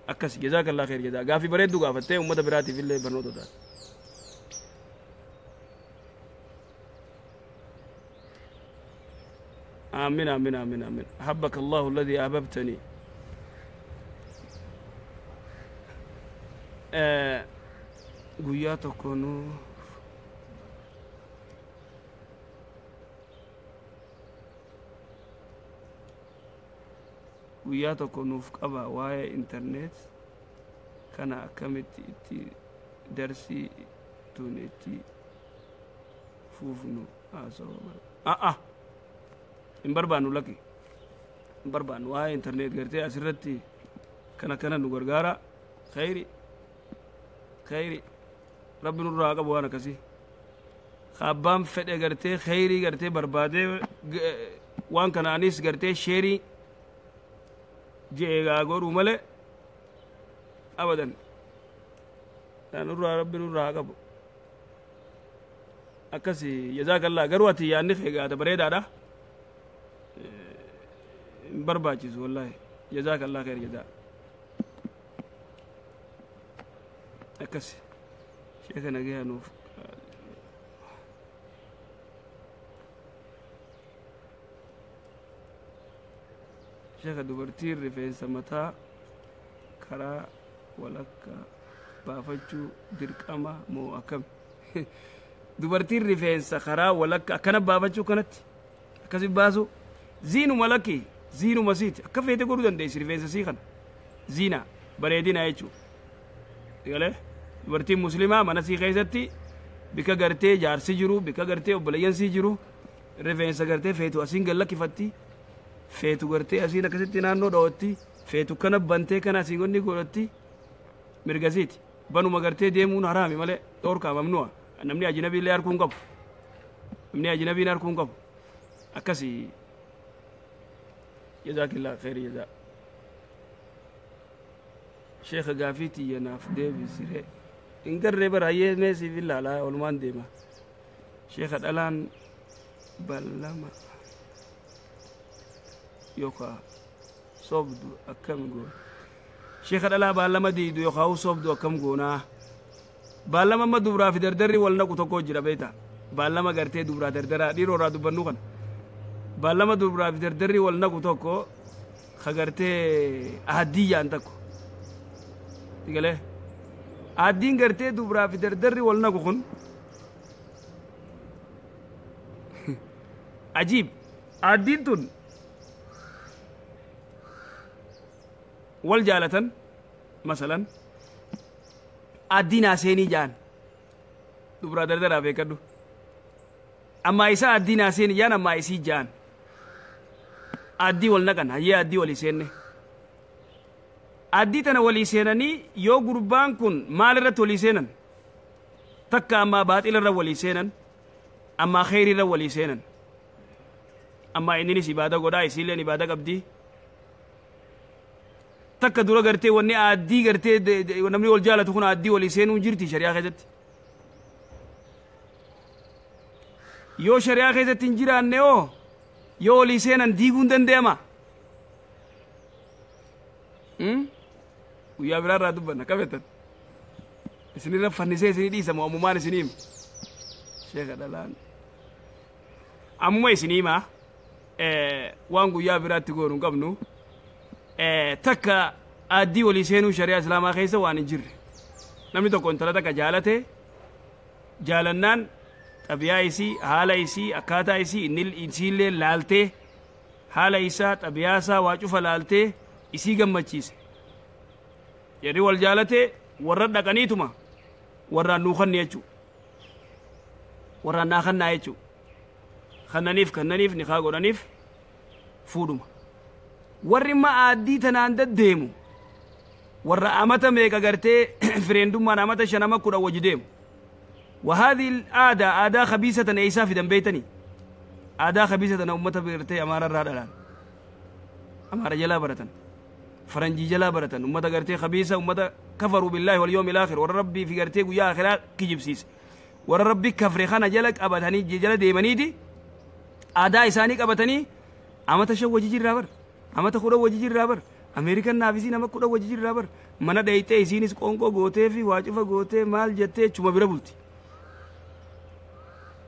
Akkasi, jazaakallaa kheer jazaa. Gaafii bareedduu gaafattee uummata biraatiif illee barnoota taate. آمين آمين آمين آمين. أحبك الله الذي أحببتني. Guyyaa tokko nu guyyaa tokko nuuf qaba. Waa'ee internet kana akkamitti itti darsii tun itti fuufnu haasawa. A'a, hin barbaannu, lakki, hin barbaannu. Waa'ee internet gartee asirratti kana kana nu gargaara. Khayri, khayri, Rabbi nurraa qabu waan akkasii. Abbaan fedhe gartee khayrii gartee barbaadee waan kanaanis gartee sheerii jeegaa godhuu malee abadan nurraa, Rabbi nurraa qabu. Akkasi, jazaakallaa. Garuu ati yaanni kee gaata bareedaadha. Hin barbaachisu wallaahi. Jazaakallaa khayr jazaa. Akkasi, sheeka nagayaa nuuf. Sheeka, dubartiin rifeensa mataa karaa walakka baafachuu dirqama moo akkam? Dubartiin rifeensa karaa walakka akkana baafachuu, kanatti akkasi baasu, ziinuma lakki, ziinuma siiti. Akka feete godhuu dandeessi rifeensa sii kana, ziina bareedina jechuu galee. Dubartiin muslimaa mana sii keessatti bika gartee jaarsi jiru, bika gartee obboleeyyan sii jiru, rifeensa gartee feetu asiin gallakkifatti, feetu gartee asiin akkasitti naannoo dhawatti, feetu kana bantee kana asiin gonni godhatti, mirgasiiti. Banuma gartee deemuun haraami malee, dhoorkaa, mamnu'a. Namni ajnabii illee arguu hin qabu, namni ajnabiin arguu hin qabu. Akkasi, jazaakillaa khayri jazaa. Sheeka, gaafii tiyya naaf deebisire. Hin garree baraayyee mee siif ilaalaa oolmaan deema. Sheeka, dhalaan ballama yookaa sobdu akkam goona? Sheeka, dhalaa baallama diidu yookaa sobdu akkam goonaa? Baallama amma dubraa fi dardarri wal naqu tokko jira beektaa? Baallama gartee dubraa dardaraa dhiiroo irraa dubbannu kana, baallama dubraa fi dardarri wal naqu tokko Ka gartee aaddii tokko. Galee aaddiin gartee dubraa fi dardarri wal naqu kun ajiib. Aaddiin tun wal jaalatan, masalan aaddiin haaseenii jaan dubraa dardaraa beekadhu, ammaa isaa aaddiin haaseenii jaan, ammaa isii jaan aaddii wal naqan. Hayyee, aaddii walii seenne, aaddii tana walii seenanii yoo gurbaan kun maal irratti walii seenan? Takka ammaa baaxila irra walii seenan, ammaa kheyrii irra walii seenan, ammaa inninis ibaada godhaa, isiilleen ibaada qabdi. Takka dura gartee wanni aaddii gartee namni wal jaalatu kun aaddii walii seenuu jirti shari'aa keessatti? Yoo shari'aa keessatti hin jiraanne hoo, yoo walii seenan diiguun danda'ama? Guyyaa biraarraa dubbanna. Qabetan isinirra fannisee isinii dhiisamu. Ammumaan isinii hima, sheeka dhalaan, ammuma isinii hima. Waan guyyaa biraatti goonu hin qabnu. Takka aaddii walii seenuu shari'aa islaamaa keessa waan hin jirre. Namni tokko intala takka jaalate, jaalannaan xabiyaa isii, haala isii, akkaataa isii, inni isiillee laaltee, haala isaa, xabiyaa isaa, waa cufa laaltee isii gammachiise. Jarri wal jaalate, warra dhaqaniituma warraan nuu kanni jechuu, warraan naa kannaa jechuu, kannaniif kannaniif nikaa godhaniif fuudhuma. Warri imma aaddii tanaan daddeemu warra amata meeqa gartee fireendummaan amata 5 10 wajji deemu. وهذه العادة عادة خبيثة. إيسا في دنبيتني عادة خبيثة. أمة بغرتي أمارة رادلان، أمارة جلا برتن، فرنجي جلا برتن، أمة غرتي خبيثة، أمة كفروا بالله واليوم الآخر. وربي في غرتي ويا آخرات كجب سيس وربي كفر خانة جلك أبتني جل ديمني دي عادة إساني أبتني. أمة شو وجي رابر، أمة خورا وجي رابر، Ameerikaan naafisiin nama 10 wajji jirraa bar. Mana dhayitee isiinis qoonqoo gootee fi waa cufa gootee maal jettee chuma bira bulti.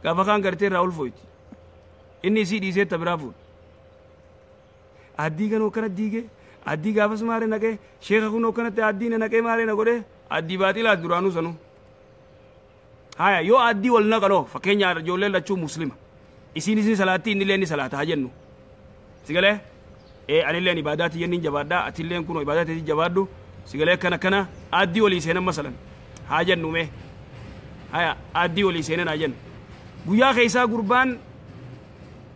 Gaafa kaan gartee irraa ulfooyti. Inni isii dhiisee ta biraa fuudha. Addii kan akkana diigee, addii gaafas maaree naqee, sheeka kun akkanatti addii na naqee maaree na godhee, addii baaxilaa duraanuu sanuu. Haya, yoo addii wal naqanoo, fakkeenyaaf ijoolleen lachuu muslima. Isiin isin salaatti, inni illee ni salaata haa jennu. Sigalee? Ee, anilleen ibaadaati jennin jabaadhaa, atilleen kun ibaadaati jabaadhu. Sigalee? Akkana akkana addii walii seenan masalan haa jennu mee. Haya, addii walii seenan haa jennu. Guyyaa keessaa gurbaan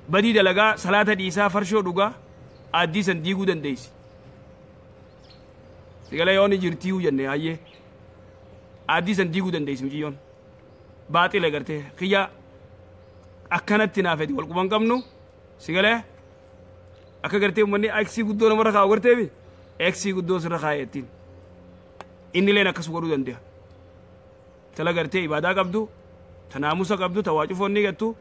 badii dalagaa, salaata dhiisaa, farshoo dhugaa, addii san diiguu dandeessi. Sigalee? Yoo ni jirtiiyu jenne, hayyee, addii san diiguu dandeessi mucayyoon. Baaxila gartee kiyya akkanatti naafeti wal quban qabnu. Sigalee? Akka gartee uummanni eksii guddoo namarra kaa'u garteemi, eksii guddoo sirra kaa'e ittiin. Inni leen akkas godhuu danda'a. Tala gartee ibaadaa qabdu, ta naamusa qabdu, ta waa cufoonni gattu,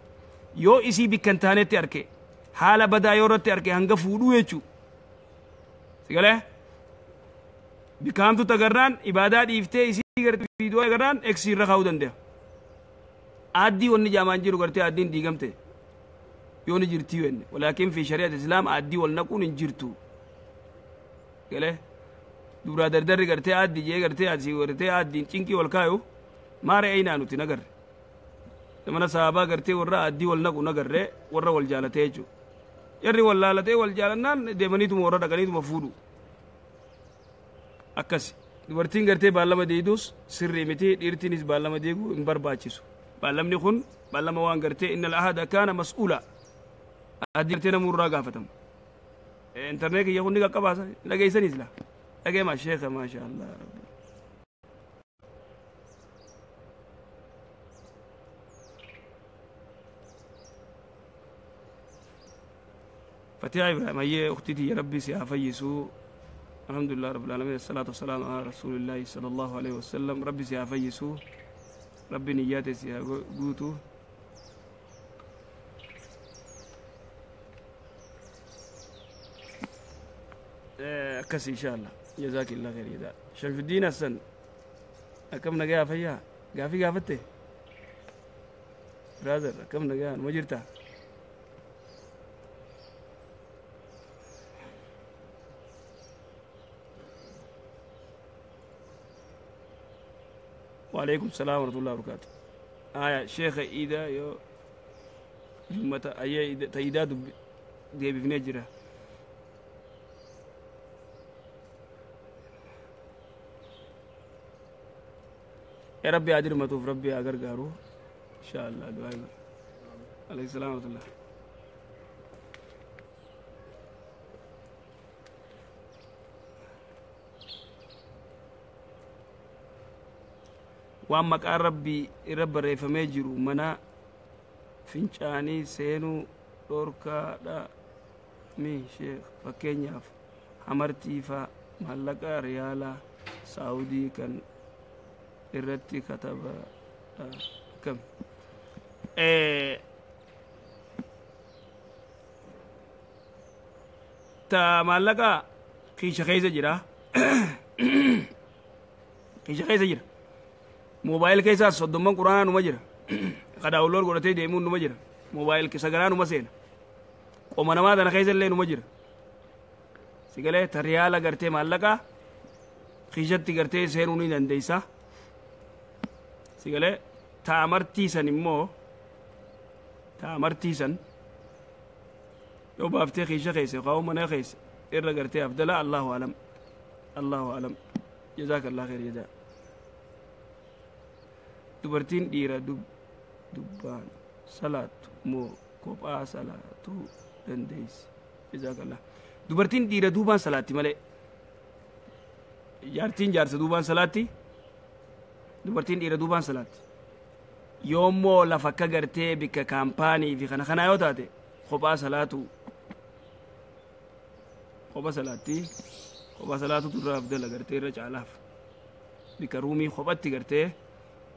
yoo isii bikka hin taanetti arke, haala badaa yoo irratti arke, hanga fuudhuu jechuu. Sigalee? Bikka hamtutti agarraan, ibaadaa dhiiftee isii gartee viidiyoo agarraan, eksii irra kaa'uu danda'a. Aaddii wanni jaamaan jiru gartee aaddiin diigamte yoo ni jirtii jenne, walaakin fi shari'at islaam aaddii wal naquun hin jirtu. Galee? Dubraa dardarri gartee aaddii jee gartee asii gartee aaddiin cinqii wal kaayu maara eenaa nuti nagarre. Zamana sahabaa gartee warra aaddii wal naqu nagarre, warra wal jaalatee jechuudha. Jarri wal laalatee wal jaalannaan deemaniituma warra dhaqaniituma fuudhu. Akkas dubartiin gartee baallama diidus sirrii miti, dhiirtiinis baallama diiguu hin barbaachisu. Baallamni kun baallama waan gartee إن العهد كان مسؤولا, addii gartee namuu irraa gaafatamu. Intarneet kiyya kun ni qaqqabaasa, dhageessanis la dhagee sheeka, maasha Allah rabbi. Fatiha Ibrahim, ayyee ukhtitii, ya rabbi si haa fayyisu. الحمد لله رب العالمين، الصلاة والسلام على رسول الله صلى الله عليه وسلم. Rabbi si haa fayyisu, rabbi niyyaate si haa guutu. Akkas insha Allah. جزاك الله خير جزاء. Shamsuddin Hassan, akkam nagaa, fayyaa? Gaafii gaafatte brother, akkam nagaa numa jirta? وعليكم السلام ورحمة الله وبركاته. آية شيخ إيدا يو جمعة آية تايدا ديبي في نجرة. يا ربي أدير ما توف ربي أجر جارو إن شاء الله دعاء. عليه السلام ورحمة الله. Waan maqaan rabbii irra barreeffamee jiru mana fincaanii seenuu dhorkaadha mi sheekh? Fakkeenyaaf hamartii faa maallaqa riyaalaa saawudii kan irratti kataba akkam? Ta maallaqa kiisha keessa jira, kiisha keessa jira. Moobaayil keessaas 30 quraanaa numa jira. Ka daawunlood godhatee deemuun numa jira. Moobaayil sagaraa numa seena. Qoma namaa tana keessa illee numa jira. Sigalee ta riyaala gartee maallaqaa kiishatti gartee seenuu ni dandeessa. Sigalee ta amartii san immoo ta amartii san yoo baaftee kiisha keessa yookaan mana keessa irra gartee afdala. Allahu alam, Allahu alam. Jazaakallah khair jazaa. Dubartiin dhiira dubbaan salaatu moo kophaa salaatuu dandeessi? Jazaakallah. Dubartiin dhiira duubaan salaatti malee jaartiin jaarsa duubaan salaatti. Dubartiin dhiira duubaan salaatti. Yoommoo lafa akka gartee bikka kaampaanii fi kana kanaa yoo taate kophaa salaatu, kopha salaatti, kophaa salaatutu irra afdala gartee irra caalaaf. Bikka ruumii kophatti gartee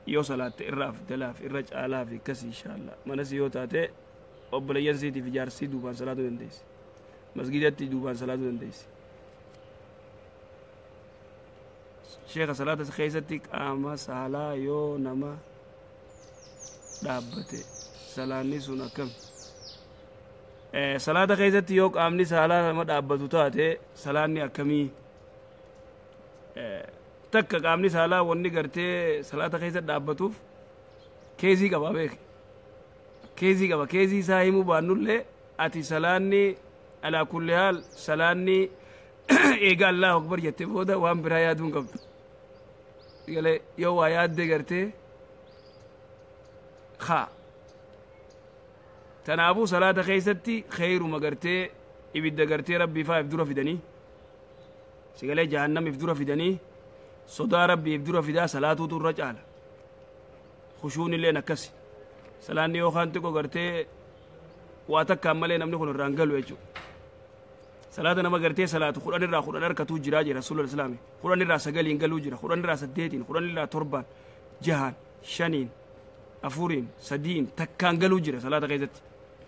yoo salaatte irra afdalaaf irra caalaaf akkas inshaallah. Manas yoo taate obboleeyyan siitiif jaarsii duubaan salaatuu dandeessi, masgidatti duubaan salaatuu dandeessi. Sheekha, salaata keessatti qaama saalaa yoo nama dhaabbate salaanni sun akkam? Salaata keessatti yoo qaamni saalaa nama dhaabbatu taate salaanni akkamii? Takka qaamni saalaa wanni gartee salaata keessa dhaabbatuuf keezii qaba beeki, keezii qaba. Keezii isaa himuu baannullee ati salaanni alaa kulli haal salaanni eega Allahu akbar jette booda waan biraa yaaduu hin qabdu. Galee yoo waa yaadde gartee haa. Tanaafuu salaata keessatti kheyruma gartee ibidda gartee rabbii faa if dura fidanii, sigalee jahannam if dura fidanii, sodaa rabbii if dura fidaa salaatuutu irra caala. Khushuun illeen akkasi. Salaanni yookaan xiqqoo gartee waa takkaan malee namni kun irraan galu jechuudha. Salaata nama gartee salaatu 10 irraa 10 harkatuu jiraa jira rasuulul islaami. 10 irraa 9iin galuu jira, 10 irraa 8iin, 10 irraa 7n, 6n, 5iin, 4iin, 3iin, takkaan galuu jira salaata keessatti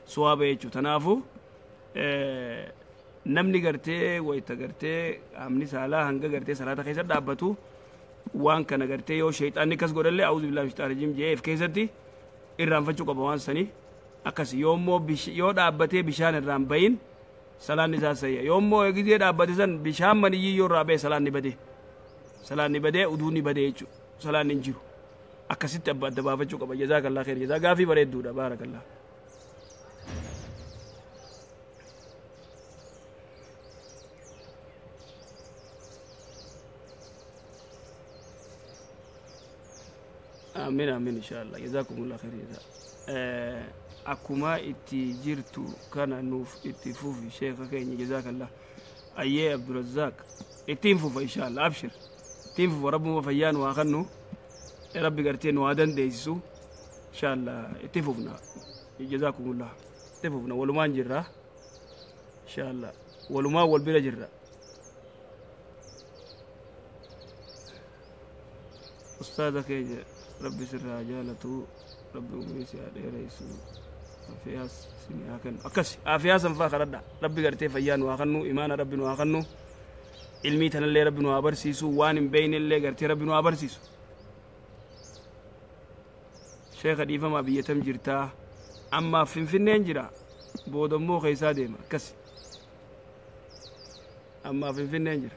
suwaaba jechuudha. Tanaafuu namni gartee wayita gartee qaamni saalaa hanga gartee salaata keessa dhaabbatu waan kana gartee yoo sheexaanni akkas godhallee a'uuzu billaahi min shayxaani rajiim jedhee keessatti irraanfachuu qaba waan sanii akkas. Yoommoo yoo dhaabbatee bishaan irraan bayin salaanni isaa sayya. Yoommoo gizee dhaabbate san bishaan maniyyii yoo irraa ba'e salaanni badee, salaanni badee, uduunni badee jechuudha, salaanni hin jiru. Akkasitti abba adda baafachuu qaba. Jazaakallah khair jazaa. Gaafii bareedduudha, baarakallah. Amin amin inshallah. Jazakumullah khair jazaa. Akkuma itti jirtu kana nuuf itti fufi sheeka keenya, jazakallah. Ayyee Abdurazzaaq, ittiin fufa inshallah, abshir, ittiin fufa. Rabbuma fayyaa nu haa kennu, rabbi gartee nu haa dandeessisu inshallah. Itti fufna, jazakumullah, itti fufna. Walumaan jirra inshallah, walumaan wal bira jirra. Ustaaza keenya rabbi sirraa jaalatu, rabbi umrii si haa dheeressu, afiyaas isin haa kennu. Akkas afiyaa san faa kadhadha. Rabbi gartee fayyaa nu haa kennu, imaana rabbi nu haa kennu, ilmii tanallee rabbi nu haa barsiisu, waan hin beeynellee gartee rabbi nu haa barsiisu. Sheeka dhiifamaa, biyya tam jirtaa? Ammaaf Finfinneen jira, boodammoo keessaa deema. Akkas ammaaf Finfinneen jira,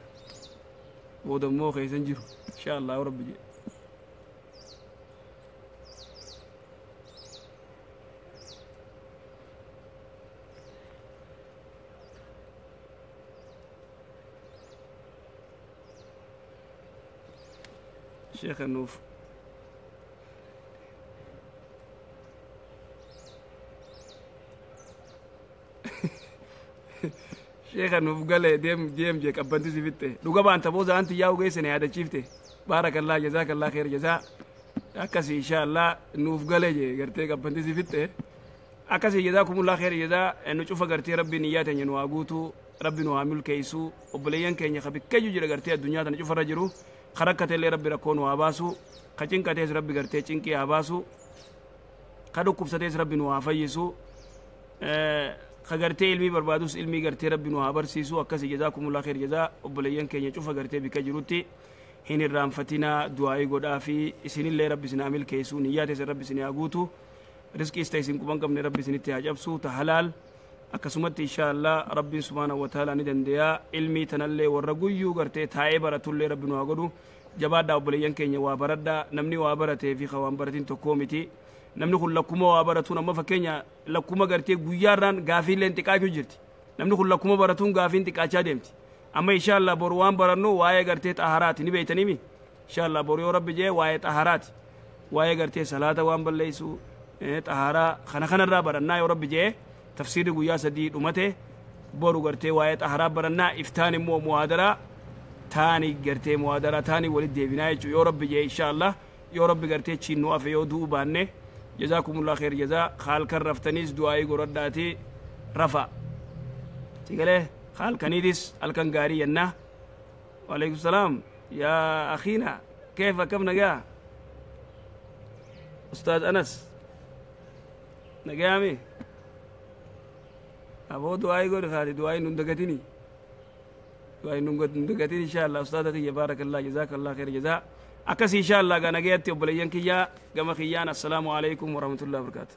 boodammoo keessan jiru insha Allah rabbi jedhe. Sheekha nuuf sheekha nuuf gale deem deem jee qabbanti si fixxe dhuga baanta booza anti yaa'u geessine yaadachiifte. Baarakallah, jazaakallah kheer jazaa. Akkasi insha Allah nuuf gale jee gartee qabbanti si fixxe. Akkasi jazaakumullah kheer jazaa. Nu cufa gartee rabbiin niyyaa teenya nu haa guutu, rabbi nu haa milkeessu. Obboleeyyan keenya ka bikkayyu jira gartee addunyaa tana cufarra jiru ka rakkatellee rabbi rakkoo nu haa baasu, ka cinqatees rabbi gartee cinqii haa baasu, ka dhukkubsatees rabbi nu haa fayyisu, ka gartee ilmii barbaadus ilmii gartee rabbi nu haa barsiisu. Akkasi jazaakumullah kheer jazaa. Obboleeyyan keenya cufa gartee bikka jirutti hin irraanfatinaa, du'aa'ii godhaa fi isinillee rabbi isin haa milkeessu, niyyaa teessan rabbi isin haa guutu, riskiis ta isin quban qabne rabbi isinitti haa cabsu ta halaal. Akkasumatti insha Allah rabbiin subhaanahu wa ta'ala ni dandeeya. Ilmii tanallee warra guyyuu gartee taa'ee baratullee rabbi nu haa godhu. Jabaadhaa obboleeyyan keenya, waa baradhaa. Namni waa baratee fi ka waan baratin tokkoo miti. Namni kun lakkuma waa baratuun, amma fakkeenya lakkuma gartee guyyaarraan gaafiilleen xiqqaachuu jirti. Namni kun lakkuma baratuun gaafiin xiqqaachaa deemti. Amma insha Allah boru waan barannu waa'ee gartee xaharaati ni beeytaniimi. Insha Allah boru yoo rabbi jee waa'ee xaharaati, waa'ee gartee salaata waan balleessu, xaharaa kana kanarraa barannaa yoo rabbi jee. Tafsiirri guyyaa 3 dhumate, boru gartee waa'ee xaharaa barannaa. Iftaan immoo muhaadaraa taani gartee muhaadaraa taani walitti deebinaa jechuu yoo rabbi jee insha Allah, yoo rabbi gartee chiin nu hafe, yoo du'uu baanne. Jazaakumullah kheer jazaa. Halkan raftaniis du'aa'ii godhadhaati rafa sigalee halkaniitis halkan gaarii jennaa. Waalaikum salaam yaa akhiina, keef akkam nagaa? Ustaaz Anas nagayaami? Aboo du'aa'ii godhi kaati, du'aa'ii nun dagatini, du'aa'ii nun dagatin insha Allah. Ustaaza kiyya, baarakallah, jazaakallah kheer jazaa. Akkas insha Allah gaa nagayatti obboleeyyan kiyya, gama kiyyaan assalaamu alaikum warahmatullahi wabarakaatu.